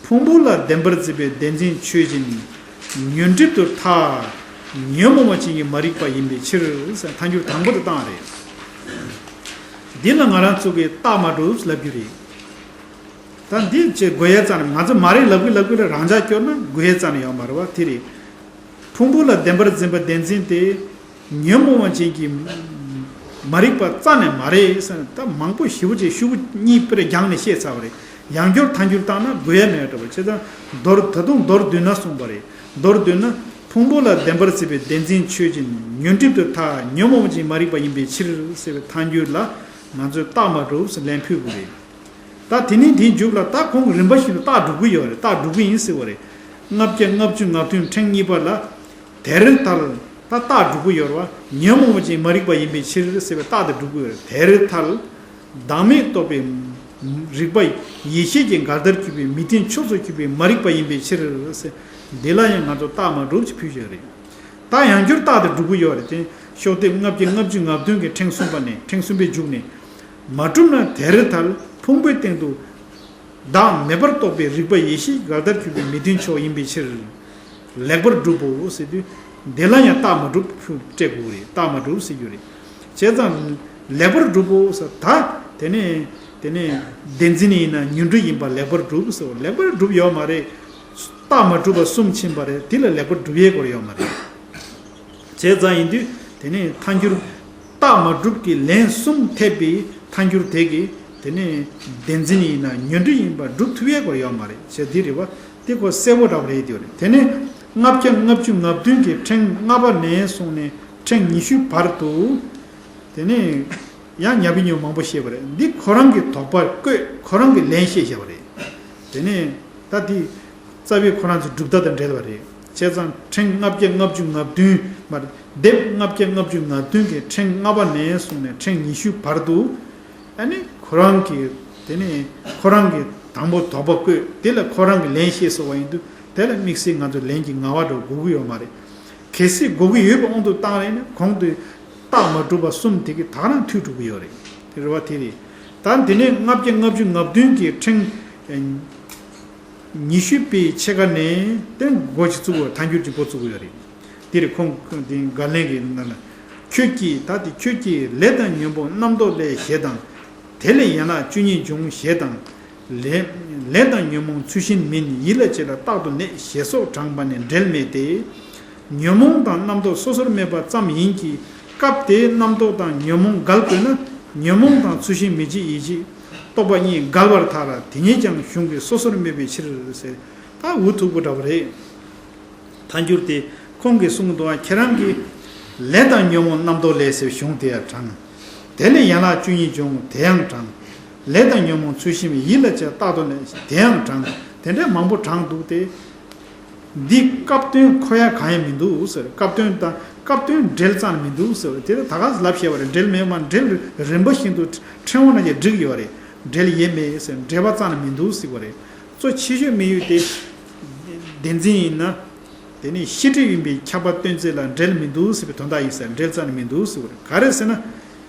ཕུང་པོ་ལ་བདེན་པར་འཛིན་པའི་བདེན་འཛིན་ཆོས་ཅན། ཉོན་སྒྲིབ་ཏུ་ཐལ། ཉོན་མོངས་པ་ཅན་གྱི་མ་རིག་པ་ཡིན་པའི་ཕྱིར་ཟེར་ཐལ་འགྱུར་དང་པོ་དེ་བཏང་རེད། འདི་ལ་ང་རང་ཚོ་གིས་རྟགས་མ་གྲུབ་ལབ་རྒྱུ་རེད། ད་འདི་བྱེད་དགོས་ཡ་རྩ་ནས་ང་ཚོ་མ་རེད་ལབ་གི་ལབ་གི་ལ་རང་འཇགས་སྐྱོར་ན་དགོས་ཡ་རྩ་ནས་ཡོད་མ་རེད་བ། དེ་རེད། ཕུང་པོ་ལ་བདེན་པར་འཛིན་པ་བདེན་འཛིན་དེ། ཉོན་མོངས་པ་ཅན་གྱི་མ་རིག་པ་རྩ་ནས་མ་རེད་ཟེར་ན། ད་མང་པོ་ཞེ་པོ་ཅིག་ཤོག་བུ་གཉིས་དཔེར་རྒྱང་ནས་བཤད་ཚར་བ་རེད། ཡང་བསྐྱར་ཐལ་འགྱུར་བཏང་ན་དགོས་ཡ་མེད་འགྲོ་བ། བྱས་ཙང་མདོར་ད་དུང་མདོར་བསྡུས་ན་གསུངས་པ་རེད། མདོར་བསྡུས་ན་ཕུང་པོ་ལ་བདེན་པར་འཛིན་པའི་བདེན་འཛིན་ཆོས་ཅན། ཉོན་སྒྲིབ་ཏུ་ཐལ། ཉོན་མོངས་པ་ཅན་མ་རིག་པ་ཡིན་པའི་ཕྱིར་ཟེར་བའི་ཐལ་འགྱུར་ལ་ང་ཚོས་རྟགས་མ་གྲུབ་ཟེར་ལན་ཕུལ་དགོས་རེད། ད་དེ་ནས་དེའི་མཇུག་ལ་ད་ཁོང་གིས་རིམ་པ་བཞིན་དུ་རྟགས་སྒྲུབ་ཀྱི་ཡོད་རེད། རྟགས་སྒྲུབ་ཀྱི་ཡིན་ཟེར་བ་རེད། ལྔ་བརྒྱ་ལྔ་བཅུ་ང་བདུན་ཕྲེང་གཉིས་པ་ལ། དེར་ཐལ། ད་རྟགས་སྒྲུབ་ཀྱི་ཡོད་རེད་བ། ཉོན་མོངས་པ་ཅན་མ་རིག་པ་ཡིན་པའི་ཕྱིར་ཟེར་བའི་རྟགས་དེ་སྒྲུབ་ཀྱི་ཡོད་རེད། དེར་ཐལ། བདག་མེད་རྟོགས་པའི་རིག་པ་ཡེ་ཤེས་ཀྱི་འགལ་ཟླར་གྱུར་པའི་མི་མཐུན་ཕྱོགས་སུ་གྱུར་པའི་མ་རིག་པ་ཡིན་པའི་ཕྱིར་ཟེར། འདི་ལ་ཡང་ང་ཚོ་རྟགས་མ་གྲུབ་ཅེས་ཕུལ་བཞག་རེད། ད་ཡང་བསྐྱར་རྟགས་དེ་སྒྲུབ་ཀྱི་ཡོད་རེད་དེ། ཤོག་ལྡེབ་ལྔ་བརྒྱ་ལྔ་བཅུ་ང་བདུན་གྱི་ཕྲེང་གསུམ་པ་ནས། ཕྲེང་གསུམ་པའི་མཇུག་ནས། མ་གྲུབ་ན་དེར་ཐལ། ཕུང་པོའི་སྟེང་དུ་བདག་མེད་པར་རྟོགས་པའི་རིག་པ་ཡེ་ཤེས་འགལ་ཟླར་གྱུར་པའི་མི་མཐུན་ཕྱོགས་ཡིན་པའི་ཕྱིར། ལེགས་པར་སྒྲུབ་བོ་ཟེར་དུས། འདི་ལ་ཡང་རྟགས་མ་གྲུབ་སྤྲད་དགོས་རེད། རྟགས་མ་གྲུབ་ཟེར་རྒྱུ་རེད། བྱས་ཙང་ལེགས་པར་སྒྲུབ་བོ་ཟེར་ད། དེ་ནས་དེ་ནས་བདེན་འཛིན་ཡིན་ན་ཉོན་སྒྲིབ་ཡིན་པ་ལེགས་པར་སྒྲུབ་ཟེར་བ། ལེགས་པར་སྒྲུབ་ཡོད་མ་རེད། རྟགས་མ་གྲུབ་པ་གསུམ་ཕྱིན་པ་རེད། དེ་ལ་ལེགས་པར་སྒྲུབ་ཡས་སྐོར་ཡོད་མ་རེད། བྱས་ཙང་ཡིན་དུས་དེ་ནས་ཐལ་འགྱུར་རྟགས་མ་གྲུབ་ཀྱི་ལན་གསུམ་ཐེབས་པའི་ཐལ་འགྱུར་དེ་གིས་དེ་ནས་བདེན་འཛིན་ཡིན་ན་ཉོན་སྒྲིབ་ཡིན་པ་སྒྲུབ་ཐུབ་ཡས་སྐོར་ཡོད་མ་རེད། བྱས་འདི་རེད་བ། དེ་ཁོ་གསལ་པོ་འདྲ་བ་རེད་དེ་རེད། དེ་ནས་ལྔ་བརྒྱ་ལྔ་བཅུ་ང་བདུན་གྱི་ཕྲེང་ལྔ་པ་ནས་བཟུང་ནས་ཕྲེང་ཉི་ཤུའི་བར་དུ། དེ་ནས་ཡང་ཉ་པི་ཉོ་མང་པོ་བཤད་པ་རེད། འདི་ཁོ་རང་གི་དོགས་པ་བཀོད། ཁོ་རང་གི་ལན་བཤད་བཞག་པ་རེད། དེ་ནས་ད་འདི་རྩ་བའི་ཁོ་རང་ཚོའི་གྲུབ་མཐའ་དང་འབྲེལ་བ་རེད། བྱས་ཙང་ཕྲེང་ལྔ་བརྒྱ་ལྔ་བཅུ་ང་བདུན་མར་ལྡེབ་ལྔ་བརྒྱ་ལྔ་བཅུ་ང་བདུན་གྱི་ཕྲེང་ལྔ་པ་ནས་བཟུང་ནས་ཕྲེང་ཉི་ཤུའི་བར་དུ། ཨ་ནི་ཁོ་རང་གི་དེ་ནས་ཁོ་རང་གི་ དང་པོ་དོགས་པ་བཀོད། དེ་ལ་ཁོ་རང་གི་ལན་བཤད་སོང་བ་ཡིན་དུས། དེ་ལ་དམིགས་བསལ་ང་ཚོ་ལན་གྱི་ངག་དབང་འདྲ་དགོས་ཀྱི་ཡོད་མ་རེད། གལ་སྲིད་དགོས་ཀྱི་ཡོད་པའི་དབང་དུ་བཏང་རེད་ན། གོང་དུ་རྟགས་མ་གྲུབ་པ་གསུམ་དེ་གི་ད་ག་རང་མཐུད་འགྲོ་གི་ཡོད་རེད། དེ་རེད་བ། དེ་རེད། ད་དེ་ནས་ལྔ་བརྒྱ་ལྔ་བཅུ་ང་བདུན་གྱི་ཕྲེང་ཉི་ཤུ་པའི་ཕྱེད་ཀ་ནས་དེ་འགོ་ཅིག་བཙུགས་པ། ཐལ་འགྱུར་གྱི་འགོ་བཙུགས་ཀྱི་ཡོད་རེད། དེ་རེད། ཁོང་དེ་དགག་ལན་གྱི་ནང་ལ། ཁྱོད་ཀྱིས། ད་དེ་ཁྱོད་ཀྱིས། ལས་དང་ཉོན་མོངས་རྣམ་རྟོག་ལས་ཞེས་དང་། དེ་ལས་ཡན་ལག་བཅུ་གཉིས་འབྱུང་ཞེས་དང་། ལས་ལས་དང་ཉོན་མོངས་ཚུལ་བཞིན་མིན། ཡིད་ལ་བྱེད་ལ་རྟག་ཏུ་གནས་ཞེས་སོགས་དྲངས་པ་ནི་འབྲེལ་མེད་དེ། ཉོན་མོངས་དང་རྣམ་རྟོག་སོ་སོར་སྨོས་པ་ཙམ་ཡིན་གྱི། སྐབས་དེའི་རྣམ་རྟོག་དང་ཉོན་མོངས་འགལ་དགོས་ན། ཉོན་མོངས་དང་ཚུལ་བཞིན་མི་བྱེད་ཡིད་བྱེད་རྟོག་པ་གཉིས་འགལ་བར་ཐལ། དེ་ཉིད་ཀྱང་གཞུང་གིས་སོ་སོར་སྨོས་པའི་ཕྱིར་ཟེར། ད་འུ་ཐུག་པོ་འདྲ་བ་རེད། ཐལ་འགྱུར་དེ་ཁོང་གིས་གསུངས་འདུག་བ། ཁྱེད་རང་གིས་ལས་དང་ཉོན་མོངས་རྣམ་རྟོག་ལས་ཟེར་གཞུང་དེ་ཡང་དྲངས། དེ་ལས་ཡན་ལག་བཅུ་གཉིས་འབྱུང་དེ་ཡང་དྲངས། ལས་དང་ཉོན་མོངས་ཚུལ་བཞིན་མིན། ཡིད་ལ་བྱེད་རྟག་ཏུ་གནས་དེ་ཡང་དྲངས། དེ་འདྲའི་མང་པོ་དྲངས་འདུག་སྟེ། འདི་སྐབས་དོན་འཁོར་ཡ་གང་ཡང་མི་འདུག་ཟེར། སྐབས་དོན་དང་སྐབས་དོན་འབྲེལ་ཙམ་མི་འདུག་ཟེར། དེ་ད་ག་ལབ་ཤེས་པ་རེད། འབྲེལ་མེད་མ། འབྲེལ་རིམ་པ་བཞིན་དུ་ཕྲེང་བ་ནང་བཞིན་བསྒྲིགས་ཡོད་རེད། འབྲེལ་ཡས་མེད་ཟེར། འབྲེལ་བ་ཙམ་མི་འདུག་ཟེར་བ་རེད། གཙོ་ཆེ་ཤོས་དམིགས་ཡུལ་དེ། བདེན་འཛིན་ཡིན་ན། དེ་ནི་ཤེས་སྒྲིབ་ཡིན་པས་ཁྱབ་པ་སྟོན་ཚེ་ལ་འབྲེལ་མི་འདུག་ཟེར་བའི་དོན་དག་ཡིན་ཟེར། འབྲེལ་ཙམ་མི་འདུག་ཟེར་བ་རེད། ག་རེ་ཟེར་ན།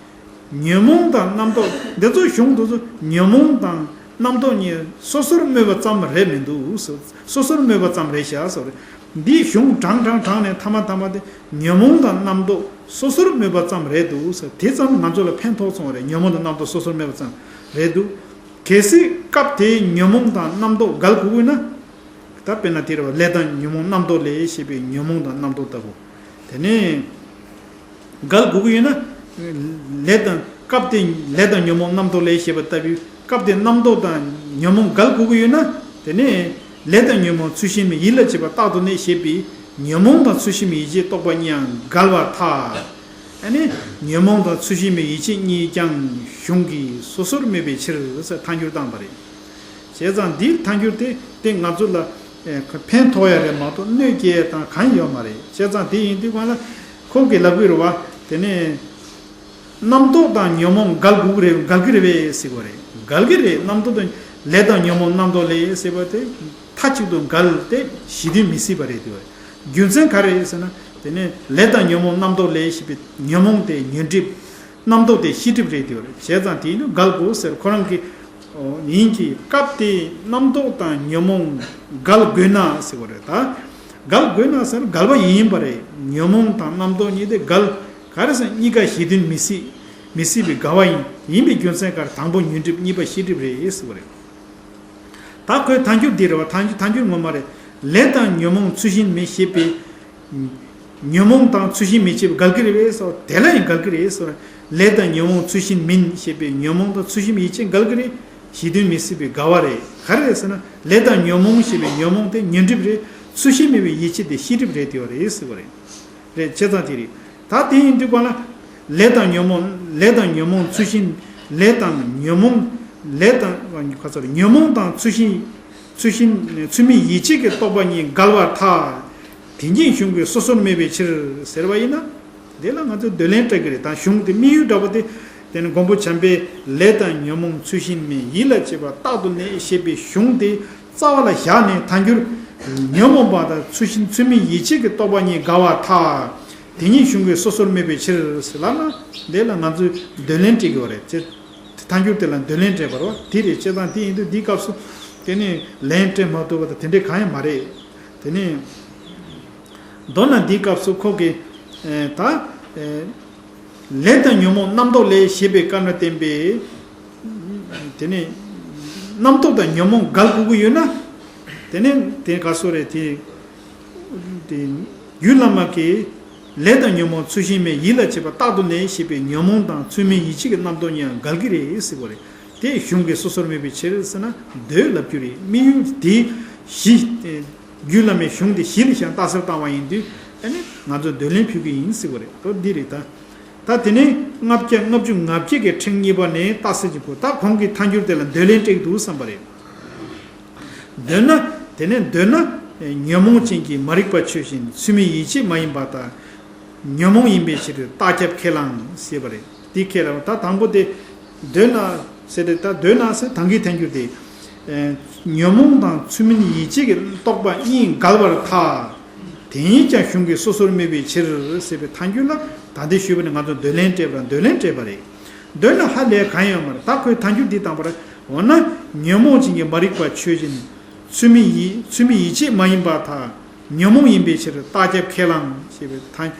ཉོན་མོངས་དང་རྣམ་རྟོག་འདི་ཚོ་གཞུང་དེ་ཚོ་ཉོན་མོངས་དང་རྣམ་རྟོག་གཉིས་སོ་སོར་སྨོས་པ་ཙམ་རེད་མི་འདུག་ཟེར། སོ་སོར་སྨོས་པ་ཙམ་རེད་ཤག་ཟེར། འདིའི་གཞུང་དྲངས་དྲངས་དྲངས་ནས་མཐའ་མ་མཐའ་མ་དེ་ཉོན་མོངས་དང་རྣམ་རྟོག་སོ་སོར་སྨོས་པ་ཙམ་རེད་འདུག་ཟེར། དེ་ཙམ་ང་ཚོ་ལ་ཕན་ཐོགས་སོང་བ་རེད། ཉོན་མོངས་དང་རྣམ་རྟོག་སོ་སོར་སྨོས་པ་ཙམ་རེད་འདུག་གལ་སྲིད་སྐབས་དེའི་ཉོན་མོངས་དང་རྣམ་རྟོག་འགལ་དགོས་ཀྱི་ན། ད་དཔེར་ན་དེ་རེད་བ། ལས་དང་ཉོན་མོངས་རྣམ་རྟོག་ལས་ཞེས་པའི་ཉོན་མོངས་དང་རྣམ་རྟོག་ལྟ་བུ། དེ་ནས་འགལ་དགོས་ཀྱི་ཡོད་ན། ལས་དང་སྐབས་དེ་ལས་དང་ཉོན་མོངས་རྣམ་རྟོག་ལས་ཞེས་པ་ལྟ་བུའི་སྐབས་དེ་རྣམ་རྟོག་དང་ཉོན་མོངས་འགལ་དགོས་ཀྱི་ཡོད་ན། དེ་ནས་ལས་དང་ཉོན་མོངས་ཚུལ་བཞིན་མིན། ཡིད་ལ་བྱེད་པ་རྟག་ཏུ་གནས་ཞེས་པའི་ཉོན་མོངས་དང་ཚུལ་བཞིན་མིན་ཡིད་བྱེད་རྟོག་པ་གཉིས་ཡང་འགལ་བར་ཐལ། ཨ་ནི་ཉོན་མོངས་དང་ཚུལ་བཞིན་མིན་ཡིད་བྱེད་གཉིས་ཀྱང་གཞུང་གིས་སོ་སོར་སྨོས་པའི་ཕྱིར་ཟེར་ཐལ་འགྱུར་བཏང་བ་རེད། བྱས་ཙང་འདིའི་ཐལ་འགྱུར་དེ་དེ་ང་ཚོ་ལ་ཨེ་ཕན་ཐོགས་ཡ་རེད་མ་གཏོགས་གནོད་སྐྱེལ་ཡ་དང་གང་ཡོད་མ་རེད། བྱས་ཙང་དེ་ཡིན་དུས་གང་ལ་ཁོང་གིས་ལབ་ཀྱི་རེད་བ། དེ་ནས་རྣམ་རྟོག་དང་ཉོན་མོངས་འགལ་དགོས་ཀྱི་རེད། འགལ་གྱི་རེད་པས་ཟེར་གྱི་རེད། འགལ་གྱི་རེད། རྣམ་རྟོག་དང་ལས་དང་ཉོན་མོངས་རྣམ་རྟོག་ལས་ཟེར་བ་དེ་མཐའ་གཅིག་ཏུ་འགལ་ཏེ་གཞི་མཐུན་མི་སྲིད་པ་རེད་དེ། རྒྱུ་མཚན་ག་རེ་རེད་ཟེར་ན། དེ་ནས་ལས་དང་ཉོན་མོངས་རྣམ་རྟོག་ལས་ཞེས་པའི་ཉོན་མོངས་དེ་ཉོན་སྒྲིབ། རྣམ་རྟོག་དེ་ཤེས་སྒྲིབ་རེད་དེ། བྱས་ཙང་དེ་ནི་འགལ་དགོས་ཟེར་ཁོ་རང་གིས། ཨོ། ཡིན་གྱི། སྐབས་དེའི་རྣམ་རྟོག་དང་ཉོན་མོངས་འགལ་དགོས་ན་ཟེར་བ་རེད་ད། འགལ་དགོས་ན་ཟེར་འགལ་བ་ཡིན་པ་རེད། ཉོན་མོངས་དང་རྣམ་རྟོག་གཉིས་དེ་འགལ། ག་རེ་ཟེར་གཉིས་ཀ་གཞི་མཐུན་མི་སྲིད། མི་སྲིད་པའི་འགལ་བ་ཡིན། ཡིན་པའི་རྒྱུ་མཚན་ག་རེ། དང་པོ་ཉོན་སྒྲིབ། གཉིས་པ་ཤེས་སྒྲིབ་རེད་ཟེར་བ་རེད། ད་ཁོའི་ཐལ་འགྱུར་འདི་རེད་བ། ཐལ་འགྱུར་ཐལ་འགྱུར་ངོ་མ་རེད། ལས་དང་ཉོན་མོངས་ཚུལ་བཞིན་མིན་ཞེས་པའི། ཉོན་མོངས་དང་ཚུལ་བཞིན་མིན་ཞེས་པའི་འགལ་གྱི་རེད་པས་སོ། དེ་ལ་ཡང་འགལ་གྱི་རེད་སོ། ལས་དང་ཉོན་མོངས་ཚུལ་བཞིན་མིན་ཞེས་པའི་ཉོན་མོངས་དང་ཚུལ་བཞིན་མིན་ཡིད་བྱེད་འགལ་གྱི་རེད། གཞི་མཐུན་མི་སྲིད་པའི་འགལ་བ་རེད། ག་རེ་རེད་ཟེར་ན། ལས་དང་ཉོན་མོངས་ཞེས་པའི་ཉོན་མོངས་དེ་ཉོན་སྒྲིབ་རེད། ཚུལ་བཞིན་མིན་པའི་ཡིད་བྱེད་དེ་ཤེས་སྒྲིབ་རེད་དེ་བ་རེད་ཟེར་བ་རེད། རེད། བྱས་ཙང་དེ་རེད། ད་དེ་ཡིན་དུས་གང་ལ། ལས་དང་ཉོན་མོངས། ལས་དང་ཉོན་མོངས་ཚུལ་བཞིན། ལས་དང་ཉོན་མོངས། ལས་དང་། ཁ་ཚར། ཉོན་མོངས་དང་ཚུལ་བཞིན། ཚུལ་བཞིན། ཚུལ་མིན་ཡིད་བྱེད་ཀྱི་རྟོག་པ་གཉིས་འགལ་བར་ཐལ། དེ་ཉིད་གཞུང་གིས་སོ་སོར་སྨོས་པའི་ཕྱིར་ཟེར་བ་ཡིན་ན། དེ་ལ་ང་ཚོས་འདོད་ལན་སྤྲད་ཀྱི་རེད། ད་གཞུང་དེ་དམིགས་ཡུལ་འདྲ་པོ་དེ། དེ་ནི་མགོན་པོ་བྱམས་པས་ལས་དང་ཉོན་མོངས་ཚུལ་བཞིན་མིན། ཡིད་ལ་བྱེད་པ་རྟག་ཏུ་གནས་ཞེས་པའི་གཞུང་དེ་རྩ་བ་ལ་བཞག་ནས་ཐལ་འགྱུར། ཉོན་མོངས་པ་དང་ཚུལ་བཞིན་ཚུལ་མིན་ཡིད་བྱེད་ཀྱི་རྟོག་པ་གཉིས་འགལ་བར་ཐལ། དེ་ཉིད་གཞུང་གིས་སོ་སོར་སྨོས་པའི་ཕྱིར་ཟེར་ལབ་ན། དེ་ལ་ང་ཚོས་འདོད་ལན་སྤྲད་ཀྱི་ཡོད་རེད། ཅེས། ཐལ་འགྱུར་དེ་ལ་འདོད་ལན་སྤྲད་པ་རེད་བ། དེ་རེད། བྱས་ཙང་དེ་ཡིན་དུས་འདིའི་སྐབས་སུ་དེ་ནི་ལན་སྤྲད་མ་ཐུབ་པ་དང་དེ་འདྲས་གང་ཡང་མ་རེད། དེ་ནི། མདོར་ན་འདིའི་སྐབས་སུ་ཁོ་གིས། ཨེ། ད། ཨེ། ལས་དང་ཉོན་མོངས་རྣམ་རྟོག་ལས་ཞེས་པའི་སྐབས་ན་བསྟན་པའི། དེ་ནི། རྣམ་རྟོག་དང་ཉོན་མོངས་འགལ་དགོས་ཀྱི་ཡོད་ན། དེ་ནི་དེ་ག་སོ་རེད་དེ། དེ། རྒྱུད་བླ་མ་གིས། ལས་དང་ཉོན་མོངས་ཚུལ་བཞིན་མིན། ཡིད་ལ་བྱེད་པ་རྟག་ཏུ་གནས་ཞེས་པའི་ཉོན་མོངས་དང་ཚུལ་མིན་ཡིད་བྱེད་ཀྱི་རྣམ་རྟོག་གཉིས་ཡང་འགལ་གྱི་རེད་ཟེར་བ་རེད། དེ་གཞུང་གིས་སོ་སོར་སྨོས་པའི་ཕྱིར་ཟེར་ན། འདོད་ལབ་རྒྱུ་རེད། དམིགས་ཡུལ་དེ་གཞི། རྒྱུད་བླ་མའི་གཞུང་དེ་གཞི་ལ་བཞག་རྟགས་གསལ་བཏང་བ་ཡིན་དུས། ཨ་ནི་ང་ཚོས་འདོད་ལན་ཕུལ་གྱི་ཡིན་ཟེར་བ་རེད། ད་འདི་རེད་ད། ད་དེ་ནས་ལྔ་བརྒྱ་ལྔ་བཅུ་ང་བརྒྱད་ཀྱི་ཕྲེང་གཉིས་པ་ནས་རྟགས་གསལ་གྱི་སྐོར། ད་གོང་གི་ཐལ་འགྱུར་དེ་ལ་འདོད་ལན་སྤྲད་ཀྱི་འདུག་བསམ་པ་རེད། འདོད་ན། དེ་ནས་འདོད་ན། ཉོན་མོངས་ཅན་གྱི་མ་རིག་པ་ཆོས་བཞིན་ཚུལ་མིན་ཡིད་བྱེད་མ་ཡིན་པ་དང་། ཉོན་མོངས་ཡིན་པའི་ཕྱིར་རྟགས་ཁྱབ་ཁས་བླངས་ཞེས་པ་རེད། དེ་ཁས་བླངས། ད་དང་པོ་དེ། འདོད་ན་ཟེར་ཏེ། ད་འདོད་ན་ཟེར་དང་གི་ཐལ་འགྱུར་དེ། ཉོན་མོངས་དང་ཚུལ་མིན་ཡིད་བྱེད་ཀྱི་རྟོག་པ་གཉིས་འགལ་བར་ཐལ། དེ་གཉིས་ཀྱང་གཞུང་གིས་སོ་སོར་སྨྲས་པའི་ཕྱིར་ཟེར་བའི་ཐལ་འགྱུར་ལ་ད་ལྟའི་ཞུས་པ་ནི་ང་ཚོ་འདོད་ལན་སྤྲད་པ་དང་འདོད་ལན་སྤྲད་པ་རེད། འདོད་ན་ཧ་ལས་གང་ཡང་ཡོད་མ་རེད། ད་ཁོས་ཐལ་འགྱུར་འདི་བཏང་པར་འོ་ན་ཉོན་མོངས་ཅན་གྱི་མ་རིག་པ་ཆོས་ཅན། ཚུལ་མིན་ཡིད་ཚུལ་མིན་ཡིད་བྱེད་མ་ཡིན་པར་ཐལ། ཉོན་མོངས་ཡིན་པའི་ཕྱིར་རྟགས་ཁྱབ་ཁས་བླངས་ཞེས་པའི་ཐལ།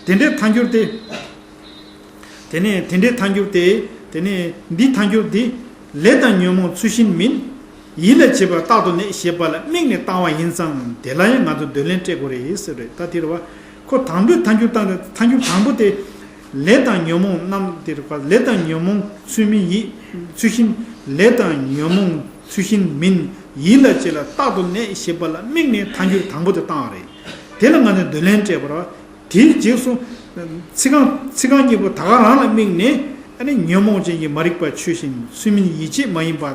དེ་འདྲའི་ཐལ་འགྱུར་ཏེ། དེ་ནས་དེ་འདྲའི་ཐལ་འགྱུར་ཏེ། དེ་ནས་འདིའི་ཐལ་འགྱུར་འདི། ལས་དང་ཉོན་མོངས་ཚུལ་བཞིན་མིན། ཡིད་ལ་བྱེད་པ་རྟག་ཏུ་གནས་ཞེས་པ་ལ་དམིགས་ནས་བཏང་བ་ཡིན་ཙང་དེ་ལ་ཡང་ང་ཚོས་འདོད་ལན་སྤྲད་དགོས་རེད་ཟེར་རེད། ད་དེ་རེད་བ། ཁོ་དང་པོའི་ཐལ་འགྱུར་བཏང་སྟེ་ཐལ་འགྱུར་དང་པོ་དེ། ལས་དང་ཉོན་མོངས་རྣམས་དེ་རེད་བ། ལས་དང་ཉོན་མོངས་ཚུལ་མིན་ཡིད་ཚུལ་བཞིན། ལས་དང་ཉོན་མོངས་ཚུལ་བཞིན་མིན། ཡིད་ལ་བྱེད་ལ་རྟག་ཏུ་གནས་ཞེས་པ་ལ་དམིགས་ནས་ཐལ་འགྱུར་དང་པོ་དེ་བཏང་བ་རེད། དེ་ལ་ང་ཚོས་འདོད་ལན་སྤྲད་པ་རེད་བ། དེའི་རྗེས་སུ། ཚིག་རྐང་ཚིག་རྐང་གཉིས་པོ་ད་ག་རང་ལ་དམིགས་ནས་ཨ་ནི་ཉོན་མོངས་ཅན་གྱི་མ་རིག་པ་ཆོས་བཞིན་ཚུལ་མིན་ཡིད་བྱེད་མ་ཡིན་པ།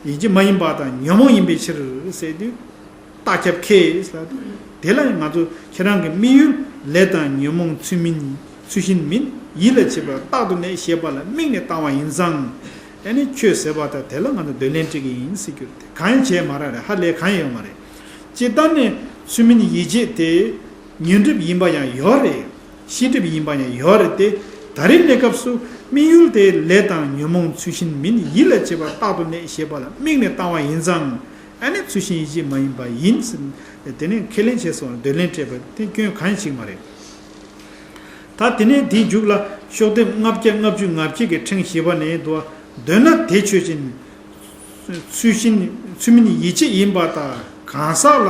ཡིད་བྱེད་མ་ཡིན་པ་དང་ཉོན་མོངས་ཡིན་པའི་ཕྱིར་ཟེར་དུས། རྟགས་ཁྱབ་ཁས་ཟེར་དུས། དེ་ལ་ང་ཚོ་ཁྱེད་རང་གི་དམིགས་ཡུལ་ལས་དང་ཉོན་མོངས་ཚུལ་མིན་ཚུལ་བཞིན་མིན། ཡིད་ལ་བྱེད་པ་རྟག་ཏུ་གནས་ཞེས་པ་ལ་དམིགས་ནས་བཏང་བ་ཡིན་ཙང་། ཨ་ནི་ཁྱོད་ཟེར་བ་དང་དེ་ལ་ང་ཚོ་འདོད་ལན་སྤྲད་ཀྱི་ཡིན་ཟེར་རྒྱུ་རེད། གང་ཡང་བྱས་མ་རག་རེད། ཧ་ལས་གང་ཡང་ཡོད་མ་རེད། སྤྱིར་བཏང་ནས་ཚུལ་མིན་ཡིད་བྱེད་དེ། ཉོན་སྒྲིབ་ཡིན་པ་ཡང་ཡོད་རེད། ཤེས་སྒྲིབ་ཡིན་པ་ཡང་ཡོད་རེད་དེ། ད་རེས་གནས་སྐབས་སུ་དམིགས་ཡུལ་དེ་ལས་དང་ཉོན་མོངས་ཚུལ་བཞིན་མིན། ཡིད་ལ་བྱེད་པ་རྟག་ཏུ་གནས་ཞེས་པ་ལ་དམིགས་ནས་བཏང་བ་ཡིན་ཙང་། ཨ་ནི་ཚུལ་བཞིན་ཡིད་བྱེད་མ་ཡིན་པ་ཡིན། དེ་ནས་ཁས་ལེན་བྱས་སོང་། འདོད་ལན་སྤྲད་པ་དེ་སྐྱོན་གང་ཡང་ཞིག་མ་རེད། ད་དེ་ནས་དེའི་མཇུག་ལ་ཤོག་ལྡེབ་ལྔ་བརྒྱ་ལྔ་བཅུ་ང་བརྒྱད་ཀྱི་ཕྲེང་བཞི་པ་ནས་འདུག་འདོད་ན་དེ་ཆོས་ཅན། ཚུལ་བཞིན་ཚུལ་མིན་ཡིད་བྱེད་ཡིན་པར་ཐལ། གང་ཟག་ལ་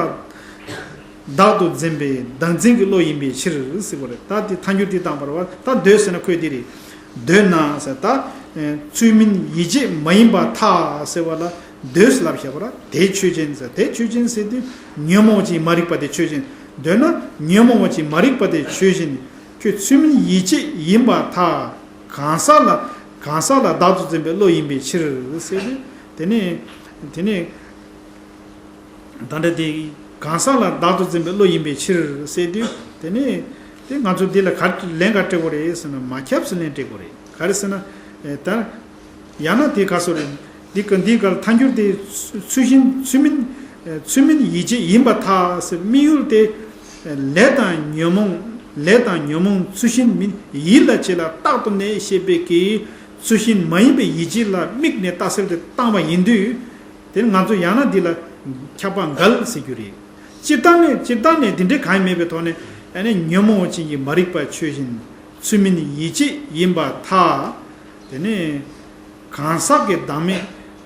བདག་ཏུ་འཛིན་པའི་བདག་འཛིན་གྱི་བློ་ཡིན་པའི་ཕྱིར་ཟེར་བ་རེད། ད་དེ་ཐལ་འགྱུར་དེ་བཏང་པ་རེད་བ། ད་འདོད་ཟེར་ན་ཁོས་དེ་རེད། འདོད་ན་ཟེར་ད། ཚུལ་མིན་ཡིད་བྱེད་མ་ཡིན་པར་ཐལ་ཟེར་བ་ལ་འདོད་ཟེར་ལབ་བཞག་པ་རེད། དེ་ཆོས་ཅན་ཟེར། དེ་ཆོས་ཅན་ཟེར་དུས་ཉོན་མོངས་ཅན་མ་རིག་པ་དེ་ཆོས་ཅན། འདོད་ན་ཉོན་མོངས་པ་ཅན་མ་རིག་པ་དེ་ཆོས་ཅན། ཁྱོད་ཚུལ་མིན་ཡིད་བྱེད་ཡིན་པར་ཐལ། གང་ཟག་ལ་གང་ཟག་ལ་བདག་ཏུ་འཛིན་པའི་བློ་ཡིན་པའི་ཕྱིར་ཟེར་ཏེ། དེ་ནས་དེ་ནས་ད་ལྟ་དེ་གང་ཟག་ལ་བདག་ཏུ་འཛིན་པའི་བློ་ཡིན་པའི་ཕྱིར་ཟེར་དུས། དེ་ནས་དེ་ང་ཚོ་འདི་ལ་ག་ལན་ག་སྤྲད་དགོས་རེད་ཟེར་ན། མ་ཁྱབ་ཟེར་ལན་སྤྲད་དགོས་རེད། ག་རེ་ཟེར་ན། ད། ཡང་ན་དེ་ག་སོ་རེད། འདི་ག་འདི་ག་ལ་ཐལ་འགྱུར་དེ། ཚུལ་བཞིན་ཚུལ་མིན། ཚུལ་མིན་ཡིད་བྱེད་ཡིན་པར་ཐལ་ཟེར་དམིགས་ཡུལ་དེ། ལས་དང་ཉོན་མོངས་ལས་དང་ཉོན་མོངས་ཚུལ་བཞིན་མིན། ཡིད་ལ་བྱེད་ལ་རྟག་ཏུ་གནས་ཞེས་པའི་གི་ཚུལ་བཞིན་མ་ཡིན་པའི་ཡིད་བྱེད་ལ་དམིགས་ནས་རྟགས་གསལ་དེ་བཏང་བ་ཡིན་དུས། དེ་ང་ཚོ་ཡང་ན་འདི་ལ་ཁྱབ་པ་འགལ་ཟེར་རྒྱུ་རེད། སྤྱིར་བཏང་ནས་སྤྱིར་བཏང་ནས་འདི་འདྲའི་གང་ཡང་མེད་པའི་ཐོག་ནས་ཨ་ནི་ཉོན་མོངས་ཅན་གྱི་མ་རིག་པ་ཆོས་བཞིན་ཚུལ་མིན་ཡིད་བྱེད་ཡིན་པར་ཐལ། དེ་ནས་གང་ཟག་གི་བདག་མེད།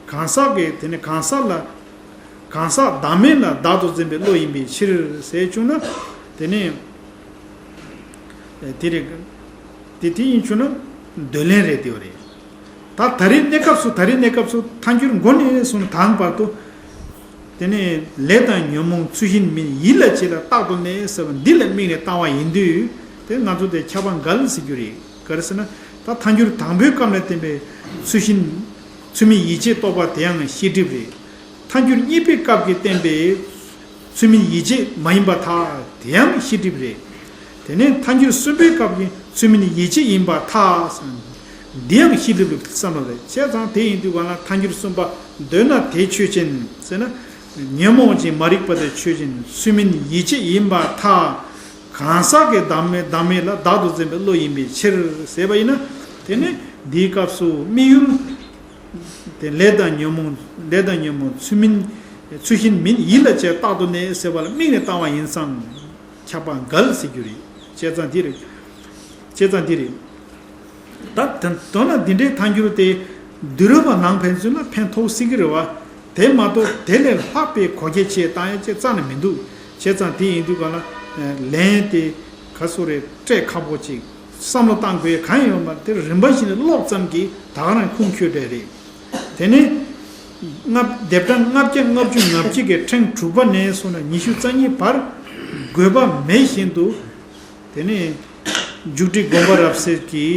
གང་ཟག་གི་དེ་ནས་གང་ཟག་ལ། གང་ཟག་བདག་མེད་ལ་བདག་ཏུ་འཛིན་པའི་བློ་ཡིན་པའི་ཕྱིར་ཟེར་བྱུང་ན། དེ་ནས་དེ་རེད། དེ་དེ་ཡིན་བྱུང་ན་འདོད་ལན་རེད། དེ་བ་རེད། ད་ད་རེས་གནས་སྐབས་སུ་ད་རེས་གནས་སྐབས་སུ་ཐལ་འགྱུར་མགོ་ནས་བཟུང་དང་བར་དུ། དེ་ནས་ལས་དང་ཉོན་མོངས་ཚུལ་བཞིན་མིན། ཡིད་ལ་བྱེད་ལ་རྟག་ཏུ་གནས་ཟེར་བ་འདི་ལ་དམིགས་ནས་བཏང་བ་ཡིན་དུས། དེ་ང་ཚོ་དེ་ཁྱབ་པ་འགལ་ཟེར་རྒྱུ་རེད། ག་རེ་ཟེར་ན། ད་ཐལ་འགྱུར་དང་པོའི་སྐབས་ལ་བསྟན་པའི་ཚུལ་བཞིན་ཚུལ་མིན་ཡིད་བྱེད་རྟོག་པ་དེ་ཡང་ཤེས་སྒྲིབ་རེད། ཐལ་འགྱུར་གཉིས་པའི་སྐབས་ཀྱི་བསྟན་པའི་ཚུལ་མིན་ཡིད་བྱེད་མ་ཡིན་པར་ཐལ། དེ་ཡང་ཤེས་སྒྲིབ་རེད། དེ་ནས་ཐལ་འགྱུར་གསུམ་པའི་སྐབས་ཀྱི་ཚུལ་མིན་ཡིད་བྱེད་ཡིན་པར་ཐལ། འདི་ཡང་ཤེས་སྒྲིབ་ཀྱི་བསམ་བློ་རེད། བྱས་ཙང་དེ་ཡིན་དུས་གང་ལ་ཐལ་འགྱུར་གསུམ་པ་འདོད་ན་དེ་ཆོས་ཅན་ཟེར་ན། ཉོན་མོངས་ཅན་མ་རིག་པ་དེ་ཆོས་ཅན། ཚུལ་མིན་ཡིད་བྱེད་ཡིན་པར་ཐལ། གང་ཟག་གི་བདག་མེད་བདག་མེད་ལ་བདག་ཏུ་འཛིན་པའི་བློ་ཡིན་པའི་ཕྱིར་ཟེར་བ་ཡིན་ན། དེ་ནི་འདིའི་སྐབས་སུ་དམིགས་ཡུལ། དེ་ལས་དང་ཉོན་མོངས་ལས་དང་ཉོན་མོངས་ཚུལ་མིན་ཚུལ་བཞིན་མིན། ཡིད་ལ་བྱེད་རྟག་ཏུ་གནས་ཟེར་བ་ལ་དམིགས་ནས་བཏང་བ་ཡིན་ཙང་། ཁྱབ་པ་འགལ་ཟེར་རྒྱུ་རེད། བྱས་ཙང་འདི་རེད། བྱས་ཙང་འདི་རེད། ད་དོན་ལ་འདི་འདྲའི་ཐལ་འགྱུར་དེ་དུས་རབས་ནང་ཕན་ཚུན་ལ་ཕན་ཐོགས་སྲིད་ཀྱི་རེད་བ། དེ་མ་གཏོགས་དེ་ལས་ལྷག་པའི་གོ་རྒྱ་ཆེ་བཏང་ཡ་ཅིག་རྩ་ནས་མི་འདུག་བྱས་ཙང་དེ་ཡིན་དུས་གང་ལ་ལན་དེ་ག་སོ་རེ་སྤྲད་ཁག་པོ་ཅིག་བསམ་བློ་བཏང་དགོས་གང་ཡོད་མ་རེད། དེ་རིམ་པ་བཞིན་ནས་ཀློག་ཙམ་གྱིས་ད་ག་རང་ཁུངས་འཁྱོལ་བསྡད་རེད། དེ་ནས་ལྔ་སྡེབ་གྲངས་ལྔ་བརྒྱ་ལྔ་བཅུ་ང་བརྒྱད་ཀྱི་ཕྲེང་དྲུག་པ་ནས་བཟུང་ནས་ཉི་ཤུ་རྩ་གཉིས་བར་དགོས་པ་མེད་བཞིན་དུ། དེ་ནས་མཇུག་སྒྲིལ་དགོངས་པ་རབ་གསལ་གྱི་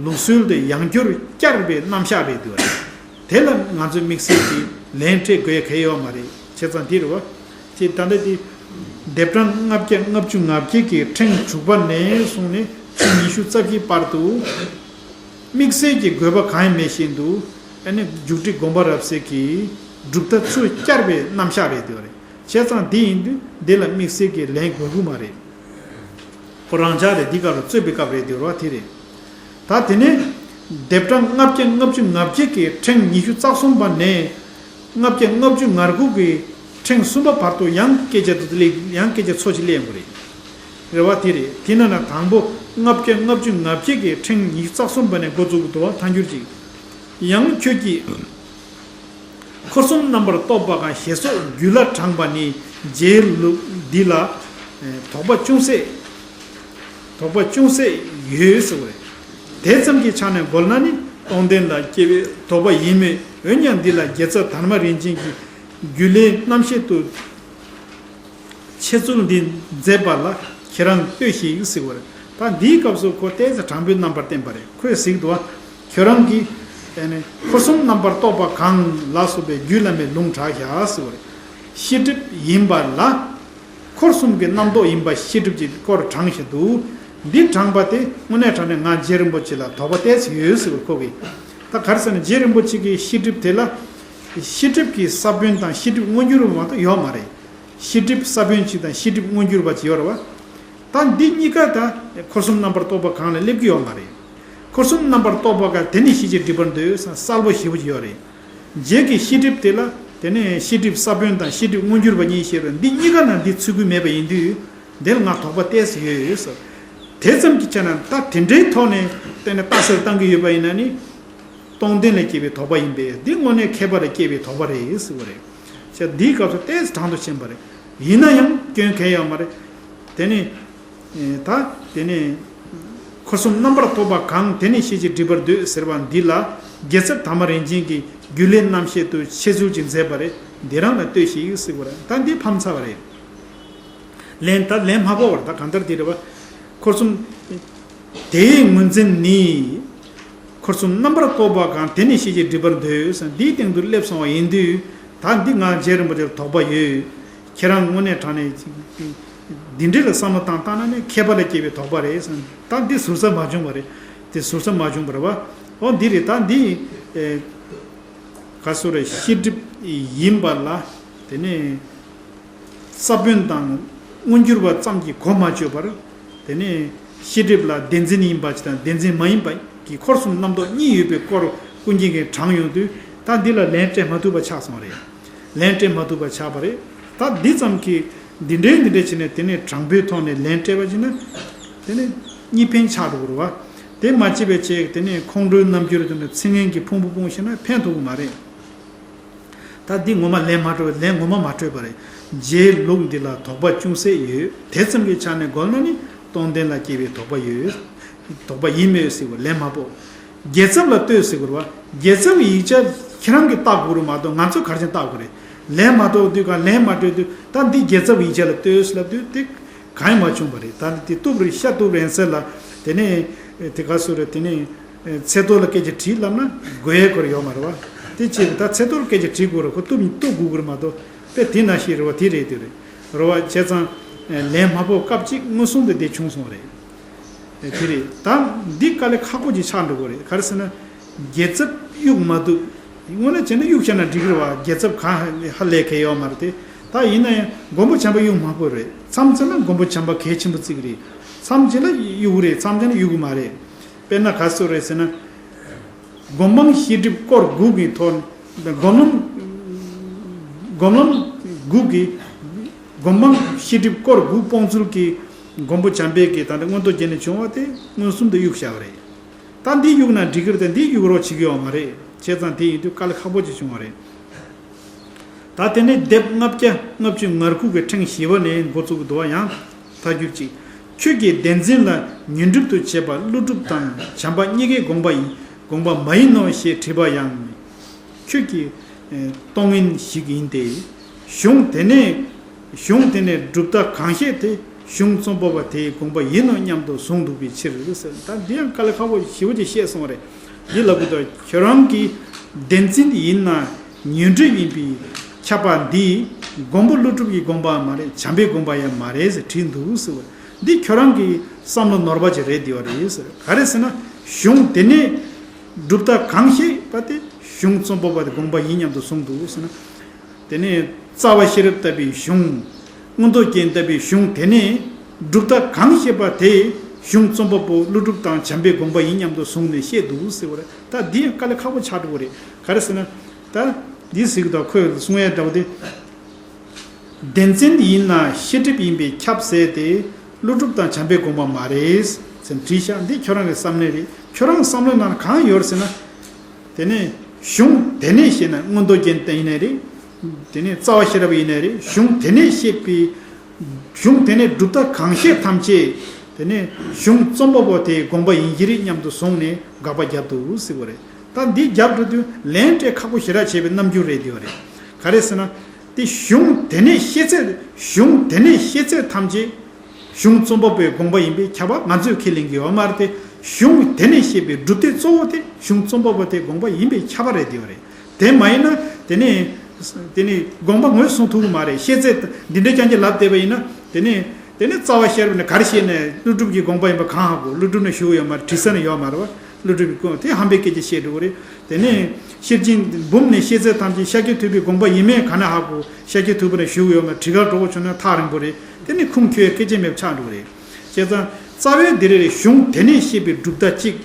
ལུགས་སྲོལ་དེ་ཡང་བསྐྱར་བསྐྱར་བའི་རྣམ་གཞག་རེད་འདུག་བ། དེ་ལ་ང་ཚོས་དམིགས་བསལ་གྱི་ལན་སྤྲད་དགོས་གལ་ཡོད་མ་རེད། བྱས་ཙང་འདི་རེད་བ། དེ་ད་ལྟ་དེ་སྡེབ་གྲངས་ལྔ་བརྒྱ་ལྔ་བཅུ་ང་བརྒྱད་ཀྱི་ཕྲེང་དྲུག་པ་ནས་བཟུང་ནས་ཕྲེང་ཉི་ཤུ་རྩ་བཞིའི་བར་དུ། དམིགས་བསལ་གྱི་དགོས་པ་གང་ཡང་མེད་བཞིན་དུ། ཨ་ནི་མཇུག་སྒྲིལ་དགོངས་པ་རབ་གསལ་གྱི་ གྲུབ་མཐའ་ཚུར་བསྐྱར་བའི་རྣམ་གཞག་རེད་དེ་བ་རེད། བྱས་ཙང་འདི་ཡིན་དུས་འདི་ལ་དམིགས་བསལ་གྱི་ལན་དགོས་ཀྱི་མ་རེད། ཁོ་རང་འཇགས་རེད། འདི་སྐབས་ལ་རྩོད་པའི་སྐབས་རེད་དེ་བ་དེ་རེད། ད་དེ་ནས་སྡེབ་གྲངས་ལྔ་བརྒྱ་ལྔ་བཅུ་ང་བརྒྱད་ཀྱི་ཕྲེང་ཉི་ཤུ་རྩ་གསུམ་པ་ནས་ལྔ་བརྒྱ་ལྔ་བཅུ་ང་དགུ་གི་ཕྲེང་གསུམ་པ་བར་དུ་ཡང་སྐད་ཆ་དེ་ཚོ་སླེབས། ཡང་སྐད་ཆ་ཚོ་ཅིག་སླེབས་ཡོང་གི་རེད། རེད་བ་དེ་རེད། དེ་ན་ན་དང་པོ་ལྔ་བརྒྱ་ལྔ་བཅུ་ང་བརྒྱད་ཀྱི་ཕྲེང་ཉི་ཤུ་རྩ་གསུམ་པ་ནས་འགོ་བཙུགས་འདུག་བ། ཐལ་འགྱུར་ཅིག་ཡང་ཁྱོད་ཀྱིས། འཁོར་གསུམ་རྣམ་པར་རྟོག་པ་གང་ཞེས་སོགས་རྒྱུད་ལ་དྲངས་པ་ནི་རྗེའི་ལུགས་འདི་ལ་དོགས་པ་ཅུང་ཟད། དོགས་པ་ཅུང་ཟད་ཡོད་ཟེར་བ་རེད། དེ་ཙམ་གྱི་ཆ་ནས་འགོལ་ན་ནི་སྟོང་ལྡན་ལ་སྐྱེ་བའི་དོགས་པ་ཡིན་མོད། འོན་ཀྱང་འདི་ལ་རྒྱལ་ཚབ་དར་མ་རིན་ཆེན་གྱིས་རྒྱུད་བླའི་རྣམ་བཤད་དུ། འཆད་ཚུལ་འདི་མཛད་པ་ལ་ཁྱེད་རང་ལྟོས་ཤིག་ཟེར་བ་རེད། ད་འདིའི་སྐབས་སུ་ཁོ་ཏོག་ཙམ་དྲང་པོའི་རྣམ་པར་བསྟན་པ་རེད། ཁོས་གཟིགས་འདུག་བ། ཁྱོད་རང་གིས་ཨེ་ནི་འཁོར་གསུམ་རྣམ་པར་རྟོག་པ་གང་ལ་སོགས་པའི་རྒྱུད་བླ་མའི་ལུང་དྲངས་ཤག་ཟེར་བ་རེད། ཤེས་སྒྲིབ་ཡིན་པ་ལ། འཁོར་གསུམ་གྱི་རྣམ་རྟོག་ཡིན་པ་ཤེས་སྒྲིབ་ཀྱི་སྐོར་དྲངས་བཞིན་འདུག་འདི་དྲངས་པ་དེ་དངོས་གནས་དྲང་གནས་ང་རྗེ་རིན་པོ་ཆེ་ལ་དོགས་པ་ཏོག་ཙམ་ཡོད་ཟེར་བ་ཁོ་གིས། ད་ག་རེ་ཟེར་ན་རྗེ་རིན་པོ་ཆེ་གིས་ཤེས་སྒྲིབ་དེ་ལ་ཤེས་སྒྲིབ་ཀྱི་ས་བོན་དང་ཤེས་སྒྲིབ་མངོན་གྱུར་བ་མ་གཏོགས་ཡོད་མ་རེད། ཤེས་སྒྲིབ་ས་བོན་གཅིག་དང་ཤེས་སྒྲིབ་མངོན་གྱུར་བ་ཅིག་ཡོད་རེད་བ། ད་འདི་གཉིས་ཀ་ད་འཁོར་གསུམ་རྣམ་པར་རྟོག་པ་གང་ལ་སླེབས་ཀྱི་ཡོད་མ་རེད། འཁོར་གསུམ་རྣམ་པར་རྟོག་པ་གང་དེ་ནི་ཤེས་བྱའི་སྒྲིབ་པར་འདོད་ཟེར་གསལ་པོ་ཞེ་པོ་ཅིག་ཡོད་རེད། རྗེ་གི་ཤེས་སྒྲིབ་དེ་ལ་དེ་ནི་ཤེས་སྒྲིབ་ས་བོན་དང་ཤེས་སྒྲིབ་མངོན་གྱུར་བ་གཉིས་བཤད་པས་འདི་གཉིས་ཀ་ནང་འདི་ཚུད་ཀྱི་མེད་པ་ཡིན་དུས། འདིར་ང་དོགས་པ་ཏོག་ཙམ་ཡོད་ཡོད་ཟེར། དེ་ཙམ་གྱི་ཆ་ནས་ད་དེ་འདྲའི་ཐོག་ནས་བལྟས་ནས་རྟགས་གསལ་བཏང་གི་ཡོད་པ་ཡིན་ན་ནི། སྟོང་ལྡན་ལས་སྐྱེས་པའི་དོགས་པ་ཡིན་པས་འདི་དངོས་གནས་མཁས་པ་ལས་སྐྱེས་པའི་དོགས་པ་རེད་ཟེར་བ་རེད། ཅེས་འདིའི་སྐབས་སུ་ཏོག་ཙམ་དྲང་དུ་ཕྱིན་པ་རེད། ཡིན་ན་ཡང་སྐྱོན་གང་ཡང་མ་རེད། དེ་ནི། ད་དེ་ནི། འཁོར་གསུམ་རྣམ་པར་རྟོག་པ་གང་དེ་ནི་ཤེས་བྱའི་སྒྲིབ་པར་འདོད་ཟེར་བ་འདི་ལ་རྒྱལ་ཚབ་དར་མ་རིན་ཆེན་གྱིས་རྒྱུད་བླའི་རྣམ་བཤད་དུ་འཆད་ཚུལ་ཅིག་མཛད་པ་རེད། འདི་རང་ལ་ལྟོས་ཤིག་ཟེར་བ་རེད། ད་འདི་ཕམ་ཚར་བ་རེད། ལན་ད་ལན་མ་ཕོག་བར་ད་གང་ལྟར་འདི་རེད་བ། འཁོར་གསུམ། དེའི་ངོས་འཛིན་ནི། འཁོར་གསུམ་རྣམ་པར་རྟོག་པ་གང་དེ་ནི་ཤེས་བྱའི་སྒྲིབ་པར་འདོད་ཟེར་འདིའི་སྟེང་དུ་སླེབས་སོང་བ་ཡིན་དུས། ད་འདི་ང་རྗེ་རིན་པོ་ཆེར་དོགས་པ་ཡོད། ཁྱེད་རང་དངོས་གནས་དྲང་གནས་འདི་འདྲ་ལ་བསམ་བློ་བཏང་བཏང་ན་ནི་མཁས་པ་ལ་སྐྱེས་པའི་དོགས་པ་རེད་ཟེར། ད་འདི་ཟུར་ཟ་མ་བྱུང་བ་རེད། དེ་ཟུར་ཟ་མ་བྱུང་བ་རེད་བ། འོ་འདི་རེད། ད་འདི། ག་སོ་རེ་ཤེས་སྒྲིབ་ཡིན་པ་ལ། དེ་ནས་ས་བོན་དང་མངོན་གྱུར་བ་ཙམ་གྱིས་གོ་མ་ཆོད་པར། དེ་ནས་ཤེས་སྒྲིབ་ལ་བདེན་འཛིན་ཡིན་པ་ཅིག་དང་བདེན་འཛིན་མ་ཡིན་པ་གི་འཁོར་གསུམ་རྣམ་རྟོག་གཉིས་ཡོད་པའི་སྐོར་ཀུན་མཁྱེན་གྱིས་དྲངས་ཡོང་དུས། ད་འདི་ལ་ལན་སྤྲད་མ་ཐུབ་པ་ཆགས་སོང་རེད། ལན་སྤྲད་མ་ཐུབ་པ་ཆགས་པ་རེད། ད་འདི་ཙམ་གྱིས་འདི་འདྲའི་འདི་འདྲའི་བྱས་ནས་དེ་ནས་དྲང་པོའི་ཐོག་ནས་ལན་སྤྲད་པ་ཅིག་ན། དེ་ནས་གཉིས་ཕན་ཆགས་འགྲོ་གི་རེད་བ། དེ་མ་བྱས་པའི་ཆེད་དེ་ནས་ཁོང་ཁྲོའི་རྣམ་འགྱུར་དུ་ནས་ཚིག་ངན་གྱི་ཕུང་པོ་སྤུངས་ཤེ་ན་ཕན་ཐོགས་ཀྱི་མ་རེད། ད་འདི་ངོ་མ་ལན་མ་སྤྲོད། ལན་ངོ་མ་མ་སྤྲོད་པ་རེད། རྗེའི་ལུགས་འདི་ལ་དོགས་པ་ཅུང་ཟད་ཡོད། དེ་ཙམ་གྱི་ཆ་ནས་འགོལ་ན་ནི་སྟོང་ལྡན་ལ་སྐྱེས་པའི་དོགས་པ་ཡོད། དོགས་པ་ཡིན་མོད་ཟེར་བ་ལན་མ་ཕོག་རྒྱལ་ཚབ་ལ་ལྟོས་ཟེར་དགོས་རེད་བ། རྒྱལ་ཚབ་ཀྱི་ཡིག་ཆ་ཁྱེད་རང་གིས་བལྟ་དགོས་རེད་མ་གཏོགས་ང་ཚོས་ག་རེ་བྱས་ནས་བལྟ་དགོས་རེད། ལན་མ་ཐོབ་དུས་གང་ལན་མ་སྤྲོད་དུས་ད་འདི་རྒྱལ་ཚབ་ཀྱི་ཡིག་ཆ་ལ་ལྟོས་ལབ་དུས་དེ་གང་ཡང་མ་བྱུང་བ་རེད། ད་ནི་དེ་གཏུབ་རེད། ཤ་གཏུབ་རེད་ཟེར་ལ། དེ་ནས་དེ་ག་སུ་རེད། དེ་ནས་ཚེ་ཐོག་ལ་སྐད་ཆ་དྲིས་ལབ་ན་དགོས་ཡས་སྐོར་ཡོད་མ་རེད་བ། དེ་བྱས་ད་ཚེ་ཐོག་ལ་སྐད་ཆ་དྲིས་དགོས་རེད། ཁོ་གཏུབ་གཏུབ་དགོས་ཀྱི་རེད་མ་གཏོགས་དཔེ་དེ་ན་ཞིག་རེད་བ། དེ་རེད་དེ་རེད། རེད་བ། བྱས་ཙང་ལན་མ་ཕོག་སྐབས་གཅིག་མངོན་སུམ་དུ་དེ་བྱུང་སོང་རེད། དེ་རེད། ད་འདི་དཀའ་ལས་ཁག་པོ་ཅིག་ཆགས་འགྲོ་གི་རེད། ག་རེ་ཟེར་ན། རྒྱལ་ཚབ་གཡུག་མ་ཐུབ། དངོས་གནས་བྱས་ན་གཡུག་བཞག་ན་འགྲིག་གི་རེད་བ། རྒྱལ་ཚབ་གང་ཧ་ལས་མཁན་ཡོད་མ་རེད་དེ། ད་ཡིན་ན་ཡང་མགོན་པོ་བྱམས་པ་གཡུག་མ་ཕོད་རེད། མཚམས་བཅད་ན་མགོན་པོ་བྱམས་པ་གལ་ཆེན་པོ་བརྩི་གི་རེད། མཚམས་བཅད་ན་གཡུག་གི་རེད། མཚམས་བཅད་ན་གཡུག་གི་མ་རེད། དཔེར་ན་ག་ཚོད་རེད་ཟེར་ན། སྒོམ་སྤང་ཤེས་སྒྲིབ་སྐོར་དགུ་གི་ཐོག་སྒོམ་ལམ། སྒོམ་ལམ་དགུ་གི། སྒོམ་སྤང་ཤེས་སྒྲིབ་སྐོར་དགུ་སྤོང་ཚུལ་གྱི་མགོན་པོ་བྱམས་པས་ཀྱི་ད་ལྟ་མངོན་རྟོགས་རྒྱན་ནས་བྱུང་བ་དེ་མངོན་སུམ་དུ་གཡུག་བཞག་པ་རེད། ད་འདི་གཡུག་ན་འགྲིག་གི་རེད་དེ་འདི་གཡུག་རོགས་བྱེད་ཀྱི་ཡོད་མ་རེད། བྱས་ཙང་དེ་ཡིན་དུས་དཀའ་ལས་ཁག་པོ་ཅིག་བྱུང་བ་རེད། ད་དེ་ནས་སྡེབ་ལྔ་བརྒྱ་ལྔ་བཅུ་ང་དགུ་གི་ཕྲེང་བཞི་པ་ནས་འགོ་བཙུགས་འདུག་བ། ཡང་ཐལ་འགྱུར་ཅིག་ཁྱོད་ཀྱིས་བདེན་འཛིན་ལ་ཉོན་སྒྲིབ་ཏུ་བྱེད་པ་ཀླུ་སྒྲུབ་དང་བྱམས་པ་གཉིས་ཀའི་དགོངས་པ་ཡིན། དགོངས་པ་མ་ཡིན་ནོ་ཞེས་དྲིས་པ་ཡང་། ཁྱོད་ཀྱིས་གཏོང་ངན་ཞིག་ཡིན་ཏེ། གཞུང་དེ་ནས། གཞུང་དེ་ནས་གྲུབ་མཐའ་གང་བཤད་དེ་གཞུང་རྩོམ་པ་པོ་དེའི་དགོངས་པ་ཡིན་ནོ་སྙམ་དུ་བཟུང་འདུག་པའི་ཕྱིར་ཟེར། ད་འདི་ཡང་དཀའ་ལས་ཁག་པོ་ཞེ་པོ་ཅིག་བཤད་སོང་རེད། འདི་ལབ་དགོས་དོན་ཁྱོད་རང་གི་བདེན་འཛིན་ཡིན་ན་ཉོན་སྒྲིབ་ཡིན་པའི་ཁྱབ་པ་འདི་མགོན་པོ་ཀླུ་སྒྲུབ་ཀྱི་དགོངས་པ་མ་རེད། བྱམས་པའི་དགོངས་པ་ཡང་མ་རེད་ཟེར་བྲིས་འདུག་ཟེར་བ། འདི་ཁྱོད་རང་གི་བསམ་བློ་ནོར་བ་ཅིག་རེད་འདི་བ་རེད་ཟེར། ག་རེ་ཟེར་ན་གཞུང་དེ་ནས་གྲུབ་མཐའ་གང་བཤད་པ་དེ་གཞུང་རྩོམ་པ་པོ་དེ་དགོངས་པ་ཡིན་སྙམ་དུ་གསུངས་འདུག་ཟེར་ན། དེ་ནས་རྩ་བ་ཤེས་རབ་ལྟ་བུའི་གཞུང་། མངོན་རྟོགས་རྒྱན་ལྟ་བུའི་གཞུང་དེ་ནས་གྲུབ་མཐའ་གང་བཤད་པ་དེ་གཞུང་རྩོམ་པ་པོ་ཀླུ་སྒྲུབ་དང་བྱམས་པའི་དགོངས་པ་ཡིན་སྙམ་དུ་བཟུང་ནས་བཤད་འདུག་ཟེར་བ་རེད། ད་འདི་ཡང་དཀའ་ལས་ཁག་པོ་ཆགས་འགྲོ་གི་རེད། ག་རེ་ཟེར་ན། ད་འདི་ཟེར་གི་འདུག་ཁོས་གསུང་ཡས་འདྲ་བོ་དེ། བདེན་འཛིན་ཡིན་ན་ཤེས་སྒྲིབ་ཡིན་པས་ཁྱབ་ཟེར་ཏེ། ཀླུ་སྒྲུབ་དང་བྱམས་པའི་དགོངས་པ་མ་རེད་ཟེར་བྲིས་ཤག་འདི་ཁྱོད་རང་གི་བསམ་ནས་རེད། ཁྱོད་རང་བསམ་བློའི་ནང་ན་གང་ཡོད་ཟེར་ན། དེ་ནས་གཞུང་དེ་ནས་བཤད་ན་མངོན་རྟོགས་རྒྱན་དེ་ཡིན་ནའི་རེད། དེ་ནས་རྩ་བ་ཤེས་རབ་ཡིན་ནའི་རེད། གཞུང་དེ་ནས་བཤད་པའི། གཞུང་དེ་ནས་གྲུབ་མཐའ་གང་བཤད་ཐམས་ཅད། དེ་ནས་གཞུང་རྩོམ་པ་པོ་དེའི་དགོངས་པ་ཡིན་གྱི་རེད་སྙམ་དུ་བཟུང་ནས་དགག་པ་བརྒྱབ་འདུག་ཟེར་བ་རེད། ད་འདི་རྒྱབ་འགྲོ་དུས་ལན་སྤྲད་ཁག་པོ་ཞེ་དྲག་བྱས་པའི་རྣམ་འགྱུར་རེད་དེ་བ་རེད། ག་རེ་ཟེར་ན། དེ་གཞུང་དེ་ནས་བཤད་ཚད། གཞུང་དེ་ནས་བཤད་ཚད་ཐམས་ཅད། གཞུང་རྩོམ་པ་པོའི་དགོངས་པ་ཡིན་པས་ཁྱབ་པ་ང་ཚོས་ཁས་ལེན་གྱི་ཡོད་མ་རེད་དེ། གཞུང་དེ་ནས་བཤད་པའི་གྲུབ་མཐའི་གཙོ་བོ་དེ་གཞུང་རྩོམ་པ་པོ་དེའི་དགོངས་པ་ཡིན་པས་ཁྱབ་པ་རེད་དེ་བ་རེད། དེ་མ་ཡིན་ན། དེ་ནས། དེ་ནས་དགོངས་པ་ངོས་བཟུང་ཐུབ་ཀྱི་མ་རེད། བཤད་ཚད་འདི་འདྲ་རྐྱང་རྐྱང་ལབ་བསྡད་པ་ཡིན་ན། དེ་ནས། དེ་ནས་རྩ་བ་ཤེས་རབ་ནས་ག་རེ་བཤད་ནས་ཀླུ་སྒྲུབ་ཀྱི་དགོངས་པ་ཡིན་པ་གང་ཧ་གོ། ཀླུ་སྒྲུབ་ནས་ཞུ་གི་ཡོད་མ་རེད། དྲི་ས་ནས་ཡོད་མ་རེད་བ། ཀླུ་སྒྲུབ་ཀྱི་དགོངས་དེ་ཧམ་པའི་སྐད་ཆ་བཤད་འགྲོ་གི་རེད། དེ་ནས་ཤེར་ཕྱིན་འབུམ་ནས་བཤད་ཚད་ཐམས་ཅད་ཤཱཀྱ་ཐུབ་པའི་དགོངས་པ་ཡིན་མིན་ག་ནས་ཧ་གོ། ཤཱཀྱ་ཐུབ་པ་ནས་ཞུ་གི་ཡོད་མ་རེད། དྲི་གར་འགྲོ་གི་བྱུང་ན་ཐག་རིང་པོ་རེད། དེ་ནི་ཁུངས་འཁྱོལ་སྐད་ཆ་མེད་པ་ཆགས་འགྲོ་གི་རེད། བྱས་ཙང་རྩ་བའི་འདི་རེད། གཞུང་དེ་ནས་བཤད་པའི་གྲུབ་མཐའ་གཅིག་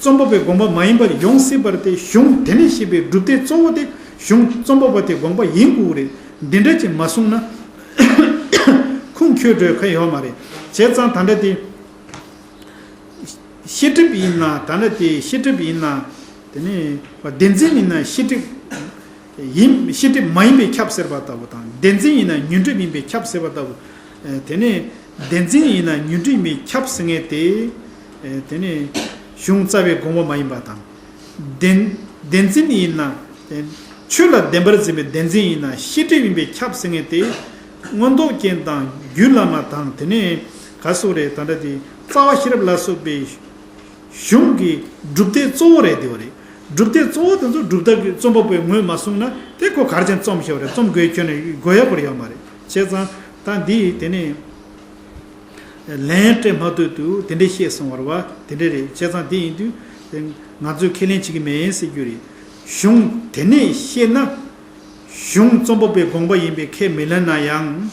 རྩོམ་པ་པོའི་དགོངས་པ་མ་ཡིན་པར་ཡོང་སྲིད་པ་རེད་དེ། གཞུང་དེ་ནས་བཤད་པའི་གྲུབ་མཐའི་གཙོ་བོ་དེ་གཞུང་རྩོམ་པ་པོ་དེའི་དགོངས་པ་ཡིན་དགོས་རེད། འདི་འདྲ་ཅིག་མ་གསུངས་ན་ཁུངས་འཁྱོལ་འགྲོ་ཁ་ཡོད་མ་རེད། བྱས་ཙང་ད་ལྟ་དེ། ཤེས་སྒྲིབ་ཡིན་ན། ད་ནི་དེ་ཤེས་སྒྲིབ་ཡིན་ན། དེ་ནི་བདེན་འཛིན་ཡིན་ན་ཤེས་སྒྲིབ་ཡིན། ཤེས་སྒྲིབ་མ་ཡིན་པས་ཁྱབ་ཟེར་བ་ལྟ་བུ་དང་། བདེན་འཛིན་ཡིན་ན་ཉོན་སྒྲིབ་ཡིན་པས་ཁྱབ་ཟེར་བ་ལྟ་བུ། ཨེ། དེ་ནི་བདེན་འཛིན་ཡིན་ན་ཉོན་སྒྲིབ་མི་ཁྱབ་ཟེར་མཁན་དེ། ཨེ། དེ་ནི་གཞུང་རྩ་བའི་དགོངས་པ་མ་ཡིན་པ་དང་། བདེན། བདེན་འཛིན་ཡིན་ན། ཆོས་ལ་བདེན་པར་འཛིན་པའི་བདེན་འཛིན་ཡིན་ན་ཤེས་སྒྲིབ་ཡིན་པས་ཁྱབ་ཟེར་མཁན་དེ། མངོན་རྟོགས་རྒྱན་དང་རྒྱུད་བླ་མ་དང་། དེ་ནས་ག་སོགས་རེད། ད་ལྟ་དེ་རྩ་བ་ཤེས་རབ་ལ་སོགས་པའི་གཞུང་གི་གྲུབ་མཐའི་གཙོ་བོ་རེད་དེ་བ་རེད། གྲུབ་མཐའི་གཙོ་བོ་དེ་ཚོ་གྲུབ་མཐའ་གི་རྩོམ་པ་པོས་ངོས་མ་བཟུང་ན་དེ་ཁོ་གར་ཅན་རྩོམ་ཤེས་པ་རེད། རྩོམ་དགོས་ཁྱོན་ནས་དགོས་ཡག་པོ་རེད་ཡོད་མ་རེད། བྱས་ཙང་ད་འདི་དེ་ནས། ལན་སྤྲད་མ་ཐུབ་དུས་དེ་འདྲས་བཤད་སོང་བ་རེད་བ། དེ་འདྲས་རེད། བྱས་ཙང་དེ་ཡིན་དུས་ང་ཚོས་ཁས་ལེན་བྱེད་ཀྱི་མེད་ཟེར་རྒྱུ་རེད། གཞུང་དེ་ནས་བཤད་ན། གཞུང་རྩོམ་པ་པོའི་དགོངས་པ་ཡིན་པས་ཁས་མི་ལེན་ན་ཡང་།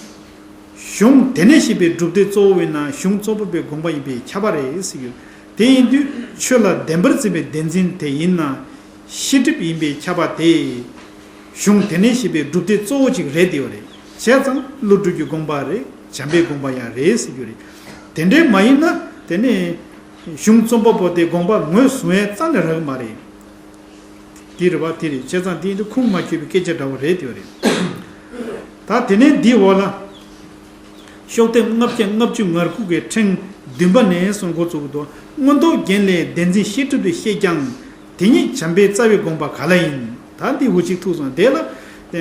གཞུང་དེ་ནས་བཤད་པའི་གྲུབ་མཐའི་གཙོ་བོ་ཡིན་ན་གཞུང་རྩོམ་པ་པོའི་དགོངས་པ་ཡིན་པས་ཁྱབ་པ་རེད་ཟེར་རྒྱུ། དེ་ཡིན་དུས་ཆོས་ལ་བདེན་པར་འཛིན་པའི་བདེན་འཛིན་དེ་ཡིན་ན། ཤེས་སྒྲིབ་ཡིན་པས་ཁྱབ་པ་དེ། གཞུང་དེ་ནས་བཤད་པའི་གྲུབ་མཐའི་གཙོ་བོ་གཅིག་རེད་དེ་བ་རེད། བྱས་ཙང་ཀླུ་སྒྲུབ་ཀྱི་དགོངས་པ་རེད། བྱམས་པའི་དགོངས་པ་ཡང་རེད་ཟེར་རྒྱུ་རེད། དེ་འདྲས་མ་ཡིན་ན་དེ་ནས་གཞུང་རྩོམ་པ་པོ་དེ་དགོངས་པ་ངོས་བཟུང་ཡས་རྩ་ནས་རག་གི་མ་རེད། དེ་རེད་བ། དེ་རེད། བྱས་ཙང་དེ་ཡིན་དུས་ཁུངས་མ་འཁྱོལ་བའི་སྐད་ཆ་འདྲ་བོ་རེད་དེ་བ་རེད། ད་དེ་ནས་འདིའི་འོག་ལ། ཤོག་ལྡེབ་ལྔ་བརྒྱ་ལྔ་བཅུ་ང་དགུ་གི་ཕྲེང་བདུན་པ་ནས་གསུང་འགོ་བཙུགས་འདུག་མངོན་རྟོགས་རྒྱན་ལས་བདེན་འཛིན་ཤེས་སྒྲིབ་ཏུ་བཤད་ཀྱང་། དེ་ཉིད་བྱམས་པའི་རྩ་བའི་དགོངས་པ་ག་ལ་ཡིན། ད་འདི་འུ་ཅིག་ཐུག་སོང་དེ་ལ། དེ་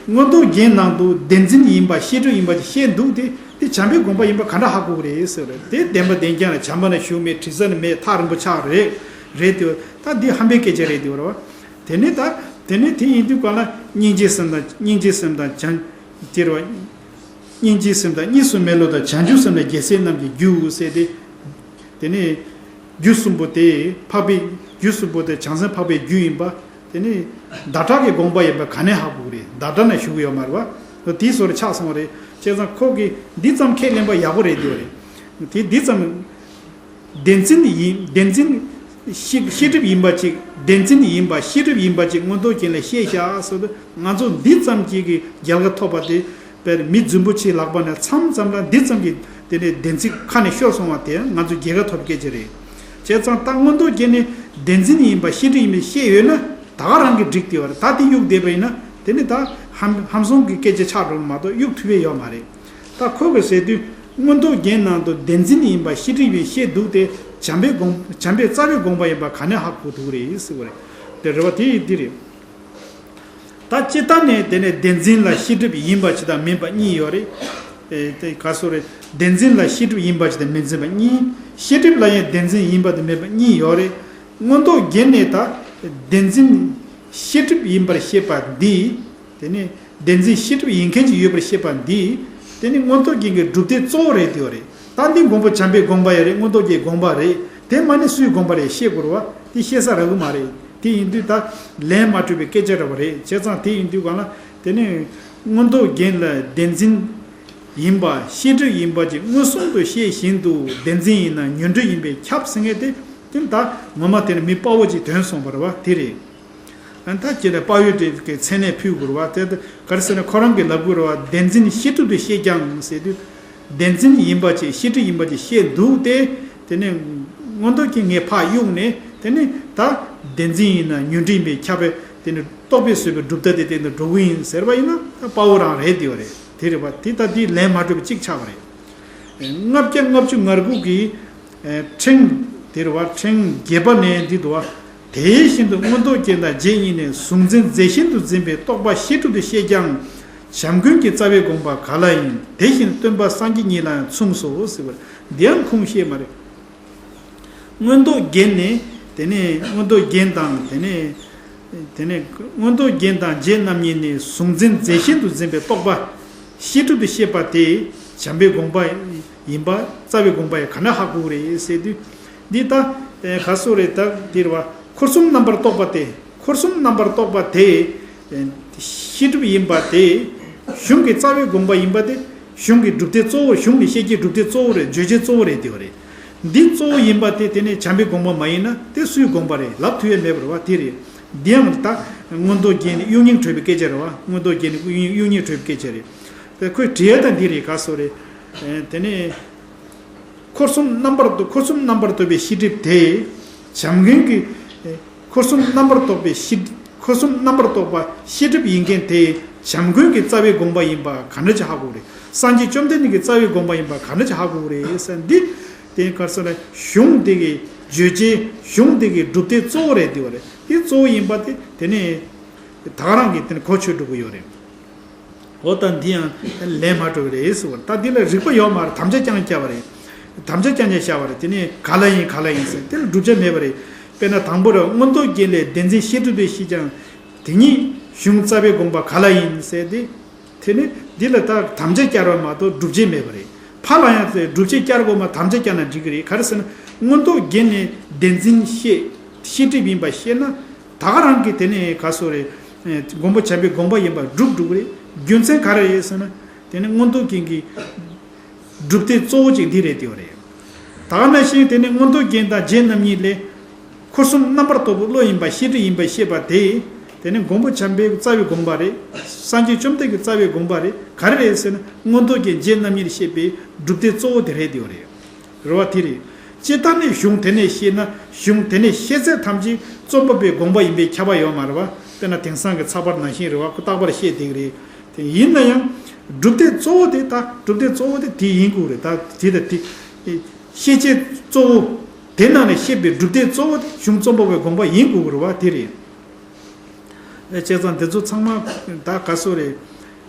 མངོན་རྟོགས་རྒྱན་ནང་དུ་བདེན་འཛིན་ཡིན་པ་ཤེས་སྒྲིབ་ཡིན་པ་ཅིག་བཤད་འདུག་དེ་དེ་བྱམས་པའི་དགོངས་པ་ཡིན་པ་ག་འདྲ་ཧ་གོ་གི་རེད་ཟེར་བ་རེད། དེ་བདེན་པ་བདེན་རྐྱང་ལ་བྱམས་པ་ནས་ཞུགས་མེད། དྲི་ས་ནས་མེད། ཐག་རིང་པོ་ཆགས་རེད། རེད་དེ། ད་འདི་ཧམ་པའི་སྐད་ཆ་རེད་དེ་བ་རེད་བ། དེ་ནས་ད། དེ་ནས་དེ་ཡིན་དུས་གང་ལ་སྙིང་རྗེ་སེམས་དང་། སྙིང་རྗེ་སེམས་དང་བྱང་། དེ་རེད་བ། སྙིང་རྗེའི་སེམས་དང་གཉིས་སུ་མེད་བློ་དང་། བྱང་ཆུབ་སེམས་དང་རྒྱལ་སྲས་རྣམས་ཀྱི་རྒྱུ་ཟེར་ཏེ། དེ་ནས་རྒྱུ་གསུམ་པོ་དེ་འཕགས་པའི། རྒྱུ་གསུམ་པོ་དེ་བྱང་སེམས་འཕགས་པའི་རྒྱུ་ཡིན་པ། དེ་ནས་ཟླ་གྲགས་ཀྱི་དགོངས་པ་ཡིན་པ་ག་ནས་ཧ་གོ་གི་རེད། ཟླ་གྲགས་ན་ཞུ་གི་ཡོད་མ་རེད་བ། དེའི་བཟོ་འདྲ་ཆགས་སོང་བ་རེད། བྱས་ཙང་ཁོ་གིས་འདི་ཙམ་ཁས་ལེན་པ་ཡག་པོ་རེད་དེ་བ་རེད། དེ་འདི་ཙམ། བདེན་འཛིན་ཡིན། བདེན་འཛིན། ཤེས། ཤེས་སྒྲིབ་ཡིན་པ་ཅིག་བདེན་འཛིན་ཡིན་པ་ཤེས་སྒྲིབ་ཡིན་པ་ཅིག་མངོན་རྟོགས་རྒྱན་ལས་བཤད་བཞག་ཟེར་དུས། ང་ཚོ་འདི་ཙམ་གྱི་གི་རྒྱལ་ཁ་ཐོབ་པ་དེ། དཔེར་མི་རྫུན་པོ་ཆེའི་ལག་པ་ནས་མཚམས་མཚམས་ལ་འདི་ཙམ་གྱི་དེ་ནས་བདེན་ཚིག་ཁ་ནས་ཤོར་སོང་བ་དེ་ང་ཚོ་རྒྱལ་ཁ་ཐོབ་སྐད་ཆ་རེད། བྱས་ཙང་ད་མངོན་རྟོགས་རྒྱན་ནི་བདེན་འཛིན་ཡིན་པ་ཤེས་སྒྲིབ་ཡིན་པ་བཤད་ཡོད་ན་ད་ག་རང་གིས་འགྲིག་དེ་བ་རེད། ད་དེ་གཡུག་བསྡད་པ་ཡིན་ན་དེ་ནི་ད་ཧམ་ཧམ་སོང་གི་སྐད་ཆ་ཆགས་འགྲོ་མ་གཏོགས་གཡུག་ཐུབ་ཡས་ཡོད་མ་རེད། ད་ཁོ་གིས་ཟེར་དུས་མངོན་རྟོགས་རྒྱན་ནང་དུ་བདེན་འཛིན་ཡིན་པ་ཤེས་སྒྲིབ་ཡིན་བཤད་འདུག་སྟེ། བྱམས་པའི་དགོངས། བྱམས་པའི་རྩ་བའི་དགོངས་པ་ཡིན་པ་ག་ནས་ཧ་གོ་ཐུབ་ཀྱི་རེད་ཟེར་བ་རེད། དེ་རེད་བ། དེ་ཡིན་འདི་རེད། ད་སྤྱིར་བཏང་ནས་དེ་ནས་བདེན་འཛིན་ལ་ཤེས་སྒྲིབ་ཡིན་པ་ཅིག་དང་མིན་པ་གཉིས་ཡོད་རེད། ཨེ། དེ་ག་སོ་རེད། བདེན་འཛིན་ལ་ཤེས་སྒྲིབ་ཡིན་པ་ཅིག་དང་མི་འཛིན་པ་གཉིས། ཤེས་སྒྲིབ་ལ་ཡང་བདེན་འཛིན་ཡིན་པ་དང་མིན་པ་གཉིས་ཡོད་རེད། མངོན་རྟོགས་རྒྱན་ནས་ད་བདེན་འཛིན་ཤེས་སྒྲིབ་ཡིན་པར་བཤད་པ་འདི། དེ་ནས་བདེན་འཛིན་ཤེས་སྒྲིབ་ཡིན་མཁན་ཅིག་ཡོད་པར་བཤད་པ་འདི། དེ་ནི་མངོན་རྟོགས་རྒྱན་གྱི་གྲུབ་མཐའི་གཙོ་བོ་རེད་དེ་བ་རེད། ད་འདི་མགོན་པོ་བྱམས་པའི་དགོངས་པ་ཡང་རེད། མངོན་རྟོགས་རྒྱན་དགོངས་པ་རེད། དེ་མ་ནི་སུའི་དགོངས་པ་རེད་ཤེས་དགོས་རེད་བ། དེ་ཤེས་ས་རག་གི་མ་རེད། དེ་ཡིན་དུས་ད་ལན་མ་སྤྲོད་པའི་སྐད་ཆ་འདྲ་བ་རེད། བྱས་ཙང་དེ་ཡིན་དུས་གང་ལ་ དེ་ནས་མངོན་རྟོགས་རྒྱན་ལ་བདེན་འཛིན་ཡིན་པ་ཤེས་སྒྲིབ་ཡིན་པ་ཅིག་མངོན་སུམ་དུ་ཤེས་བཞིན་དུ་བདེན་འཛིན་ཡིན་ན་ཉོན་སྒྲིབ་ཡིན་པས་ཁྱབ་ཟེར་མཁན་དེ། དེ་ད་ངོ་མ་དེ་ནི་མི་དཔའ་བོ་ཅིག་དོན་སོང་བ་རེད་བ། དེ་རེད། ཨ་ད་ཁྱེད་ལ་དཔའ་བོའི་གྲས་ཀྱི་མཚན་གནས་ཕུལ་དགོས་རེད་བ། དེ་ད་ག་རེ་ཟེར་ན་ཁོ་རང་གིས་ལབ་དགོས་རེད་བ། བདེན་འཛིན་ཤེས་སྒྲིབ་ཏུ་ཤེས་ཀྱང་ཟེར་དུས། བདེན་འཛིན་ཡིན་པ་ཅིག་ཤེས་སྒྲིབ་ཡིན་པ་ཅིག་ཤེས་འདུག་སྟེ། དེ་ནས་མངོན་རྟོགས་ཀྱི་ངས་ཕར་གཡུགས་ནས། དེ་ནས་ད་བདེན་འཛིན་ཡིན་ན་ཉོན་སྒྲིབ་ཡིན་པས་ཁྱབ་པས། དེ་ནས་རྟོག་པས་བཟོས་པའི་གྲུབ་མཐའ་དེ་སྟེང་དུ་འགྲོ་གི་ཡིན་ཟེར་བ་ཡིན་ན། ད་དཔའ་བོ་རང་རེད། དེ་བ་རེད། དེ་རེད་བ། དེ་ད་དེ་ལན་མ་སྤྲོད་པ་གཅིག་ཆགས་པ་རེད། ལྔ་བརྒྱ་ལྔ་བཅུ་ང་དགུ་གི་ཕྲེང་དེ་རེད་བ། ཕྲེང་བརྒྱད་པ་ནས་འདི་འདུག་བ། དེ་བཞིན་དུ་མངོན་རྟོགས་རྒྱན་དང་རྗེས་གཉིས་ནས་གཟུང་འཛིན་རྫས་གཞན་དུ་འཛིན་པའི་རྟོག་པ་ཤེས་སྒྲིབ་ཏུ་ཤེས་ཀྱང་། བྱམས་མགོན་གྱི་རྩ་བའི་དགོངས་པ་ག་ལ་ཡིན། དེ་བཞིན་སྟོན་པ་སངས་རྒྱས་ཉིད་ལའང་མཚུངས་སོ་ཟེར་བ། འདི་ཡང་ཁུངས་ཤེས་མ་རེད། མངོན་རྟོགས་རྒྱན་ནས། དེ་ནས་མངོན་རྟོགས་རྒྱན་དང་། དེ་ནས། དེ་ནས་མངོན་རྟོགས་རྒྱན་དང་རྗེ་རྣམ་གཉིས་ནས་གཟུང་འཛིན་རྫས་གཞན་དུ་འཛིན་པའི་རྟོག་པ་ཤེས་སྒྲིབ་ཏུ་ཤེས་པ་དེ་བྱམས་པའི་དགོངས་པ་ཡིན་པ། རྩ་བའི་དགོངས་པ་ཡིན་ག་འདྲ་ཧ་གོ་གི་རེད་ཟེར་དུས། འདི་ད་ག་སོ་རེད། ད་འདིར་བ། འཁོར་གསུམ་རྣམ་པར་རྟོག་པ་དེ། འཁོར་གསུམ་རྣམ་པར་རྟོག་པ་དེ་ཤེས་སྒྲིབ་ཡིན་པ་དེ་གཞུང་གི་རྩ་བའི་དགོངས་པ་ཡིན་པ་དེ། གཞུང་གི་སྒྲུབ་སྡེ་གཙོ་བོ། གཞུང་ནས་བཤད་རྒྱུའི་སྒྲུབ་སྡེ་གཙོ་བོ་རེད། བརྗོད་བྱའི་གཙོ་བོ་རེད། དེ་བ་རེད། འདི་གཙོ་བོ་ཡིན་པ་དེ། དེ་ནས་བྱམས་པའི་དགོངས་པ་མ་ཡིན་ན་དེ་སུའི་དགོངས་པ་རེད། ལབ་ཐུབ་ཡ་མེད་པ་རེད་བ། དེ་རེད། འདི་ཡང་ད་མངོན་རྟོགས་རྒྱན་ནས་གཡུ་རྙིང་བགྲོད་པའི་སྐད་ཆ་རེད་བ། མངོན་རྟོགས་རྒྱན་ནས་གཡུ་རྙིང་གཡུ་རྙིང་བགྲོད་པའི་སྐད་ཆ་རེད། དེ་ཁོས་བྲིས་ཡ་ད་འདི་རེད། ག་སོ་རེད། དེ་ནས། འཁོར་གསུམ་རྣམ་པར་རྟོག་འཁོར་གསུམ་རྣམ་པར་རྟོག་པའི་ཤེས་སྒྲིབ་དེ། བྱམས་མགོན་གྱི། འཁོར་གསུམ་རྣམ་པར་རྟོག་པའི་ཤེས། འཁོར་གསུམ་རྣམ་པར་རྟོག་པ་ཤེས་སྒྲིབ་ཡིན་མཁན་དེ་བྱམས་མགོན་གྱི་རྩ་བའི་དགོངས་པ་ཡིན་པ་ག་འདྲ་ཅིག་ཧ་གོ་རེད། སངས་རྒྱས་བཅོམ་ལྡན་འདས་ཀྱི་རྩ་བའི་དགོངས་པ་ཡིན་པ་ག་འདྲ་ཅིག་ཧ་གོ་རེད་ཟེར། འདི་དེ་ག་རེ་ཟེར་ན་གཞུང་དེ་གི་བརྗོད་བྱའི། གཞུང་དེ་གི་སྒྲུབ་སྡེ་གཙོ་བོ་རེད། དེ་བ་རེད། དེ་གཙོ་བོ་ཡིན་པ་དེ་དེ་ནས་ད་ག་རང་གིས་དེ་ནས་གོ་ཆོད་འགྲོ་གི་ཡོད་རེད། འོ་ད་འདི་ཡང་ལན་མ་སྤྲོད་པ་རེད་ཟེར་བ། ད་འདི་ལ་རིགས་པ་ཡོད་མ་རེད། དམ་བཅའ་རྐྱང་བཅའ་བ་རེད། དམ་བཅའ་རྐྱང་རྐྱང་བཞག་པ་རེད། དེ་ནས་ག་ལ་ཡིན་ག་ལ་ཡིན་ཟེར། དེ་ལ་བསྒྲུབ་བྱ་མེད་པ་རེད། དཔེར་ན་དང་པོ་ར། མངོན་རྟོགས་རྒྱན་ལས་བདེན་འཛིན་ཤེས་སྒྲིབ་ཏུ་ཤེས་ཀྱང་། དེ་ཉིད་གཞུང་རྩ་བའི་དགོངས་པ་ག་ལ་ཡིན་ཟེར་ཏེ། དེ་ནི་འདི་ལ་ད་དམ་བཅའ་བཅའ་བ་མ་གཏོགས་བསྒྲུབ་བྱ་མེད་པ་རེད། ཕར་ལ་ཡང་དེ་བསྒྲུབ་བྱ་བཅའ་དགོས་མ། དམ་བཅའ་བཅའ་ན་འགྲིག་གི་རེད། ག་རེ་ཟེར་ན་མངོན་རྟོགས་རྒྱན་ནས་བདེན་འཛིན་ཤེས། ཤེས་སྒྲིབ་ཡིན་པ་ཤེས་ན། ད་ག་རང་གིས་དེ་ནས་ག་སོ་རེད། ཨེ། མགོན་པོ་བྱམས་པའི་དགོངས་པ་ཡིན་པ་སྒྲུབ་འགྲོ་གི་རེད། རྒྱུ་མཚན་ག་རེ་རེད་ཟེར་ན། དེ་ནི་མངོན་རྟོགས་རྒྱན་གྱི་སྒྲུབ་སྡེ་གཙོ་བོ་གཅིག་འདི་རེད། དེ་བ་རེད། ད་ག་ནང་བཞིན་དེ་ནི་མངོན་རྟོགས་རྒྱན་དང་རྗེ་རྣམ་གཉིས་ལས། འཁོར་གསུམ་རྣམ་པར་རྟོག་པའི་བློ་ཡིན་པ་ཤེས་སྒྲིབ་ཡིན་པ་ཤེས་པ་དེ། དེ་ནི་མགོན་པོ་བྱམས་པའི་རྩ་བའི་དགོངས་པ་རེད། སངས་རྒྱས་བཅོམ་ལྡན་གྱི་རྩ་བའི་དགོངས་པ་རེད། ག་རེ་རེད་ཟེར་ན་མངོན་རྟོགས་རྒྱན་རྗེ་རྣམ་གཉིས་ལས་བཤད་པའི་སྒྲུབ་སྡེ་གཙོ་བོ་དེ་རེད། དེ་བ་རེད། རེད་བ། དེ་རེད། སྤྱིར་བཏང་ནས་གཞུང་དེ་ནས་ཤེས་ན། གཞུང་དེ་ནས་ཤེས་ཚད་ཐམས་ཅད་རྩོམ་པ་པོའི་དགོངས་པ་ཡིན་པས་ཁྱབ་པ་ཡོད་མ་རེད་བ། དཔེར་ན་དེང་སང་གི་ཚགས་པར་ནང་བཞིན་རེད་བ། ཁོ་རྟག་པར་བཤད་བསྡད་ཀྱི་རེད། དེ་ཡིན་ན་ཡང་། སྒྲུབ་སྡེ་གཙོ་བོ་དེ། ད་སྒྲུབ་སྡེ་གཙོ་བོ་དེ་དེ་ཡིན་དགོས་རེད། ད་དེ་ད་དེ། ཤེས་བྱེད་གཙོ་བོ། དེ་ནང་ནས་བཤད་པའི་སྒྲུབ་སྡེ་གཙོ་བོ་དེ་གཞུང་རྩོམ་པ་པོའི་དགོངས་པ་ཡིན་དགོས་ཀྱི་རེད་བ། དེ་རེད། ཨེ། བྱས་ཙང་དེ་ཚོ་ཚང་མ་ད་ག་སོ་རེད།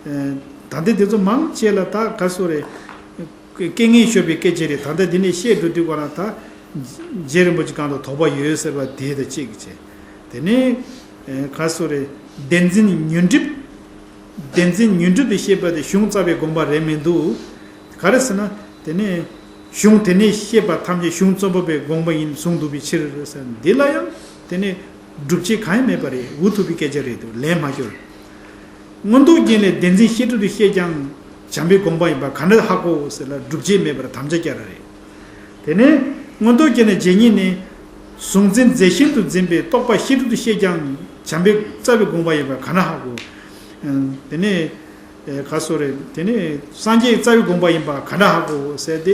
ཨེ། ད་ལྟའི་དེ་ཚོ་མང་ཆེ་ལ་ད་ག་སོ་རེད། སྐད་ངན་ཤོར་བའི་སྐད་ཆ་རེད། ད་ལྟ་འདི་ནས་བཤད་འགྲོ་དུས་ག་ལ་ད། རྗེ་རིན་པོ་ཆེ་གང་དུ་དོགས་པ་ཡོད་ཟེར་བ་དེ་དང་གཅིག་བྱས། དེ་ནས། ཨེ། ག་སོ་རེད། བདེན་འཛིན་ཉོན་སྒྲིབ། བདེན་འཛིན་ཉོན་སྒྲིབ་ཏུ་ཤེས་པ་དེ་གཞུང་རྩ་བའི་དགོངས་པ་རེད་མི་འདུག་ག་རེ་ཟེར་ན། དེ་ནས་གཞུང་དེ་ནས་བཤད་པ་ཐམས་ཅད་གཞུང་རྩོམ་པ་པོའི་དགོངས་པ་ཡིན་གསུངས་འདུག་པའི་ཕྱིར་ཟེར། འདི་ལ་ཡང་དེ་ནས་སྒྲུབ་བྱེད་གང་ཡང་མེད་པ་རེད། འུ་ཐུག་པའི་སྐད་ཆ་རེད་འདུག་ལན་མ་སྐྱོར། མངོན་རྟོགས་རྒྱན་ལས་བདེན་འཛིན་ཤེས་སྒྲིབ་ཏུ་ཤེས་ཀྱང་། བྱམས་པའི་དགོངས་པ་ཡིན་པ་ག་འདྲ་ཧ་གོ་ཟེར་ལ། སྒྲུབ་བྱེད་མེད་པར་དམ་བཅའ་བཅའ་ར་རེད། དེ་ནས་མངོན་རྟོགས་རྒྱན་ལས་རྗེ་ཉིད་ནས། གཟུང་འཛིན་རྫས་གཞན་དུ་འཛིན་པའི་རྟོག་པ་ཤེས་སྒྲིབ་ཏུ་ཤེས་ཀྱང་། བྱམས་པའི་རྩ་བའི་དགོངས་པ་ཡིན་པ་ག་འདྲ་ཧ་གོ། དེ་ནས། ཨེ། ག་སོ་རེད། དེ་ནས་སངས་རྒྱས་རྩ་བའི་དགོངས་པ་ཡིན་པ་ག་འདྲ་ཧ་གོ་ཟེར་ཏེ།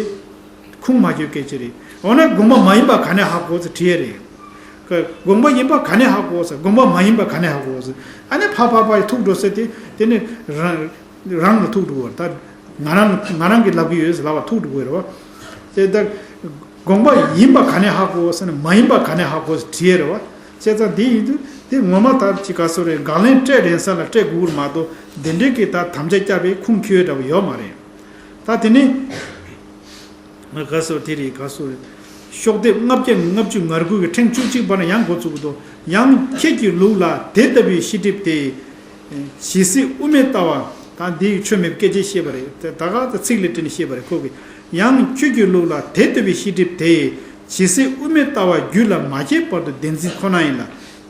ཁུངས་མ་འཁྱོལ་སྐད་ཆ་རེད། འོ་ན་དགོངས་པ་མ་ཡིན་པ་ག་ནས་ཧ་གོ་ཟེར་དྲིས་ཡས་རེད། ཀ། དགོངས་པ་ཡིན་པ་ག་ནས་ཧ་གོ་ཟེར། དགོངས་པ་མ་ཡིན་པ་ག་ནས་ཧ་གོ་ཟེར། ཨ་ནི་ཕ་ཕ་ཕ་ཡི་ཐུག་འགྲོ་ཟེར་ཏེ། དེ་ནི་རང་རང་ལ་ཐུག་འགྲོ་བར། ད་ང་རང་ང་རང་གིས་ལབ་ཀྱི་ཡོད་ཟེར་ལབ་པ་ཐུག་འགྲོ་གི་རེད་བ། དེ་ལྟར་དགོངས་པ་ཡིན་པ་ག་ནས་ཧ་གོ་ཟེར་ན། མ་ཡིན་པ་ག་ནས་ཧ་གོ་ཟེར་དྲིས་ཡས་རེད་བ། བྱས་ཙང་དེ་ཡིན་དུས་དེ་ངོ་མ་ད་ཅི་ག་སོ་རེད། དགག་ལན་སྤྲད་རན་ས་ལ་སྤྲད་དགོས་ཀྱི་རེད་མ་གཏོགས། དེ་འདྲའི་གི་ད་དམ་བཅའ་བཅའ་བའི་ཁུངས་འཁྱོལ་འདྲ་བ་ཡོད་མ་རེད། ད་དེ་ནི། ག་སོ་དེ་རེད། ག་སོ་རེད། ཤོག་ལྡེབ་ལྔ་བརྒྱ་ལྔ་བཅུ་ང་དགུ་གི་ཕྲེང་བཅུ་གཅིག་པ་ནས་ཡང་འགོ་བཙུགས་འདུག་ཡང་ཁྱེད་ཀྱི་ལུགས་ལ་དེ་ལྟ་བུའི་ཤེས་སྒྲིབ་དེ། ཇི་སྲིད་དབུ་མའི་ལྟ་བ། ད་འདི་ཆོས་མེད་པའི་སྐད་ཆ་བཤད་པ་རེད། དེ་ད་ག་ད་ཚིག་ལ་བྲིས་ནས་བཤད་པ་རེད་ཁོ་གིས། ཡང་ཁྱོད་ཀྱི་ལུགས་ལ་དེ་ལྟ་བུའི་ཤེས་སྒྲིབ་དེ། ཇི་སྲིད་དབུ་མའི་ལྟ་བ་རྒྱུད་ལ་མ་སྐྱེས་བར་དུ་བདེན་འཛིན་ཁོ་ན་ཡིན་ལ།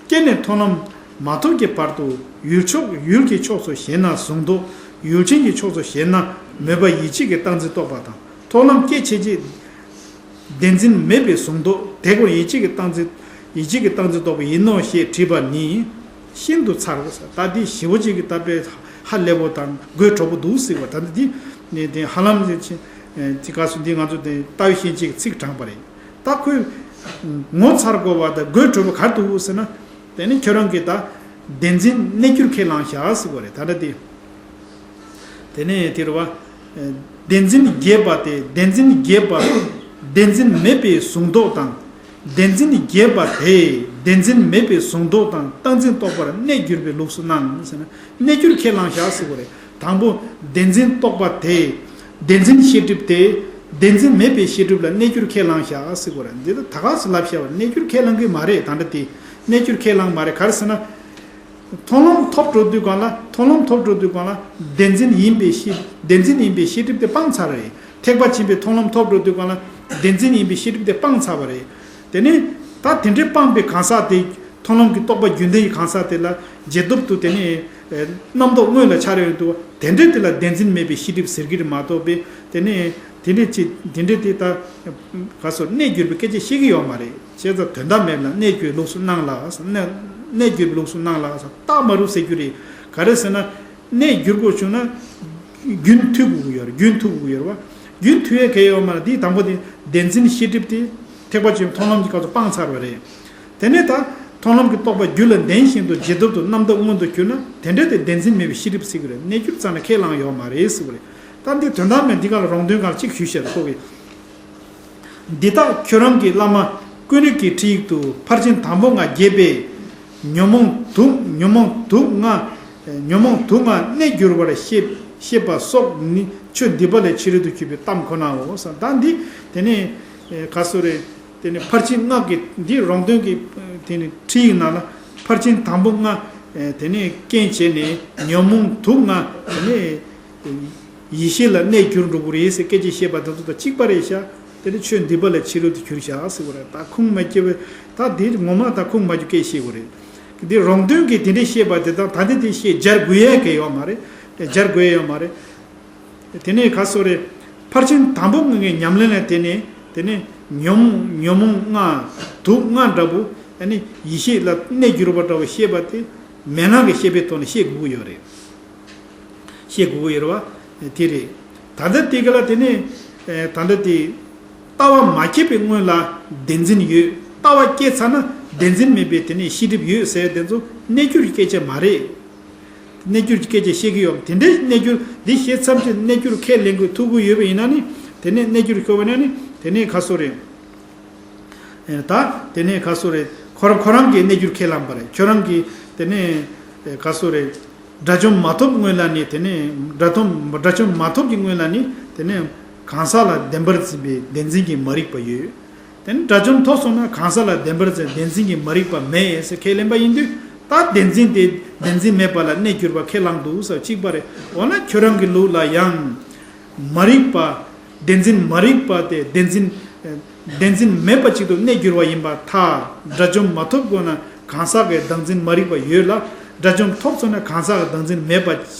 སྐྱེས་ནས་མཐོང་ལམ་ མ་ཐོབ་ཀྱི་བར་དུ་ཡུལ་ཕྱོགས་ཡུལ་གྱི་ཕྱོགས་སུ་ཞེན་ན་གཟུང་ལྡོག་ཡུལ་ཅན་གྱི་ཕྱོགས་སུ་ཞེན་ན་མོས་པ་ཡིད་ཆེས་ཀྱི་རྟག་འཛིན་རྟོག་པ་དང་། མཐོང་ལམ་སྐྱེ་བྱེད་ཀྱི་བདེན་འཛིན་མེད་པའི་གཟུང་ལྡོག་དེ་ཀུན་ཡིད་ཆེས་ཀྱི་རྟག་འཛིན་ཡིད་ཆེས་ཀྱི་རྟག་འཛིན་རྟོག་པ་ཡིན་ནོ་ཞེས་དྲིས་པ་ནི་ཤིན་ཏུ་མཚར་རོ། ད་འདི་ཞེ་པོ་ཅིག་གི་ད་དཔེ་ཧ་ལས་པོ་དང་དགོད་བྲོ་པོ་འདུག་ཟེར་བ། ད་འདི་ནི་དེ་ཧ་ལམ་ཅིག་ཅིག་ག་སུ་འདི་ང་ཚོ་དེ་ལྟ་བའི་ཤན་ཅིག་ཚིག་དྲངས་པ་རེད། ད་ཁོས་ངོ་མཚར་དགོས་པ་དང་དགོད་བྲོ་པོ་ག་རེ་འདུག་ཟེར་ན། དེ་ནི་ཁྱོད་རང་གིས་ད་བདེན་འཛིན་གནས་གྱུར་ཁས་བླངས་བཞག་ཟེར་བ་རེད། ད་ལྟ་དེ། དེ་ནས་དེ་རུ་བ། བདེན་འཛིན་རྒྱས་པ་སྟེ་བདེན་འཛིན་རྒྱས་པ། བདེན་འཛིན་མེད་པའི་གཟུང་རྟོག་དང་། བདེན་འཛིན་རྒྱས་པ་དེ་བདེན་འཛིན་མེད་པའི་གཟུང་རྟོག་དང་རྟག་འཛིན་རྟོག་པར་གནས་གྱུར་པའི་ལུགས་སུ་སྣང་ཟེར་ན། གནས་གྱུར་ཁས་བླངས་བཞག་ཟེར་བ་རེད། དང་པོ་བདེན་འཛིན་རྟོག་པ་དེ་བདེན་འཛིན་ཤེས་སྒྲིབ་སྟེ། བདེན་འཛིན་མེད་པའི་ཤེས་སྒྲིབ་ལ་གནས་གྱུར་ཁས་བླངས་བཞག་ཟེར་བ་རེད། འདི་ད་ག་སུ་ལབ་བཞག་པ་རེད། གནས་གྱུར་ཁས་བླངས་ཀྱི་མ་རེད། ད་ལྟ་དེ་གནས་གྱུར་ཁས་བླངས་མ་རེད། ག་རེ་ཟེར་ན། མཐོང་ལམ་ཐོབ་འགྲོ་དུས་སྒང་ལ། མཐོང་ལམ་ཐོབ་འགྲོ་དུས་སྒང་ལ་བདེན་འཛིན་ཡིན་པའི་ཤེས། བདེན་འཛིན་ཡིན་པའི་ཤེས་སྒྲིབ་དེ་སྤངས་ཚར་བ་རེད། ཐེག་པ་ཆེན་པོའི་མཐོང་ལམ་ཐོབ་འགྲོ་དུས་སྒང་ལ་བདེན་འཛིན་ཡིན་པའི་ཤེས་སྒྲིབ་དེ་སྤངས་ཚར་བ་རེད། དེ་ནས་ད་དེ་འདྲའི་སྤངས་པའི་གང་ཟག་དེ། མཐོང་ལམ་གྱི་རྟོག་པ་རྒྱུན་ལྡན་གྱི་གང་ཟག་དེ་ལ་རྗེས་ཐོབ་ཏུ་དེ་ནས་རྣམ་རྟོག་སྔོན་ལ་འཆར་ཡོང་དུས་དེ་འདྲའི་དེ་ལ་བདེན་འཛིན་མེད་པའི་ཤེས་སྒྲིབ་ཟེར་གྱི་རེད་མ་གཏོགས་པའི་དེ་ནས་དེ་འདྲའི་ཅི་དེ་འདྲའི་དེ་ད་ག་སོ་གནས་གྱུར་པའི་སྐད་ཆ་བཤད་ཀྱི་ཡོད་མ་རེད། བྱས་ཙང་དོན་དམ་མེད་ལ་གནས་གྱུར་ལུགས་སུ་སྣང་ལ། གནས་གནས་གྱུར་པའི་ལུགས་སུ་སྣང་ལ་རྟགས་མ་རུབ་ཟེར་རྒྱུ་རེད། ག་རེ་ཟེར་ན། གནས་གྱུར་དགོས་བྱུང་ན། རྒྱུན་མཐུད་དགོས་ཀྱི་ཡོད་རེད། རྒྱུན་མཐུད་དགོས་ཀྱི་ཡོད་རེད་བ། རྒྱུན་མཐུད་ཡས་གལ་ཡོད་མ་རེད། དེའི་དང་པོ་དེ་བདེན་འཛིན་ཤེས་སྒྲིབ་དེ་ཐེག་པ་ཆེན་མཐོང་ལམ་གྱི་སྐབས་སུ་སྤངས་ཚར་བ་རེད། དེ་ནས་ད་མཐོང་ལམ་གྱི་རྟོག་པ་རྒྱུད་ལ་ལྡན་བཞིན་དུ་རྗེས་ཐོབ་ཏུ་རྣམ་རྟོག་མངོན་དུ་གྱུར་ན་དེ་འདྲ་དེ་བདེན་འཛིན་མེད་པའི་ཤེས་སྒྲིབ་ཟེར་གྱི་རེད། གནས་གྱུར་རྩ་ནས་ཁས་བླངས་ཡོད་མ་རེད་ཟེར་བ་རེད། ད་འདི་དོན་དམ་མེད་འདི་ག་ལ་རོང་སྟོན་ག་ལ་གཅིག་ཞུས་བཤད་ཁོ་གི། འདི་དག་ཁྱོད་རང་གི་བླ་མ་ཀུན་རིག་གི་ཁྲིད་ཡིག་ཏུ་ཕར་ཕྱིན་དང་པོ་ལྔ་རྒྱས་པས་ཉོན་མོངས་དུག་ཉོན་མོངས་དུག་ལྔ། ཉོན་མོངས་དུག་ལྔ་གནས་གྱུར་པར་ཤེས་ཤེས་པ་སོགས་ནི་ཆོས་འདུས་པ་ལས་ཕྱི་རོལ་དུ་གྱུར་པའི་གཏམ་ཁོ་ནའོ། ད་འདི་དེ་ནས་ག་སོ་རེད། དེ་ནས་ཕར་ཕྱིན་སྔགས་ཀྱི་འདི་རོང་སྟོན་གྱི་དེ་ནས་ཁྲིད་ཡིག་ནང་ལ་ཕར་ཕྱིན་དང་པོ་ལྔ་དེ་ནས་རྐྱེན་བྱས་ནས་ཉོན་མོངས་དུག་ལྔ་དེ་ནས། ཡེ་ཤེས་ལ་གནས་གྱུར་འགྲོ་གི་རེད་ཟེར་སྐད་ཆ་བཤད་པ་དེ་ཚོ་དང་གཅིག་པ་རེད་ཤག་དེ་ནི་ཆོས་འདུས་པ་ལས་ཕྱི་རོལ་དུ་གྱུར་ཤག་ཟེར་བ་རེད། ད་ཁུངས་མ་སྐྱེལ་བའི་ད་དེ་ངོ་མ་ད་ཁུངས་མ་འཁྱོལ་སྐད་བཤད་དགོས་རེད། དེ་རོང་སྟོན་གྱིས་དེ་འདྲས་བཤད་པ་དེ་དང་ད་འདི་དེ་བཤད་སྦྱར་དགོས་ཡས་གལ་ཡོད་མ་རེད། སྦྱར་དགོས་ཡས་ཡོད་མ་རེད། དེ་ནས་ག་སོ་རེད། ཕར་ཕྱིན་དང་པོ་ལྔའི་ཉམས་ལེན་ལ་བརྟེན་ནས་དེ་ནས་ཉོན་མོངས་ཉོན་མོངས་ལྔ་དུག་ལྔ་འདྲ་པོ་ཨ་ནི་ཡེ་ཤེས་ལ་གནས་གྱུར་པ་འདྲ་པོ་བཤད་པ་དེ་མན་ངག་གི་བཤད་པའི་ཐོག་ནས་བཤད་དགོས་ཀྱི་ཡོད་རེད། བཤད་དགོས་ཀྱི་ཡོད་རེད་བ། དེ་རེད། ད་ལྟ་དེ་ག་ལ་དེ་ནས་ད་ལྟ་དེ་ལྟ་བ་མ་སྐྱེས་པའི་སྔོན་ལ་བདེན་འཛིན་ཡོད། ལྟ་བ་སྐྱེས་ཚར་ན་བདེན་འཛིན་མེད་པའི་དེ་ནས་ཤེས་སྒྲིབ་ཡོད་ཟེར་དེ་ཚོ་གནས་གྱུར་གྱི་སྐད་ཆ་མ་རེད། གནས་གྱུར་གྱི་སྐད་ཆ་བཤད་ཀྱི་ཡོད། དེ་འདྲའི་གནས་གྱུར་འདི་བཤད་མཚམས་ཀྱི་གནས་གྱུར་ཁས་ལེན་དགོས་ཐུག་གི་ཡོད་པ་ཡིན་ན་ནི་དེ་ནས་གནས་གྱུར་ཤོར་བ་ན་ནི་དེ་ནས་ག་སོ་རེད། ད་དེ་ནས་ག་སོ་རེད། ཁོ་རང་ཁོ་རང་གིས་གནས་གྱུར་ཁས་བླངས་པ་རེད། ཁྱོད་རང་གིས་དེ་ནས་ག་སོ་རེད། དགྲ་བཅོམ་མ་ཐོབ་སྔོན་ལ་ནི་དེ་ནས་དགྲ་བཅོམ་དགྲ་བཅོམ་མ་ཐོབ་ཀྱི་སྔོན་ལ་ནི་དེ་ནས་གང་ཟག་ལ་བདེན་པར་འཛིན་པའི་བདེན་འཛིན་གྱི་མ་རིག་པ་ཡོད། དེ་ནས་དགྲ་བཅོམ་ཐོབ་སོང་ན་གང་ཟག་ལ་བདེན་པར་འཛིན་བདེན་འཛིན་གྱི་མ་རིག་པ་མེད་ཟེར་ཁས་ལེན་པ་ཡིན་དུས་ད་བདེན་འཛིན་དེ་བདེན་འཛིན་མེད་པ་ལ་གནས་གྱུར་པ་ཁས་བླངས་འདུག་ཟེར་གཅིག་པ་རེད། འོ་ན་ཁྱོད་རང་གི་ལུགས་ལ་ཡང་། མ་རིག་པ། བདེན་འཛིན་མ་རིག་པ་དེ་བདེན་འཛིན། བདེན་འཛིན་མེད་པ་ཅིག་ཏུ་གནས་གྱུར་བ་ཡིན་པར་ཐལ། དགྲ་བཅོམ་མ་ཐོབ་གོང་ན་གང་ཟག་གི་བདག་འཛིན་མ་རིག་པ་ཡོད་ལ། དགྲ་བཅོམ་ཐོབ་སོང་ན་གང་ཟག་གི་བདག་འཛིན་མེད་པ།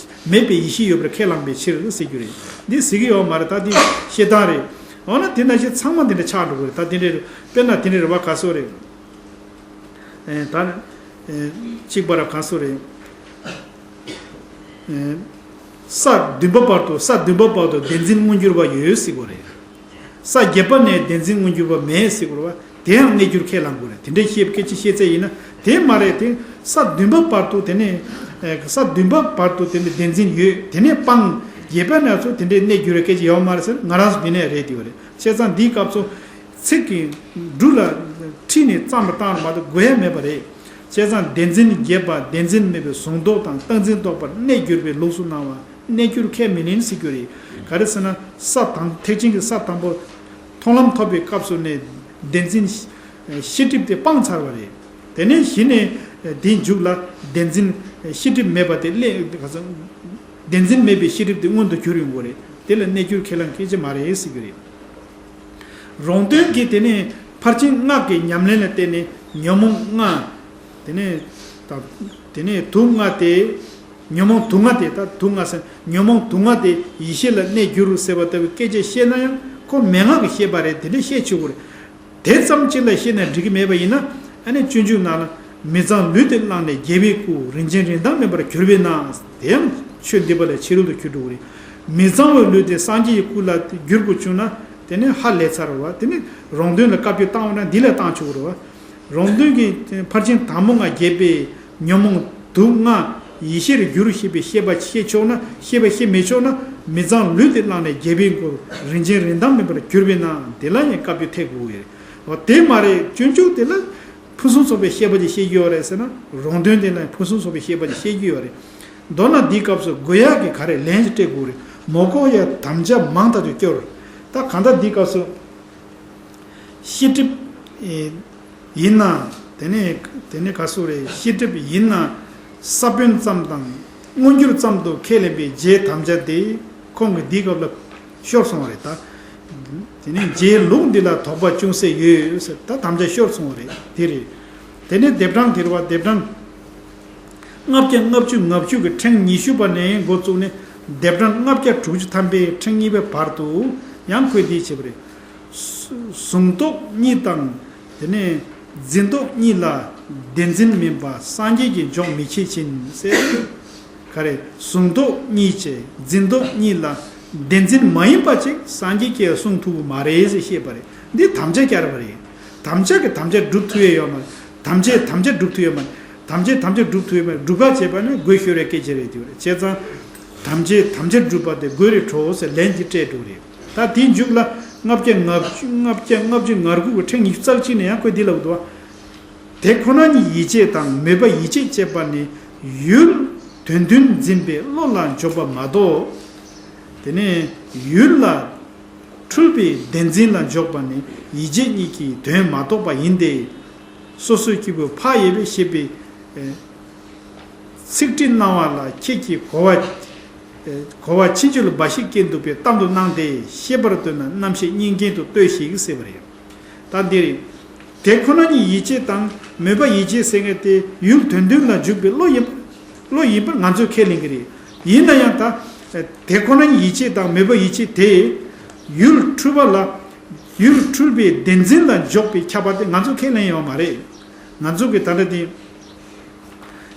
མེད་པའི་ཡེ་ཤེས་ཡོད་པར་ཁས་བླངས་པའི་ཕྱིར་ཟེར་རྒྱུ་རེད། འདི་ཟེར་གྱི་ཡོད་མ་རེད། ད་འདི་བཤད་སྟངས་རེད། འོ་ན་དེ་ནང་བཞིན་ཚང་མ་འདི་འདྲ་ཆགས་འགྲོ་གི་རེད། ད་དེ་འདྲ་རེད། དཔེར་ན་དེ་འདྲ་རེད་བ། ག་སོ་རེད། ཨེ་ད་ཨེ་གཅིག་པ་ར་ག་སོ་རེད། ཨེ་ས་བདུན་པ་བར་དུ་ས་བདུན་པ་བར་དུ་བདེན་འཛིན་མངོན་གྱུར་པ་ཡོད་ཟེར་གོ་རེད། ས་བརྒྱད་པ་ནས་བདེན་འཛིན་མངོན་གྱུར་པ་མེད་ཟེར་གོ་རེད་བ། དེ་ཡང་གནས་གྱུར་ཁས་བླངས་དགོས་རེད། དེ་འདྲའི་བཤད་སྐད་ཆ་བཤད་ཚད་ཡིན་ན་དེ་མ་རེད། དེ་ས་བདུན་པ་བར་དུ་དེ་ནས་ཨེ་ས་བདུན་པ་བར་དུ་དེ་ནས་བདེན་འཛིན་ཡོད། དེ་ནས་སྤང་། བརྒྱད་པ་ནས་ཚུར་དེ་འདྲའི་གནས་གྱུར་བའི་སྐད་ཆ་ཡོད་མ་རེད་ཟེར། ང་རང་ཚོ་འདི་ནས་རེད་དེ་བ་རེད། བྱས་ཙང་འདིའི་སྐབས་སུ། ཚིག་གི་འབྲུ་ལ་ཁྲིད་ནས་བརྩམས་པ་བཏང་མ་གཏོགས་དགོས་ཡ་མེད་པ་རེད། བྱས་ཙང་བདེན་འཛིན་རྒྱས་པ་བདེན་འཛིན་མེད་པའི་གཟུང་རྟོག་དང་རྟག་འཛིན་རྟོག་པར་གནས་གྱུར་པའི་ལུགས་སུ་སྣང་བ་གནས་གྱུར་ཁས་མི་ལེན་ཟེར་རྒྱུ་རེད། ག་རེ་ཟེར་ན་ས་དང་ཐེག་ཆེན་གྱི་ས་དང་པོ་མཐོང་ལམ་ཐོབ་པའི་སྐབས་སུ་ནས་བདེན་འཛིན་ཤེས་སྒྲིབ་དེ་སྤངས་ཚར་བ་རེད། དེ་ནས་གཞི་ནས་དེའི་མཇུག་ལ་བདེན་འཛིན་ཤེས་སྒྲིབ་མེད་པ་དེ་སླེབས། བདེན་འཛིན་མེད་པའི་ཤེས་སྒྲིབ་དེ་མངོན་དུ་གྱུར་ཡོང་གི་རེད། དེ་ལ་གནས་གྱུར་ཁས་བླངས་སྐད་ཆ་མ་རེད་ཟེར་གྱི་རེད། རོང་སྟོན་གྱིས་དེ་ནས་ཕར་ཕྱིན་སྔགས་ཀྱི་ཉམས་ལེན་ལ་བརྟེན་ནས་ཉོན་མོངས་ལྔ། དེ་ནས་ དང་། དེ་ནས་དུག་ལྔ་དེ། ཉོན་མོངས་དུག་ལྔ་དེ། ད་དུག་ལྔ་ཟེར་ཉོན་མོངས་དུག་ལྔ་དེ་ཡེ་ཤེས་ལ་གནས་འགྱུར་ཟེར་བ་ལྟ་བུའི་སྐད་ཆ་བཤད་ན་ཡང་ཁོ་མན་ངག་གི་བཤད་པ་རེད། དེ་འདྲ་བཤད་ཆོག་གི་རེད། དེ་ཙམ་གཅིག་ལ་བཤད་ནས་འགྲིག་གི་མེད་པ་ཡིན་ན། ཨ་ནི་སྤྱོད་འཇུག་ནང་ལ། མི་གཙང་ལུས་དེ་བླངས་ནས་རྒྱལ་བའི་སྐུ། རིན་ཆེན་རིན་ཐང་མེད་པར་གྱུར་པས་ན། དེ་ཡང་ཆོས་འདི་པ་ལས་ཕྱི་རོལ་དུ་གྱུར་འགྲོ་གི་རེད། མི་གཙང་བའི་ལུས་དེ་སངས་རྒྱས་ཀྱི་སྐུ་ལ་བསྒྱུར་དགོས་བྱུང་ན། དེ་ནི་ཧ་ལས་ཚར་བ། དེ་ནི་རོང་སྟོན་ལ་བཀའ་བཀྱོན་བཏང་བ་ན་འདི་ལ་བཏང་ཆོག་གི་རེད་བ། རོང་སྟོན་གྱིས་ཕར་ཕྱིན་དང་པོ་ལྔ་རྒྱས་པའི་ཉོན་མོངས་དུག་ལྔ་ཡེ་ཤེས་རུ་འགྱུར་ཞེས་པའི་བཤད་པ་བཤད་ཆོག་ན། བཤད་པ་བཤད་མི་ཆོག་ན། མི་གཙང་ལུས་དེ་བླངས་ནས་རྒྱལ་པོའི་སྐུ། རིན་ཆེན་རིན་ཐང་མེད་པར་གྱུར་པས་ན། དེ་ལ་ཡང་བཀའ་བཀྱོན་ཐེབས་དགོས་ཡོད་རེད། འོ་དེ་མ་རེད། སྤྱོད་འཇུག་དེ་ལ་ཕུན་སུམ་ཚོགས་པའི་བཤད་པ་ཅིག་བཤད་རྒྱུ་ཡོད་རེད་ཟེར་ན། རོང་སྟོན་དེ་ལ་ཕུན་སུམ་ཚོགས་པའི་བཤད་པ་ཅིག་བཤད་རྒྱུ་ཡོད་རེད། མདོར་ན་འདིའི་སྐབས་སུ་དགོས་ཡག་གི་ག་རེ་ལན་ཅིག་སྤྲད་དགོས་རེད། མོ་ཀོ་ཡ་དམ་བཅའ་མང་དག་ཏུ་སྐྱོར། ད་གང་ལྟར་འདིའི་སྐབས་སུ། ཤེས་སྒྲིབ་ཡིན་ན། དེ་ནས་དེ་ནས་ག་སུ་རེད། ཤེས་སྒྲིབ་ཡིན་ན། ས་བོན་ཙམ་དང་མངོན་གྱུར་ཙམ་དུ་ཁས་ལེན་པའི་རྗེས་དམ་བཅའ་དེ་ཁོང་གིས་འདིའི་སྐབས་ལ་ཤོར་སོང་བ་རེད་ད། དེ་ནས་རྗེའི་ལུགས་འདི་ལ་དོགས་པ་ཅུང་ཟད་ཡོད་ཟེར། ད་དམ་བཅའ་ཤོར་སོང་བ་རེད། དེ་རེད། དེ་ནས་ལྡེབ་གྲངས་དེ་རེད་བ། ལྡེབ་གྲངས་ལྔ་བརྒྱ་ལྔ་བཅུ་ང་བཅུ་གི་ཕྲེང་ཉི་ཤུ་པ་ནས་འགོ་བཙུགས་ནས་ལྡེབ་གྲངས་ལྔ་བརྒྱ་དྲུག་ཅུ་ཐམ་པའི་ཕྲེང་གཉིས་པའི་བར་དུ་ཡང་ཁོས་འདི་བྱས་པ་རེད། གཟུང་རྟོག་གཉིས་དང་། དེ་ནས་འཛིན་རྟོག་གཉིས་ལ་བདེན་འཛིན་མིན་པ་སངས་རྒྱས་ཀྱིས་འཇོག་མི་བྱེད་ཕྱིན་ཟེར། ག་རེ། གཟུང་རྟོག་གཉིས་བྱས། འཛིན་རྟོག་གཉིས་ལ་བདེན་འཛིན་མ་ཡིན་པ་ཅིག་སངས་རྒྱས་ཀྱིས་གསུང་ཐུབ་ཀྱི་མ་རེད་ཟེར་བཤད་པ་རེད། འདི་དམ་བཅའ་བསྐྱར་བ་རེད། དམ་བཅའ་གི་དམ་བཅའ་སྒྲུབ་ཐུབ་ཡས་ཡོད་མ་རེད། དམ་བཅའི་དམ་བཅའ་སྒྲུབ་ཐུབ་ཡོད་མ་རེད། དམ་བཅའི་དམ་བཅའ་སྒྲུབ་ཐུབ་ཡོད་མ་རེད། སྒྲུབ་པ་བྱས་པ་ནི་དགོད་ཤོར་བའི་སྐད་ཆ་རེད་དེ་བ་རེད། བྱས་ཙང་། དམ་བཅའི་དམ་བཅའ་སྒྲུབ་པ་དེ་དགོད་རེ་བྲོ་ཟེར་ལན་འདི་སྤྲད་འགྲོ་རེད། ད་དེའི་མཇུག་ལ་ལྔ་བརྒྱ་ལྔ་བཅུ་ལྔ་བརྒྱ་ལྔ་བཅུ་ང་དགུ་གི་ཕྲེང་ཉི་ཤུ་རྩ་གཅིག་ནས་ཡང་ཁོས་འདི་ལབ་འདུག་བ། དེ་ཁོ་ན་ཉིད་ཡིད་བྱེད་དང་མོས་པ་ཡིད་བྱེད་ཅེས་པ་ནི་ཡུལ་དོན་མཐུན་འཛིན་པའི་བློ་ལ་འཇོག་པ་མ་གཏོགས། དེ་ནས་ཡུལ་ལ་འཁྲུལ་པའི་བདེན་འཛིན་ལ་འཇོག་པ་ནི་ཡིད་བྱེད་གཉིས་ཀྱི་དོན་མ་རྟོགས་པ་ཡིན་ཏེ། སོ་སོའི་སྐྱེས་བུ་འཕགས་ཡས་པས་བཤད་པའི་ཚིག་ཁྲིད་གནང་བ་ལ་ཁྱེད་ཀྱིས་གོ་བ་གོ་བ་ཕྱིན་ཅི་ལོག་འབའ་ཞིག་སྐྱེ་འདུག་པས་གཏམ་དུ་སྣང་སྟེ། ཤེས་པར་འདོད་ན་རྣམ་ཤེས་གཉིས་འགལ་དུ་ལྟོས་ཤིག་ཟེར་བ་རེད། ད་འདིར། དེ་ཁོ་ན་ཉིད་ཡིད་བྱེད་དང་མོས་པ་ཡིད་བྱེད་ཟེར་མཁན་དེ་ཡུལ་དོན་མཐུན་ལ་འཇུག་པའི་བློ་ཡིན་པ། བློ་ཡིན་པར་ང་ཚོས་ཁས་ལེན་གྱི་རེད། ཡིན་ན་ཡང་ད། དེ་ཁོ་ན་ཉིད་ཡིད་བྱེད་དང་མོས་པ་ཡིད་བྱེད་དེ། ཡུལ་འཁྲུལ་པ་ལ། ཡུལ་འཁྲུལ་པའི་བདེན་འཛིན་ལ་འཇོག་པའི་ཁྱབ་པ་དེ་ང་ཚོས་ཁས་ལེན་ཡོད་མ་རེད། ང་ཚོ་གི་ད་ལྟ་དེ།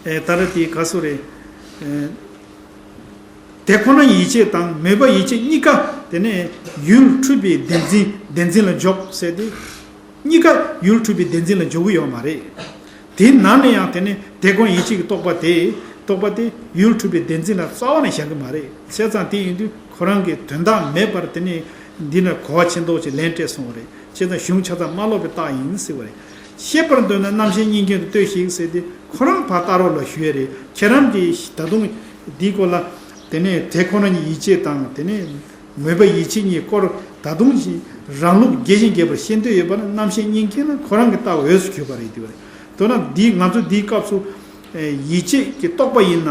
ཨེ། ད་ལྟ་དེ་ག་སུ་རེད། ཨེ། དེ་ཁོ་ན་ཡིད་བྱེད་དང་མོས་པ་ཡིད་བྱེད་གཉིས་ཀ་དེ་ནས་ཡུལ་འཁྲུལ་པའི་བདེན་འཛིན། བདེན་འཛིན་ལ་འཇོག་ཟེར་ཏེ། གཉིས་ཀ་ཡུལ་འཁྲུལ་པའི་བདེན་འཛིན་ལ་འཇོག་གི་ཡོད་མ་རེད། དེའི་ནང་ནས་ཡང་དེ་ནས་དེ་ཁོ་ན་ཡིད་བྱེད་ཀྱི་རྟོག་པ་དེ། རྟོག་པ་དེ་ཡུལ་འཁྲུལ་པའི་བདེན་འཛིན་ལ་རྩ་བ་ནས་བཞག་གི་མ་རེད། བྱས་ཙང་དེ་ཡིན་དུས་ཁོ་རང་གི་དོན་དག་མེད་པར་དེ་ནས་འདི་ན་གོ་བ་ཕྱིན་ཐོག་ཅིག་ལན་སྤྲད་སོང་བ་རེད། བྱས་ཙང་གཞུང་ཆ་ཚང་མ་ལོག་པའི་རྟགས་ཡིན་ཟེར་བ་རེད། ཤེས་པར་འདོད་ན་རྣམ་ཤེས་གཉིས་འགལ་དུ་ལྟོས་ཤིག་ཟེར་ཏེ་ཁོ་རང་ཕར་ལྟ་རོགས་ལ་ཞུ་ཡས་རེད། ཁྱེད་རང་གིས་ད་དུང་འདིའི་སྐོར་ལ་དེ་ནས་དེ་ཁོ་ན་ཉིད་ཡིད་བྱེད་དང་དེ་ནས་མོས་པ་ཡིད་བྱེད་གཉིས་སྐོར་ད་དུང་ཞིག་རང་ལུགས་རྒྱས་ཤིང་རྒྱས་པར་ཤེས་འདོད་ཡོད་པ་ན་རྣམ་ཤེས་གཉིས་འགལ་ན་ཁོ་རང་གི་རྟགས་འོས་སུ་གྱུར་པ་རེད་དེ་བ་རེད། མདོར་ན་འདི་ང་ཚོ་འདིའི་སྐབས་སུ་ཡིད་བྱེད་ཀྱི་རྟོག་པ་ཡིན་ན་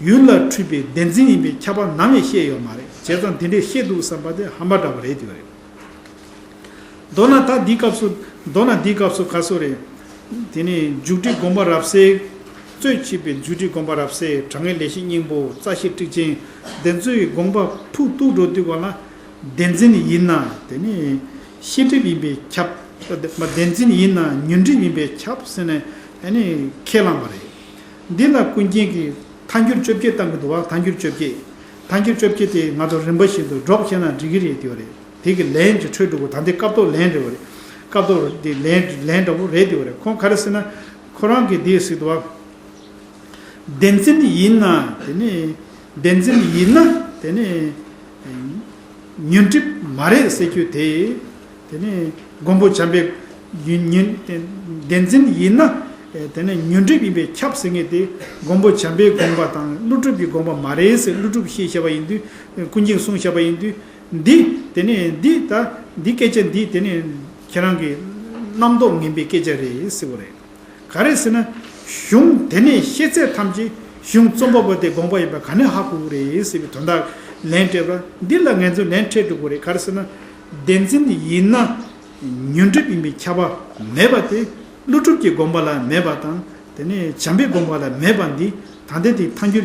ཡུལ་ལ་འཁྲུལ་པའི་བདེན་འཛིན་ཡིན་པའི་ཁྱབ་པ་ནམ་ཡང་བཤད་ཡོད་མ་རེད། བྱས་ཙང་འདི་འདྲས་བཤད་འདུག་བསམ་པ་དེ་ཧམ་པ་འདྲ་བ་རེད་དེ་བ་རེད། མདོར་ན་ད་འདིའི་སྐབས་སུ། མདོར་ན་འདིའི་སྐབས་སུ་ག་སོ་རེད། དེ་ནས་འཇུག་སྒྲིབ་སྒོམ་པ་རབ་གསལ། རྩོད་བྱེད་པའི་འཇུག་སྒྲིབ་སྒོམ་པ་རབ་གསལ། དྲང་ངེས་ལས་བཞི་སྙིང་པོ། རྩ་ཤེ་ཊཱིཀ་ཆེན། དེ་ཚོའི་དགོངས་པ་ཕུགས་གཏུགས་འགྲོ་དུས་གོང་ལ། བདེན་འཛིན་ཡིན་ན་དེ་ནས་ཤེས་སྒྲིབ་ཡིན་པས་ཁྱབ། མ་བདེན་འཛིན་ཡིན་ན་ཉོན་སྒྲིབ་ཡིན་པས་ཁྱབ་ཟེར་ནས་ཨ་ནི་ཁས་བླངས་པ་རེད། འདི་ལ་ཀུན་མཁྱེན་གྱིས་ཐལ་འགྱུར་བཅོ་བརྒྱད་བཏང་གི་འདུག་བ། ཐལ་འགྱུར་བཅོ་བརྒྱད། ཐལ་འགྱུར་བཅོ་བརྒྱད་དེ་ང་ཚོ་རིམ་པ་བཞིན་དུ་སྒྲོག་བྱས་ན་འགྲིག་གི་རེད་དེ་བ་རེད། དེ་གི་ལན་ཅིག་འཕྲོད་འགྲོ་གི། ད་འདི་སྐབས་ཐོག་ལན་རེད་བ་རེད། སྐབས་ཐོག་འདི་ལན་ལན་འདྲ་བོ་རེད་དེ་བ་རེད། ཁོང་ག་རེ་ཟེར་ན། ཁོ་རང་གིས་འདི་ཟེར་འདུག་བ། བདེན་འཛིན་ཡིན་ན་དེ་ནི། བདེན་འཛིན་ཡིན་ན་དེ་ནི། ཉོན་སྒྲིབ་མ་རེད་ཟེར་རྒྱུ་དེ། དེ་ནི་མགོན་པོ་བྱམས་པས་ཉོན་ཉོན་བདེན་འཛིན་ཡིན་ན། དེ་ནི་ཉོན་སྒྲིབ་ཡིན་པས་ཁྱབ་ཟེར་མཁན་དེ་མགོན་པོ་བྱམས་པའི་དགོངས་པ་དང་ཀླུ་སྒྲུབ་ཀྱི་དགོངས་པ་མ་རེད་ཟེར། ཀླུ་སྒྲུབ་བཤད་བཞག་པ་ཡིན་དུས། ཀུན་མཁྱེན་གསུངས་བཞག་པ་ཡིན་དུས། འདི་དེ་ནི་འདི་ད་འདི་སྐད་ཆ་འདི་དེ་ནི་ཁྱེད་རང་གི་རྣམ་རྟོག་ངན་པའི་སྐད་ཆ་རེད་ཟེར་བ་རེད། ག་རེ་ཟེར་ན། གཞུང་དེ་ནས་བཤད་ཚད་ཐམས་ཅད་གཞུང་རྩོམ་པ་པོ་དེ་དགོངས་པ་ཡིན་པ་ག་ནས་ཧ་གོ་གི་རེད་ཟེར་བའི་དོན་དག་ལན་སྤྲད་པ་འདི་ལ་ང་ཚོས་ལན་འཕྲད་འགྲོ་གི་རེད། ག་རེ་ཟེར་ན། བདེན་འཛིན་ཡིན་ན་ཉོན་སྒྲིབ་ཡིན་པའི་ཁྱབ་པ་མེད་པ་དེ་ཀླུ་སྒྲུབ་ཀྱི་དགོངས་པ་ལ་མེད་པ་དང་ དེ་ནས་བྱམས་པའི་དགོངས་པ་ལ་མེད་པ་འདི་ད་ལྟའི་དེ་ཐལ་འགྱུར་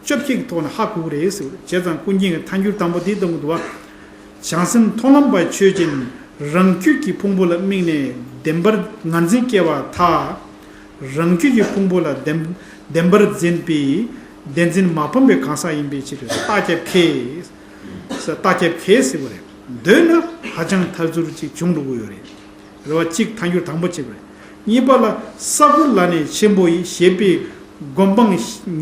བཅོ་བརྒྱད་ཀྱི་ཐོག་ནས་ཧ་གོ་གི་རེད་ཟེར་བ་རེད། བྱས་ཙང་ཀུན་མཁྱེན་གྱི་ཐལ་འགྱུར་དང་པོ་དེ་གཏོང་གི་འདུག་བ། བྱང་སེམས་མཐོང་ལམ་པ་ཆོས་ཅན། རང་རྒྱུད་ཀྱི་ཕུང་པོ་ལ་དམིགས་ནས་བདེན་པར་ངར་འཛིན་སྐྱེ་བ་ཐལ། རང་རྒྱུད་ཀྱི་ཕུང་པོ་ལ་བདེན་བདེན་པར་འཛིན་པའི་བདེན་འཛིན་མ་ཕམ་པའི་གང་ཟག་ཡིན་པའི་ཕྱིར་རྟགས་ཁྱབ་ཁས། རྟགས་ཁྱབ་ཁས་ཟེར་བ་རེད། འདོད་ན་ཧ་ཅང་ཐལ་འགྱུར་ཅིག་བྱུང་འགྲོ་གི་ཡོད་རེད། རེ་བ་གཅིག་ཐལ་འགྱུར་དང་པོ་བྱེད་པ་རེད། གཉིས་པ་ལ་ས་དགུ་ལ་ནི་ཆེན་པོ་ཡི་ཞེས་པའི་སྒོམ་སྤང་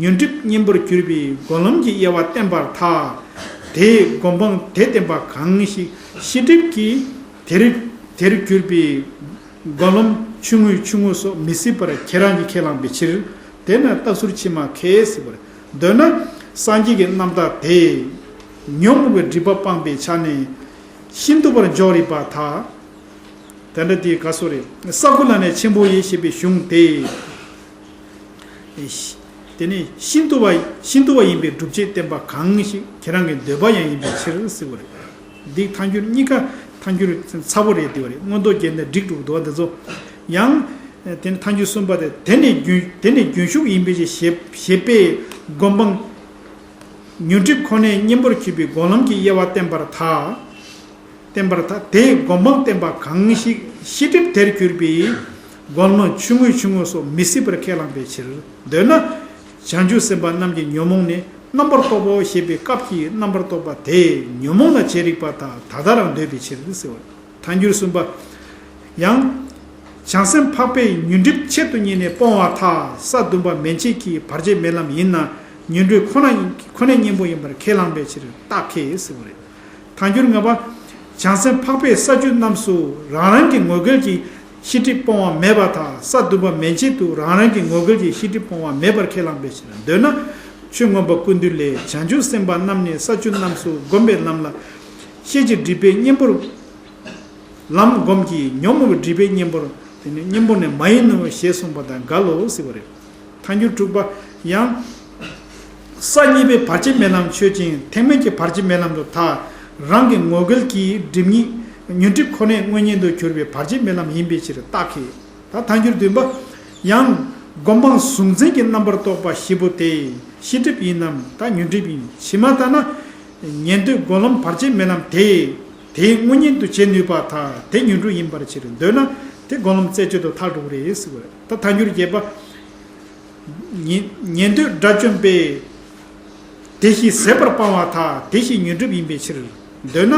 ཉོན་སྒྲིབ་གཉེན་པོར་གྱུར་པའི་སྒོམ་ལམ་གྱི་དབྱེ་བ་བསྟན་པར་ཐལ། དེའི་སྒོམ་སྤང་དེ་བསྟན་པ་གང་ཞིག་ཤེས་སྒྲིབ་ཀྱིས་དེར་དེར་གྱུར་པའི་སྒོམ་ལམ་ཆུང་ངུའི་ཆུང་ངུ་སོགས་མི་སྲིད་པར་ཁྱེད་རང་གིས་ཁས་བླངས་པའི་ཕྱིར། དེས་ན་རྟགས་ཚུལ་ཕྱི་མ་ཁས་ཟེར་བ་རེད། འདོད་ན་སངས་རྒྱས་ཀྱི་རྣམ་ཐར་དེས་ཉོན་མོངས་པའི་སྒྲིབ་པ་སྤངས་པའི་ཆ་ནས་ཤིན་ཏུ་བར་འཇོག་རིགས་པར་ཐལ། དེ་འདྲ་དེ་ག་སོ་རེད། ས་དགུ་ལ་ནི་ཆེན་པོ་ཡི་ཞེས་པའི་གཞུང་དེ། དེ་ནི་ཤིན་ཏུ་བ་ཤིན་ཏུ་བ་ཡིན་པའི་སྒྲུབ་བྱེད་བསྟན་པ་གང་ཞིག་ཁྱེད་རང་གི་འདོད་པ་ཡང་ཡིན་པའི་ཕྱིར་ཟེར་བ་རེད། འདི་ཐལ་འགྱུར་གཉིས་ཀ་ཐལ་འགྱུར་ཚ་པོ་རེད། དེ་བ་རེད། མངོན་རྟོགས་རྒྱན་ནས་བསྒྲིགས་འགྲོ་འདུག་བ་འདི་ཚོ། ཡང་དེ་ནི་ཐལ་འགྱུར་གསུམ་པ་དེ་དེ་ནི་རྒྱུན་དེ་ནི་རྒྱུན་ཞུགས་ཡིན་པའི་ཕྱིར་ཞེས་ཞེས་པའི་སྒོམ་སྤང་ཉོན་སྒྲིབ་ཁོ་ནའི་གཉེན་པོར་གྱུར་པའི་སྒོམ་ལམ་གྱི་དབྱེ་བ་བསྟན་པར་ཐལ། བསྟན་པར་ཐལ། དེའི་སྒོམ་སྤང་བསྟན་པ་གང་ཞིག་ཤེས་སྒྲིབ་དེར་གྱུར་པའི་སྒོམ་ལམ་ཆུང་ངུའི་ཆུང་ངུ་སོགས་མི་སྲིད་པར་ཁས་བླངས་པའི་ཕྱིར། འདོད་ན་བྱང་ཆུབ་སེམས་དཔའ་རྣམས་ཀྱི་ཉོན་མོངས་ནི་རྣམ་པར་རྟོག་པའོ་ཞེས་པའི་སྐབས་ཀྱི་རྣམ་པར་རྟོག་པ་དེས་ཉོན་མོངས་ལ་བྱེད་རིགས་པར་ཐལ། ད་ལྟ་རང་འདོད་པའི་ཕྱིར་ཟེར་བ། ཐལ་འགྱུར་གསུམ་པ། ཡང་། བྱང་སེམས་འཕགས་པས་ཉོན་སྒྲིབ་ཆེད་དུ་གཉེར་ནས་སྤོང་བར་ཐལ། ས་བདུན་པ་མན་ཆད་ཀྱི་བར་ཆད་མེད་ལམ་ཡིན་ན་ཉོན་སྒྲིབ་ཁོ་ན་ཁོ་ནའི་གཉེན་པོ་ཡིན་པར་ཁས་བླངས་པའི་ཕྱིར་རྟགས་ཁས་ཟེར་བ་རེད། ཐལ་འགྱུར་ལྔ་པ། བྱང་སེམས་འཕགས་པས་ས་བཅུ་རྣམས་སུ་རང་རང་གི་ངོ་འགལ་གྱི་ཤེས་སྒྲིབ་སྤོང་བ་མེད་པར་ཐལ། ས་བདུན་པ་མན་ཆད་དུ་རང་རང་གི་ངོ་འགལ་གྱི་ཤེས་སྒྲིབ་སྤོང་བ་མེད་པར་ཁས་བླངས་པའི་ཕྱིར། འདོད་ན་ཆོས་མངོན་པ་ཀུན་བཏུས་ལས། བྱང་ཆུབ་སེམས་དཔའ་རྣམས་ནི་ས་བཅུ་རྣམས་སུ་བསྒོམས་པའི་ལམ་ལ་ཤེས་བྱའི་སྒྲིབ་པའི་གཉེན་པོར་ལམ་བསྒོམ་གྱི་ཉོན་མོངས་པའི་སྒྲིབ་པའི་གཉེན་པོར་དེ་ནི་གཉེན་པོ་ནི་མ་ཡིན་ནོ་ཞེས་གསུངས་པ་དང་འགལ་ལོ་ཟེར་བ་རེད། ཐལ་འགྱུར་དྲུག་པ། ཡང་། ས་གཉིས་པའི་བར་ཆད་མེད་ལམ་ཆོས་ཅན། ཐེག་དམན་གྱི་བར་ཆད་མེད་ལམ་དུ་ཐལ། རང་གི་ངོ་འགལ་གྱི་སྒྲིབ་གཉིས་ཉོན་སྒྲིབ་ཁོ་ནའི་དངོས་གཉེན་དུ་གྱུར་པའི་བར་ཆད་མེད་ལམ་ཡིན་པའི་ཕྱིར་རྟགས་ཁས། ད་ཐལ་འགྱུར་བདུན་པ། ཡང་། སྒོམ་སྤང་གཟུང་འཛིན་གྱི་རྣམ་པར་རྟོག་པ་བཞི་པོ་དེ་ཤེས་སྒྲིབ་ཡིན་ནམ་ད་ཉོན་སྒྲིབ་ཡིན། ཕྱི་མ་ལྟར་ན། ཉན་ཐོས་སྒོམ་ལམ་བར་ཆད་མེད་ལམ་དེས་དེའི་དངོས་གཉེན་དུ་བྱེད་ནུས་པར་ཐལ། དེ་ཉོན་སྒྲིབ་ཡིན་པར་ཕྱིར། འདོད་ན་དེ་སྒོམ་ལམ་རྩད་གཅོད་དུ་ཐལ་འགྲོ་གི་རེད་ཟེར་བ་རེད། ད་ཐལ་འགྱུར་བརྒྱད་པ། ཉན་ཉན་ཐོས་དགྲ་བཅོམ་པས་དེ་བཞིན་ཟད་པར་སྤང་བར་ཐལ། དེ་བཞིན་ཉོན་སྒྲིབ་ཡིན་པའི་ཕྱིར། འདོད་ན་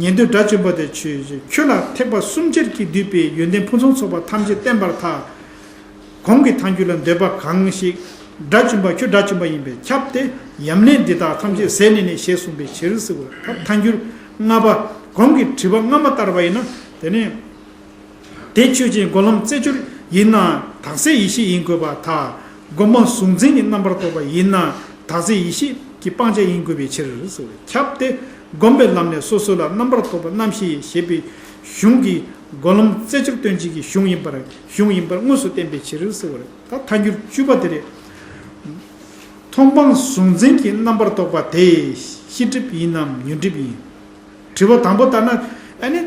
ཉན་ཐོས་དགྲ་བཅོམ་པ་དེ་ཁྱོད་ཁྱོད་ལ་ཐེག་པ་གསུམ་ཆར་གྱིས་བསྡུས་པའི་ཡོན་ཏན་ཕུན་སུམ་ཚོགས་པ་ཐམས་ཅད་བསྟན་པར་ཐལ། གོང་གི་ཐལ་འགྱུར་ལ་འདོད་པ་གང་ཞིག་དགྲ་བཅོམ་པ་ཁྱོད་དགྲ་བཅོམ་པ་ཡིན་པས་ཁྱབ་སྟེ་ཡམ་ལན་འདི་དག་ཐམས་ཅད་ཟད་ནས་ནི་ཞེས་གསུངས་པའི་ཕྱིར་ཟེར་བ། ད་ཐལ་འགྱུར་ལྔ་པ། གོང་གི་དྲི་བ་སྔ་མ་ལྟར་བ་ཡིན་ན་དེ་ནི། དེ་ཆོས་ཅན། སྒོམ་ལམ་རྩད་གཅོད་ཡིན་ན་དག་སའི་ཡེ་ཤེས་ཡིན་དགོས་པར་ཐལ། སྒོམ་སྤང་གཟུང་འཛིན་གྱི་རྣམ་པར་རྟོག་པ་ཡིན་ན་དག་སའི་ཡེ་ཤེས་ཀྱི་སྤང་བྱ་ཡིན་དགོས་པའི་ཕྱིར་ཟེར་བ་ཁྱབ་སྟེ། སྒོམ་པའི་ལམ་ནས་སོ་སོ་ལ་རྣམ་པར་རྟོག་པ་རྣམ་ཤེས་ཞེས་པའི་གཞུང་གིས་སྒོམ་ལམ་རྩད་གཅོད་སྟོན་བྱེད་ཀྱི་གཞུང་ཡིན་པར་གཞུང་ཡིན་པར་དངོས་སུ་བསྟན་པའི་ཕྱིར་ཟེར་བ་རེད། ད་ཐལ་འགྱུར་བཅུ་པ་དེ་རེད། མཐོང་སྤང་གཟུང་འཛིན་གྱི་རྣམ་པར་རྟོག་པ་དེ་ཤེས་སྒྲིབ་ཡིན་ནམ་ཉོན་སྒྲིབ་ཡིན། དྲི་བ་དང་པོ་ལྟར་ན། ཨ་ནི།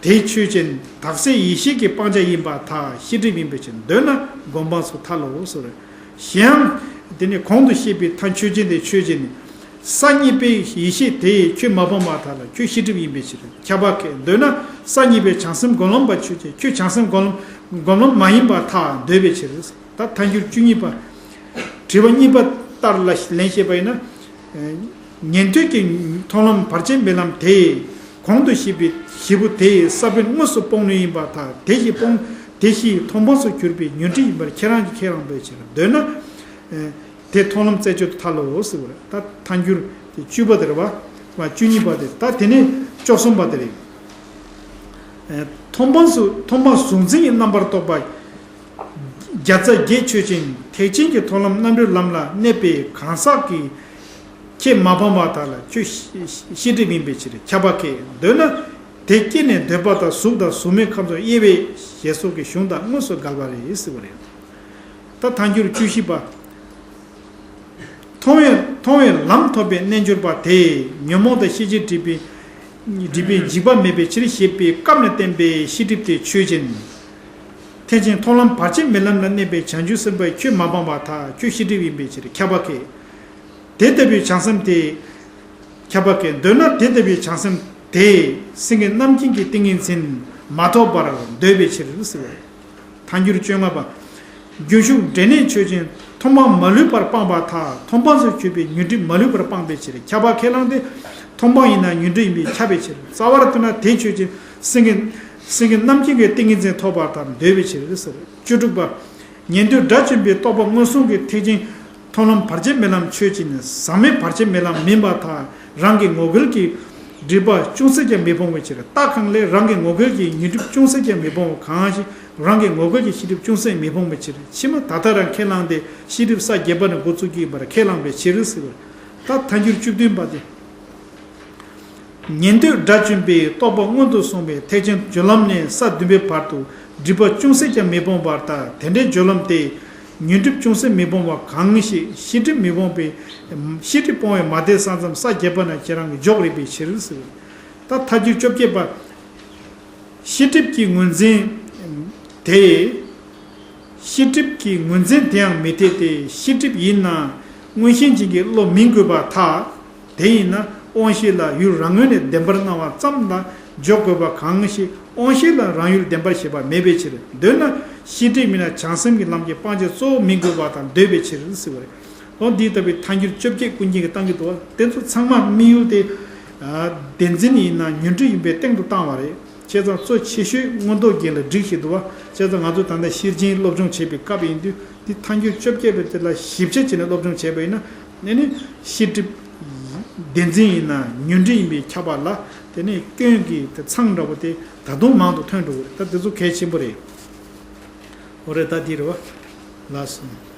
དེ་ཆོས་ཅན། དག་སའི་ཡེ་ཤེས་ཀྱི་སྤང་བྱ་ཡིན་པར་ཐལ། ཤེས་སྒྲིབ་ཡིན་པའི་ཕྱིར། འདོད་ན་སྒོམ་སྤང་སོགས་ཐལ་ལོ་ཟེར། གཞན་ཡང་། དེ་ནི་གོང་དུ་བཤད་པའི་ཐལ་ཆོས་ཅན་དེ་ཆོས་ཅན། ས་གཉིས་པའི་ཡེ་ཤེས་དེས་ཁྱོད་མ་སྤངས་པར་ཐལ། ཁྱོད་ཤེས་སྒྲིབ་ཡིན་པའི་ཕྱིར། ཁྱབ་པ་ཁས། འདོད་ན་ས་གཉིས་པའི་བྱང་སེམས་སྒོམ་ལམ་པ་ཆོས་ཅན། ཁྱོད་བྱང་སེམས་སྒོམ་ལམ་སྒོམ་ལམ་མ་ཡིན་པར་ཐལ། འདོད་པའི་ཕྱིར། ད་ཐལ་འགྱུར་བཅུ་གཉིས་པ། དྲི་བ་གཉིས་པ་ལྟར་ལ་ལན་བཤད་པ་ཡིན་ན། ཉན་ཐོས་ཀྱི་མཐོང་ལམ་བར་ཆད་མེད་ལམ་དེས་གོང་དུ་བཤད་པའི་བཞི་པོ་དེའི་ས་བོན་དངོས་སུ་སྤོང་ནུས་ཡིན་པར་ཐལ། དེ་བཞིན་སྤོང་དེ་བཞིན་མཐོང་སྤང་སུ་གྱུར་པའི་ཉོན་སྒྲིབ་ཡིན་པར་ཁྱེད་རང་གིས་ཁས་བླངས་པའི་ཕྱིར། འདོད་ན། དེ་མཐོང་ལམ་རྩད་གཅོད་དུ་ཐལ་ལོ་ཟེར་བ་རེད། ད་ཐལ་འགྱུར་དེ་བཅུ་པ་དེ་རེད་བ། བཅུ་གཉིས་པ་དེ། ད་དེ་ནས་བཅུ་གསུམ་པ་དེ་རེད། མཐོང་སྤང་སུ་མཐོང་སྤང་གཟུང་འཛིན་གྱི་རྣམ་པར་རྟོག་པ། བརྒྱ་རྩ་བརྒྱད་ཆོས་ཅན། ཐེག་ཆེན་གྱི་མཐོང་ལམ་རྣམ་གྲོལ་ལམ་ལ་གནས་པའི་གང་ཟག་གིས་ཁྱེད་མ་སྤངས་པར་ཐལ། ཁྱོད་ཤེས་སྒྲིབ་ཡིན་པའི་ཕྱིར། ཁྱབ་པ་ཁས། འདོད་ན་དེ་སྐྱེས་ནས་འདོད་པ་དང་གཟུགས་དང་གཟུགས་མེད་ཁམས་སུ་དབྱེ་བའི་ཞེས་སོགས་ཀྱི་གཞུང་དང་དངོས་སུ་འགལ་བ་རེད་ཟེར་བ་རེད། ད་ཐལ་འགྱུར་བཅུ་བཞི་པ། མཐོང་བས་མཐོང་བས་ལམ་ཐོབ་པའི་རྣལ་འབྱོར་པ་དེས་ཉོན་མོངས་དང་ཤེས་བྱའི་སྒྲིབ་པའི་སྒྲིབ་པའི་འཇིགས་པ་མེད་པའི་ཕྱིར་ཞེས་པའི་སྐབས་ནས་བསྟན་པའི་ཤེས་སྒྲིབ་དེ་ཆོས་ཅན། ཐེག་ཆེན་མཐོང་ལམ་བར་ཆད་མེད་ལམ་ལ་གནས་པའི་བྱང་ཆུབ་སེམས་དཔའི་ཆོས་མ་སྤངས་པར་ཐལ། ཁྱོད་ཤེས་སྒྲིབ་ཡིན་པའི་ཕྱིར། ཁྱབ་པ་མཁས། དེ་ལྟ་བུའི་བྱང་སེམས་དེ། ཁྱབ་པ་མཁས། འདོད་ན་དེ་ལྟ་བུའི་བྱང་སེམས་དེ་སེང་གེ་རྣམ་མཁྱེན་གྱི་ཏིང་ངེ་འཛིན་མ་ཐོབ་པར་འདོད་པའི་ཕྱིར་ཟེར་བས། ཐལ་འགྱུར་བཅོ་ལྔ་པ། རྒྱུན་ཞུགས་འབྲས་གནས་ཆོས་ཅན། མཐོང་སྤང་མ་ལུས་པར་སྤངས་པར་ཐལ། མཐོང་སྤང་ཟེར་བརྗོད་པའི་ཉོན་སྒྲིབ་མ་ལུས་པར་སྤངས་པའི་ཕྱིར། ཁྱབ་པ་མཁས་ལ་དེ། མཐོང་སྤང་ཡིན་ན་ཉོན་སྒྲིབ་ཡིན་པས་ཁྱབ་པའི་ཕྱིར། རྩ་བར་གཏུགས་ན་དེ་ཆོས་ཅན། སེང་གེ་སེང་གེ་རྣམ་མཁྱེན་གྱི་ཏིང་ངེ་འཛིན་ཐོབ་པར་ཐལ་འདོད་པའི་ཕྱིར་ཟེར། བཅུ་དྲུག་པ། ཉན་ཐོས་དགྲ་བཅོམ་པའི་རྟོགས་པ་མངོན་སུམ་གྱི་ཐེག་ཆེན་མཐོང་ལམ་བར་ཆད་མེད་ལམ་ཆོས་ཅན། ཟག་མེད་བར་ཆད་མེད་ལམ་མིན་པར་ཐལ། རང་གི་ངོ་འགལ་གྱི་སྒྲིབ་པ་ཅུང་ཟད་ཀྱང་མི་སྤོང་བའི་ཕྱིར། རྟགས་གང་ལས་རང་གི་ངོ་འགལ་གྱི་ཉོན་སྒྲིབ་ཅུང་ཟད་ཀྱང་མི་སྤོང་བ་གང་ཞིག་རང་གི་ངོ་འགལ་གྱི་ཤེས་སྒྲིབ་ཅུང་ཟད་མི་སྤོང་བའི་ཕྱིར། ཕྱི་མ་ད་ལྟ་རང་ཁས་བླངས་ཏེ་ཤེས་སྒྲིབ་ས་བརྒྱད་པ་ནས་འགོ་བཙུགས་ཀྱི་ཡིན་པར་ཁས་བླངས་པའི་ཕྱིར་ཟེར་བ། ད་ཐལ་འགྱུར་བཅུ་བདུན་པ་སྟེ། ཉན་ཐོས་དགྲ་བཅོམ་པའི་རྟོགས་པ་མངོན་དུ་སོང་བའི་ཐེག་ཆེན་སྦྱོར་ལམ་ནས་ས་བདུན་པའི་བར་དུ་སྒྲིབ་པ་ཅུང་ཟད་ཀྱང་མི་སྤོང་བར་ཐལ། དེ་འདྲའི་སྦྱོར་ལམ་དེ་ཉོན་སྒྲིབ་ཅུང་ཟད་མི་སྤོང་བ་གང་ཞིག་ཤེས་སྒྲིབ་མི་སྤོང་བའི་ཤེས་སྒྲིབ་སྤོང་བའི་མ་དེ་ས་མཚམས་ས་བརྒྱད་པ་ན་ཁྱེད་རང་གིས་འཇོག་རིགས་པའི་ཕྱིར་ཟེར། ད་ཐལ་འགྱུར་བཅོ་བརྒྱད་པ། ཤེས་སྒྲིབ་ཀྱི་ངོས་འཛིན་དེ། ཤེས་སྒྲིབ་ཀྱི་ངོས་འཛིན་དེའང་མི་འཐད་དེ། ཤེས་སྒྲིབ་ཡིན་ན་མངོན་ཞེན་ཅན་གྱི་བློ་མིན་དགོས་པར་ཐལ། དེ་ཡིན་ན་དབང་ཤེས་ལ་ཡུལ་རང་ངོས་ནས་བདེན་པར་སྣང་བ་ཙམ་ལ་འཇོག་དགོས་པ་གང་ཞིག་དབང་ཤེས་ལ་རང་ཡུལ་བདེན་པར་ཤེས་པ་མེད་པའི་ཕྱིར། འདོད་ན་ཤེས་སྒྲིབ་མིན་ན་བྱང་སེམས་ཀྱི་ལམ་གྱི་སྤང་བྱ་གཙོ་བོ་མིན་དགོས་པ་དང་འདོད་པའི་ཕྱིར་ཟེར་བ་རེད། འོ་འདི་ལྟ་བུའི་ཐལ་འགྱུར་བཅོ་བརྒྱད་ཀུན་མཁྱེན་གྱིས་བཏང་གི་འདུག་བ། དེ་ཚོ་ཚང་མ་དམིགས་ཡུལ་དེ། བདེན་འཛིན་ཡིན་ན་ཉོན་སྒྲིབ་ཡིན་པའི་སྟེང་དུ་བཏང་བ་རེད། བྱས་ཙང་གཙོ་ཆེ་ཤོས་མངོན་རྟོགས་རྒྱན་ལ་བསྒྲིགས་བཞིན་འདུག་བ། བྱས་ཙང་ང་ཚོ་ད་ལྟ་ཤེར་ཕྱིན་སློབ་སྦྱོང་བྱེད་པའི་སྐབས་ཡིན་དུས་འདི་ཐལ་འགྱུར་བཅོ་བརྒྱད་པའི་དེ་ལ་ཞིབ་ཆ་བྱས་ནས་སློབ་སྦྱོང་བྱས་པ་ཡིན་ན་ཨ་ནི་ཤེས་སྒྲིབ་བདེན་འཛིན་ཡིན་ན་ཉོན་སྒྲིབ་ཡིན་པས་ཁྱབ་པ་ལ་དེ་ནས་སྐྱོན་གྱི་དེ་མཚང་འདྲ་པོ་དེ་ད་དུང་མང་དུ་ཐོན་འགྲོ་གི་རེད། ད་དེ་ཚོ་གལ་ཆེན་པོ་རེད། འོ་རེད། ད་འདི་རེད་བ། ལགས་སོ།